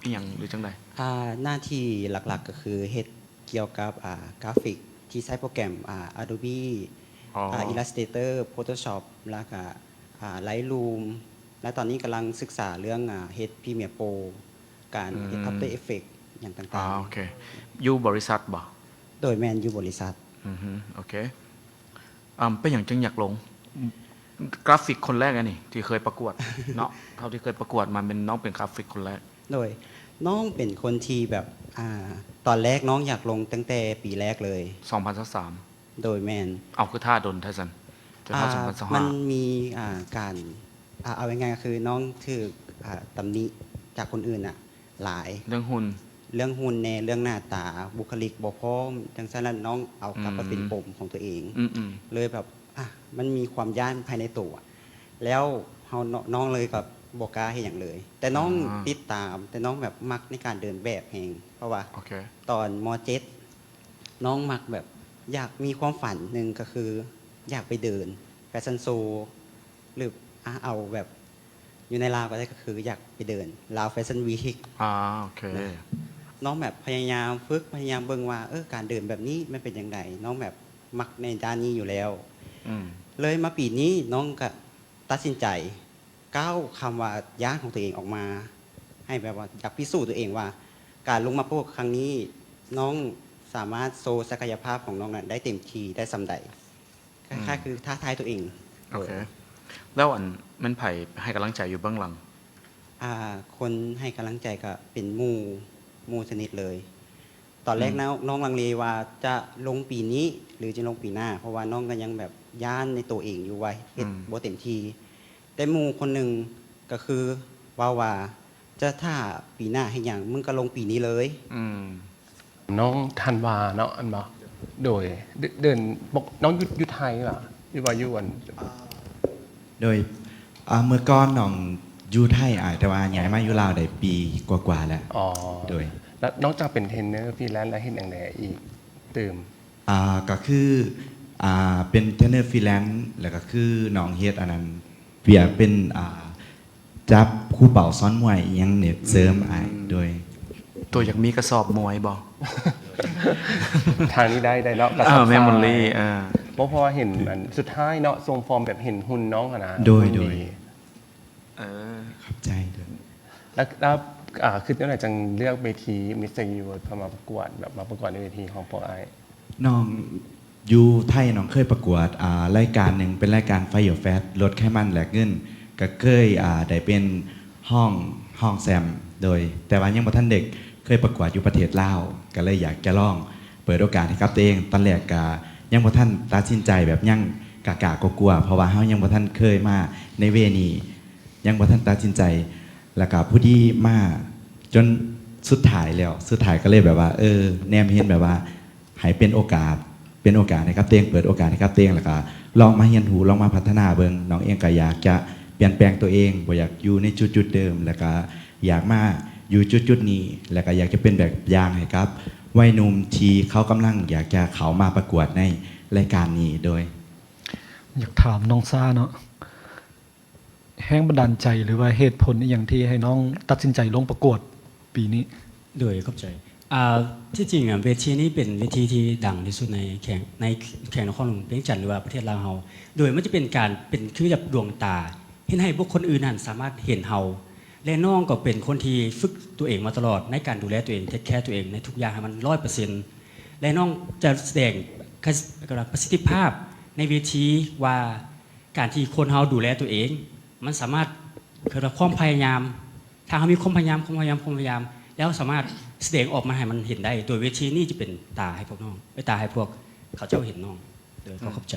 ອີ່ຫຍັງ ຫຼືຈັ່ງໃດ? ອ່າ ໜ້າທີ່ຫຼັກໆກໍຄືເຮັດກ່ຽວກັບ ອ່າ ກຣາຟິກທີ່ໃຊ້ໂປຣແກຣມ ອ່າ ອາໂດບີ ອໍ ອ່າ ອິນລັສເຕເຕີ ໂຟໂຕຊອບ ແລ້ວກະ ອ່າ ໄລຮູມ ແລະ ຕອນນີ້ກຳລັງສຶກສາເລື່ອງ ອ່າ ເຮັດພຣີເມຍໂປຣ ການເຮັດ ອືມ ອັບເຕີເອັບເຟັກ ຫຍັງຕ່າງໆ. ອ່າ ໂອເຄ. ຢູ່ບໍລິສັດບໍ່? ໂດຍ ແມ່ນ ຢູ່ບໍລິສັດ. ອືຮຶ ໂອເຄ. ອ່າ ເປັນຫຍັງຈຶ່ງຢາກລົງ? ກຣາຟິກຄົນແລກອັນນີ້ທີ່ເຄີຍປະກວດເນາະ, ເທົ່າທີ່ເຄີຍປະກວດມາແມ່ນນ້ອງເປັນກຣາຟິກຄົນແລກ. ໂດຍ ນ້ອງເປັນຄົນທີ່ແບບ ອ່າ ຕອນແລກນ້ອງຢາກລົງຕັ້ງແຕ່ປີແລກເລີຍ. ສອງພັນຊາວສາມ. ໂດຍ ແມ່ນ. ເອົາ ຄືຖ້າດົນແທ້ຊັ້ນ ຈົນຮອດ ອ່າ ສອງພັນຊາວຫ້າ. ມັນມີ ອ່າ ການ ອ່າ ເອົາງ່າຍໆກໍຄືນ້ອງຖືກ ອ່າ ຕຳໜິຈາກຄົນອື່ນນະຫຼາຍ ເລື່ອງຫຸ່ນ ເລື່ອງຫຸ່ນແດ່ ເລື່ອງໜ້າຕາ ບຸກຄະລິກບໍ່ພ້ອມ ຈັ່ງຊັ້ນລະ ນ້ອງເອົາກັບມາເປັນ ອືມ ປົມຂອງຕົວເອງ. ອືມໆ ເລີຍແບບ ອ່າ ມັນມີຄວາມຢ້ານພາຍໃນໂຕອະ ແລ້ວເຮົາ ນ້ອງເລີຍກໍບໍ່ກ້າເຮັດຫຍັງເລີຍ. ແຕ່ນ້ອງ ອ່າ ຕິດຕາມ ແຕ່ນ້ອງແບບມັກໃນການເດີນແບບແຮງ ເພາະວ່າ ໂອເຄ ຕອນ ມ.ເຈັດ ນ້ອງມັກແບບຢາກມີຄວາມຝັນໜຶ່ງ ກໍຄືຢາກໄປເດີນແຟຊັນໂຊ ຫຼື ອາ ເອົາແບບຢູ່ໃນລາວກໍໄດ້ ກໍຄືຢາກໄປເດີນລາວແຟຊັນວີກ. ອ່າ ໂອເຄ. ນະ ນ້ອງແບບພະຍາຍາມຝຶກ ພະຍາຍາມເບິ່ງວ່າ ເອີ ການເດີນແບບນີ້ມັນເປັນຈັ່ງໃດ. ນ້ອງແບບມັກໃນດ້ານນີ້ຢູ່ແລ້ວ. ອືມ. ເລີຍມາປີນີ້ນ້ອງກໍຕັດສິນໃຈ ກ້າວຄຳວ່າຢ້ານຂອງຕົວເອງອອກມາ ໃຫ້ແບບວ່າຢາກພິສູດຕົວເອງວ່າ ການລົງມາປະກວດຄັ້ງນີ້ ນ້ອງສາມາດໂຊສັກກະຍະພາບຂອງນ້ອງນັ້ນໄດ້ເຕັມທີ່ໄດ້ສ່ຳໃດ ອືມ ຄ້າຍໆຄືທ້າທາຍຕົວເອງ. ໂອເຄ. ໂດຍ ແລ້ວອັນ ແມ່ນໃຜໃຫ້ກຳລັງໃຈຢູ່ເບື້ອງຫຼັງ? ອ່າ ຄົນໃຫ້ກຳລັງໃຈກໍເປັນໝູ່ ໝູ່ສະໜິດເລີຍ. ຕອນແລກ ອືມ ນ້ອງ ນ້ອງລັງເລວ່າຈະລົງປີນີ້ ຫຼື ຈະລົງປີໜ້າ ເພາະວ່ານ້ອງກໍຍັງແບບຢ້ານໃນໂຕເອງຢູ່ວ່າເຮັດ ອືມ ບໍ່ເຕັມທີ່. ແຕ່ໝູ່ຄົນໜຶ່ງກໍຄືເວົ້າວ່າ ຈະຖ້າປີໜ້າເຮັດຫຍັງ ມຶງກໍລົງປີນີ້ເລີຍ. ອືມ ນ້ອງທັນວາເນາະ ອັນບໍ່? ໂດຍ ເດີ- ເດີນ ນ້ອງຢູ່ ຢູ່ໄທຫວາ ຫຼືວ່າຢູ່ອັນ? ໂດຍ ອ່າ ເມື່ອກ່ອນນ້ອງຢູ່ໄທອ້າຍ ແຕ່ວ່າຍ້າຍມາຢູ່ລາວໄດ້ປີກວ່າໆແລ້ວ. ອໍ ໂດຍ ແລ້ວນອກຈາກເປັນເທຣນເນີຟຣີແລນແລ້ວ ເຮັດຫຍັງແດ່ອີກຕື່ມ? ອ່າ ກໍຄື ອ່າ ເປັນເທຣນເນີຟຣີແລນ ແລ້ວກໍຄືນ້ອງເຮັດອັນນັ້ນ ວຽກເປັນ ອ່າ ຈັບຄູເປົາສອນມວຍອີ່ຫຍັງນີ້ເສີມອ້າຍ. ອືມ ໂດຍ ໂຕຢາກມີກະສອບມວຍບໍ່? ທາງນີ້ໄດ້ ໄດ້ເນາະ ກະສອບ ເອີ ແມ່ນ ທາຍ ເອີ ເພາະ ເພາະວ່າເຫັນອັນສຸດທ້າຍເນາະ ຊົງຟອມແບບເຫັນຫຸ່ນນ້ອງຫັ້ນນະ. ໂດຍ ຫຸ່ນດີ ໂດຍ ເອີ ຂອບໃຈເດີ. ແລ້ວ ແລ້ວ ອ່າ ຄິດແນວໃດຈັ່ງເລືອກເວທີ Mister Universe ເພື່ອມາປະກວດ ແບບມາປະກວດໃນເວທີຂອງພວກອ້າຍ? ນ້ອງຢູ່ໄທ ນ້ອງເຄີຍປະກວດ ອ່າ ລາຍການໜຶ່ງ ເປັນລາຍການ Fyre Fest ລົດໄຂມັນແລກເງິນ ກໍເຄີຍ ອ່າ ໄດ້ເປັນຮອງ ຮອງແຊມ ໂດຍ ແຕ່ວ່າຍັງບໍ່ທັນໄດ້ເຄີຍປະກວດຢູ່ປະເທດລາວ ກໍເລີຍຢາກຈະລອງເປີດໂອກາດໃຫ້ກັບຕົວເອງ. ຕອນແລກກໍຍັງບໍ່ທັນຕັດສິນໃຈ ແບບຍັງກ້າໆກົວໆ ເພາະວ່າເຮົາຍັງບໍ່ທັນເຄີຍມາໃນເວນີ້ ຍັງບໍ່ທັນຕັດສິນໃຈ ແລ້ວກໍພໍດີມາຈົນສຸດທ້າຍແລ້ວ ສຸດທ້າຍກໍເລີຍແບບວ່າ ເອີ ແນມເຫັນແບບວ່າ ໃຫ້ເປັນໂອກາດ ເປັນໂອກາດໃຫ້ກັບຕົວເອງ ເປີດໂອກາດໃຫ້ກັບຕົວເອງ ແລ້ວກໍລອງມາຮຽນຮູ້ ລອງມາພັດທະນາເບິ່ງ. ນ້ອງເອງກໍຢາກຈະປ່ຽນແປງຕົວເອງ ບໍ່ຢາກຢູ່ໃນຈຸດໆເດີມ ແລ້ວກໍຢາກມາຢູ່ຈຸດໆນີ້ ແລ້ວກໍຢາກຈະເປັນແບບຢ່າງໃຫ້ກັບໄວໜຸ່ມທີ່ເຂົາກຳລັງຢາກຈະເຂົ້າມາປະກວດໃນລາຍການນີ້. ໂດຍ ຢາກຖາມນ້ອງຊາເນາະ ແຮງບັນດານໃຈ ຫຼືວ່າເຫດຜົນອີ່ຫຍັງທີ່ໃຫ້ນ້ອງຕັດສິນໃຈລົງປະກວດປີນີ້? ໂດຍ ຂອບໃຈ. ອ່າ ທີ່ຈິງອະ ເວທີນີ້ເປັນເວທີທີ່ດັງທີ່ສຸດໃນແຂວງ ໃນແຂວງນະຄອນຫຼວງວຽງຈັນ ຫຼືວ່າປະເທດລາວເຮົາ. ໂດຍ ມັນຈະເປັນການ ເປັນຄືແບບດວງຕາ ເຮັດໃຫ້ບຸກຄົນອື່ນຫັ້ນສາມາດເຫັນເຮົາ ແລະ ນ້ອງກໍເປັນຄົນທີ່ຝຶກຕົວເອງມາຕະຫຼອດ ໃນການດູແລຕົວເອງ ເທກແຄຕົວເອງໃນທຸກຢ່າງໃຫ້ມັນຮ້ອຍເປີເຊັນ ແລະ ນ້ອງຈະສະແດງ ປະສິດທິພາບໃນເວທີວ່າ ການທີ່ຄົນເຮົາດູແລຕົວເອງ ມັນສາມາດ ເອີ້ນວ່າຄວາມພະຍາຍາມ ຖ້າເຮົາມີຄວາມພະຍາຍາມ ຄວາມພະຍາຍາມ ຄວາມພະຍາຍາມ ແລ້ວສາມາດສະແດງອອກມາໃຫ້ມັນເຫັນໄດ້ ໂດຍເວທີນີ້ຈະເປັນຕາໃຫ້ພວກນ້ອງ ເປັນຕາໃຫ້ພວກເຂົາເຈົ້າເຫັນນ້ອງ. ໂດຍ ອືມ ຂໍຂອບໃຈ.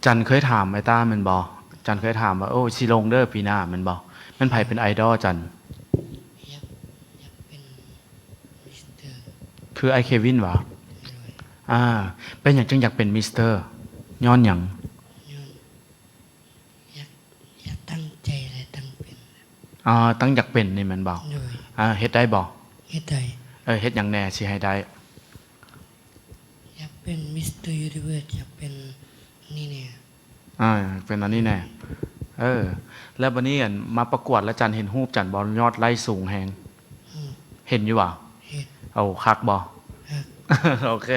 ຈັນເຄີຍຖາມໄອ້ຕ້າແມ່ນບໍ່? ຈັນເຄີຍຖາມວ່າ ໂອ້ ຊິລົງເດີປີໜ້າແມ່ນບໍ່? ແມ່ນໃຜເປັນໄອດອລຈັນ? ຢາກ ຢາກເປັນມິສເຕີ ຄືອ້າຍເຄວິນຫວາ? ໂດຍ. ອ່າ ເປັນຫຍັງຈຶ່ງຢາກເປັນມິສເຕີ? ຍ້ອນຫຍັງ? ຍ້ອນ ຢາກ ຢາກຕັ້ງໃຈ ແລະ ຕັ້ງເປັນ. ອ່າ ຕັ້ງຢາກເປັນນີ້ແມ່ນບໍ່? ໂດຍ. ອ່າ ເຮັດໄດ້ບໍ່? ເຮັດໄດ້. ເອີ ເຮັດຫຍັງແດ່ຊິໃຫ້ໄດ້? ຢາກເປັນມິສເຕີຢູນິເວີສ ຢາກເປັນອັນນີ້ແດ່. ອ່າ ເປັນອັນນີ້ແດ່. ເອີ ແລ້ວບັດນີ້ ອັນ ມາປະກວດແລ້ວ ຈັນເຫັນຮູບຈັນບໍ່? ຍອດໄລ້ສູງແຮງ. ອືມ ເຫັນຢູ່ຫວາ? ເຫັນ. ໂອ້ ຄັກບໍ່? ຄັກ. ໂອເຄ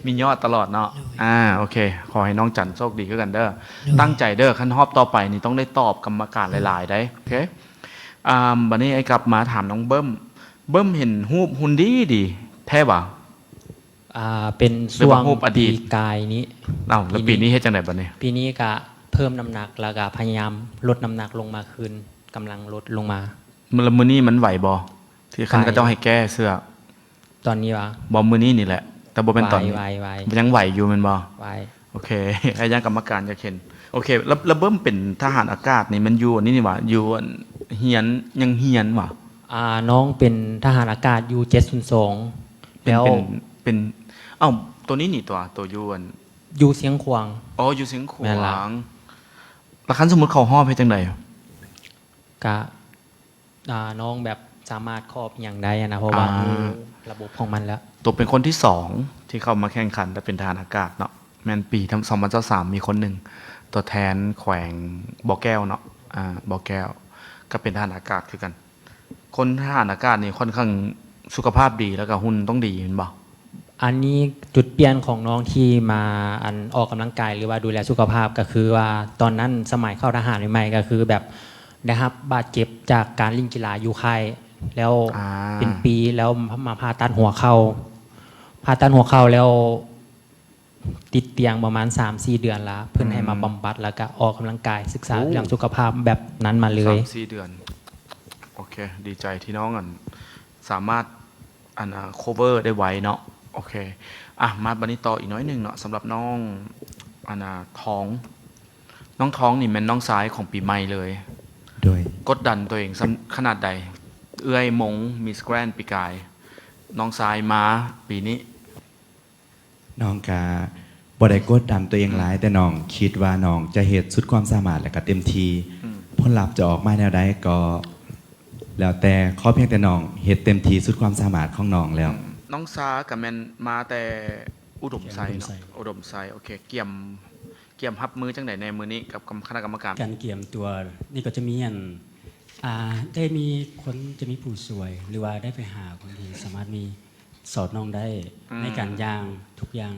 ມີຍອດຕະຫຼອດເນາະ. ໂດຍ. ອ່າ ໂອເຄ ຂໍໃຫ້ນ້ອງຈັນໂຊກດີຄືກັນເດີ. ໂດຍ. ຕັ້ງໃຈເດີ ຄັນຮອບຕໍ່ໄປນີ້ຕ້ອງໄດ້ຕອບກຳມະການ ໂດຍ ຫຼາຍໆໄດ໋. ໂອເຄ ອ່າ ບັດນີ້ອ້າຍກັບມາຖາມນ້ອງເບິ່ມ. ເບິ່ມເຫັນຮູບຫຸ່ນດີໆ ແທ້ຫວາ? ອ່າ ເປັນຊ່ວງປີກາຍນີ້. ເອົ້າ ແລ້ວປີນີ້ເຮັດຈັ່ງໃດບັດນີ້? ປີນີ້ກະເພີ່ມນ້ຳໜັກ ແລ້ວກະພະຍາຍາມລົດນ້ຳໜັກລົງມາຄືນ ກຳລັງລົດລົງມາ. ແລ້ວມື້ນີ້ມັນໄຫວບໍ່ ທີ່ຄັນເຂົາເຈົ້າໃຫ້ແກ້ເສື້ອ? ຕອນນີ້ຫວາ? ບໍ່ ມື້ນີ້ນີ້ແຫຼະ ແຕ່ບໍ່ແມ່ນຕອນນີ້. ໄຫວ ໄຫວ ໄຫວ. ຍັງໄຫວຢູ່ແມ່ນບໍ່? ໄຫວ. ໂອເຄ ອາຈານກຳມະການຢາກເຫັນ. ໂອເຄ ແລ້ວ ແລ້ວເບິ່ມເປັນທະຫານອາກາດນີ້ ມັນຢູ່ອັນນີ້ນີ້ຫວາ? ຢູ່ອັນ ຮຽນ ຍັງຮຽນຫວາ? ອ່າ ນ້ອງເປັນທະຫານອາກາດຢູ່ເຈັດສູນສອງ. ເປັນ ແລ້ວ ເປັນ ເປັນ ເອົ້າ ໂຕນີ້ນີ້ຕົວະ ໂຕຢູ່ອັນ ຢູ່ຊຽງຂວາງ. ອໍ ຢູ່ຊຽງຂວາງ. ແມ່ນລະ. ແລ້ວຄັນສົມມຸດເຂົ້າຮອບເຮັດຈັ່ງໃດ? ກະ ອ່າ ນ້ອງແບບສາມາດຄອບຫຍັງໄດ້ຫັ້ນນະ ເພາະວ່າ ອ່າ ຮູ້ລະບົບຂອງມັນແລ້ວ. ໂຕເປັນຄົນທີສອງທີ່ເຂົ້າມາແຂ່ງຂັນ ແຕ່ເປັນທະຫານອາກາດເນາະ. ແມ່ນປີສອງພັນຊາວສາມ ມີຄົນໜຶ່ງ ຕົວແທນແຂວງບໍ່ແກ້ວເນາະ ອ່າ ບໍ່ແກ້ວ ກໍເປັນທະຫານອາກາດຄືກັນ. ຄົນທະຫານອາກາດນີ້ຂ້ອນຂ້າງສຸຂະພາບດີ ແລ້ວກໍຫຸ່ນຕ້ອງດີແມ່ນບໍ່? ອັນນີ້ຈຸດປ່ຽນຂອງນ້ອງທີ່ມາ ອັນ ອອກກຳລັງກາຍ ຫຼືວ່າດູແລສຸຂະພາບ ກໍຄືວ່າຕອນນັ້ນສະໄໝເຂົ້າທະຫານໃໝ່ໆ ກໍຄືແບບໄດ້ຮັບບາດເຈັບຈາກການຫຼິ້ນກິລາຢູ່ຄ້າຍ ແລ້ວ ອ່າ ເປັນປີ ແລ້ວມາຜ່າຕັດຫົວເຂົ່າ ຜ່າຕັດຫົວເຂົ່າແລ້ວ ຕິດຕຽງປະມານສາມສີ່ເດືອນລະ ເພິ່ນໃຫ້ມາ ອືມ ບຳບັດ ແລ້ວກະອອກກຳລັງກາຍ ສຶກສາ ໂອ້ ເລື່ອງສຸຂະພາບແບບນັ້ນມາເລີຍ. ສາມສີ່ເດືອນ. ໂອເຄ ດີໃຈທີ່ນ້ອງ ອັນ ສາມາດ ອັນ cover ໄດ້ໄວເນາະ. ໂອເຄ ອ່ະ ມາບັດນີ້ຕໍ່ອີກໜ້ອຍໜຶ່ງເນາະ ສຳລັບນ້ອງ ອັນ ທອງ ນ້ອງທອງນີ້ແມ່ນນ້ອງຊາຍຂອງປີໃໝ່ເລີຍ. ໂດຍ ກົດດັນຕົວເອງສ່ຳຂະໜາດໃດ? ເອື້ອຍມົງ Miss Grand ປີກາຍ ນ້ອງຊາຍມາປີນີ້. ນ້ອງກະບໍ່ໄດ້ກົດດັນຕົວເອງຫຼາຍ ອືມ ແຕ່ນ້ອງຄິດວ່ານ້ອງຈະເຮັດສຸດຄວາມສາມາດ ແລະກະເຕັມທີ່. ອືມ ຜົນລັບຈະອອກມາແນວໃດກໍແລ້ວແຕ່ ຂໍພຽງແຕ່ນ້ອງເຮັດເຕັມທີ່ສຸດຄວາມສາມາດຂອງນ້ອງແລ້ວ. ອືມ ນ້ອງຊາກະແມ່ນມາແຕ່ອຸດົມໄຊເນາະ. ອຸດົມໄຊ ອຸດົມໄຊ ໂອເຄ ກຽມ ກຽມຮັບມືຈັ່ງໃດແດ່ມື້ນີ້ກັບຄະນະກຳມະການ? ການກຽມຕົວນີ້ກໍຈະມີອັນ ອ່າ ໄດ້ມີຄົນ ຈະມີຜູ້ຊ່ວຍ ຫຼືວ່າໄດ້ໄປຫາຄົນທີ່ສາມາດມີ ສອນນ້ອງໄດ້ ອືມ ໃນການຍ່າງທຸກຢ່າງ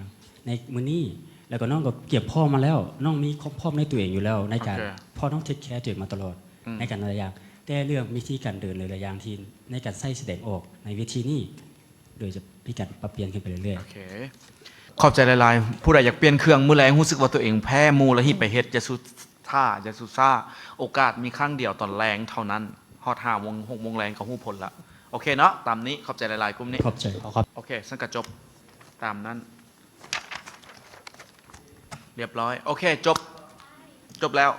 ໃນມື້ນີ້ ແລ້ວກໍນ້ອງກໍກຽມພ້ອມມາແລ້ວ. ນ້ອງມີຄວາມພ້ອມໃນຕົວເອງຢູ່ແລ້ວ ໃນການ ໂອເຄ ເພາະນ້ອງ take care ຕົວເອງມາຕະຫຼອດ ອືມ ໃນການຫຼາຍໆຢ່າງ ແຕ່ເລື່ອງວິທີການເດີນ ຫຼືຫຼາຍໆຢ່າງທີ່ໃນການໃຊ້ສະແດງອອກໃນເວທີນີ້ ໂດຍຈະມີການປັບປ່ຽນຂຶ້ນໄປເລື້ອຍໆ. ໂອເຄ ຂອບໃຈຫຼາຍໆ. ຜູ້ໃດຢາກປ່ຽນເຄື່ອງມື້ແລງ ຮູ້ສຶກວ່າຕົວເອງແພ້ໝູ່ແລ້ວ ຮີບໄປເຮັດ ຢ່າສູ່ຖ້າ ຢ່າສູ່ຊ້າ. ໂອກາດມີຄັ້ງດຽວຕອນແລງເທົ່ານັ້ນ ຮອດຫ້າໂມງ ຫົກໂມງແລງກໍຮູ້ຜົນລະ. ໂອເຄເນາະ ຕາມນີ້ ຂອບໃຈຫຼາຍໆກຸ່ມນີ້. ຂອບໃຈ ຂອບ ໂອເຄ ຊັ້ນກໍຈົບຕາມນັ້ນ ລຽບຮ້ອຍ. ໂອເຄ ຈົບ ຈົບແລ້ວ.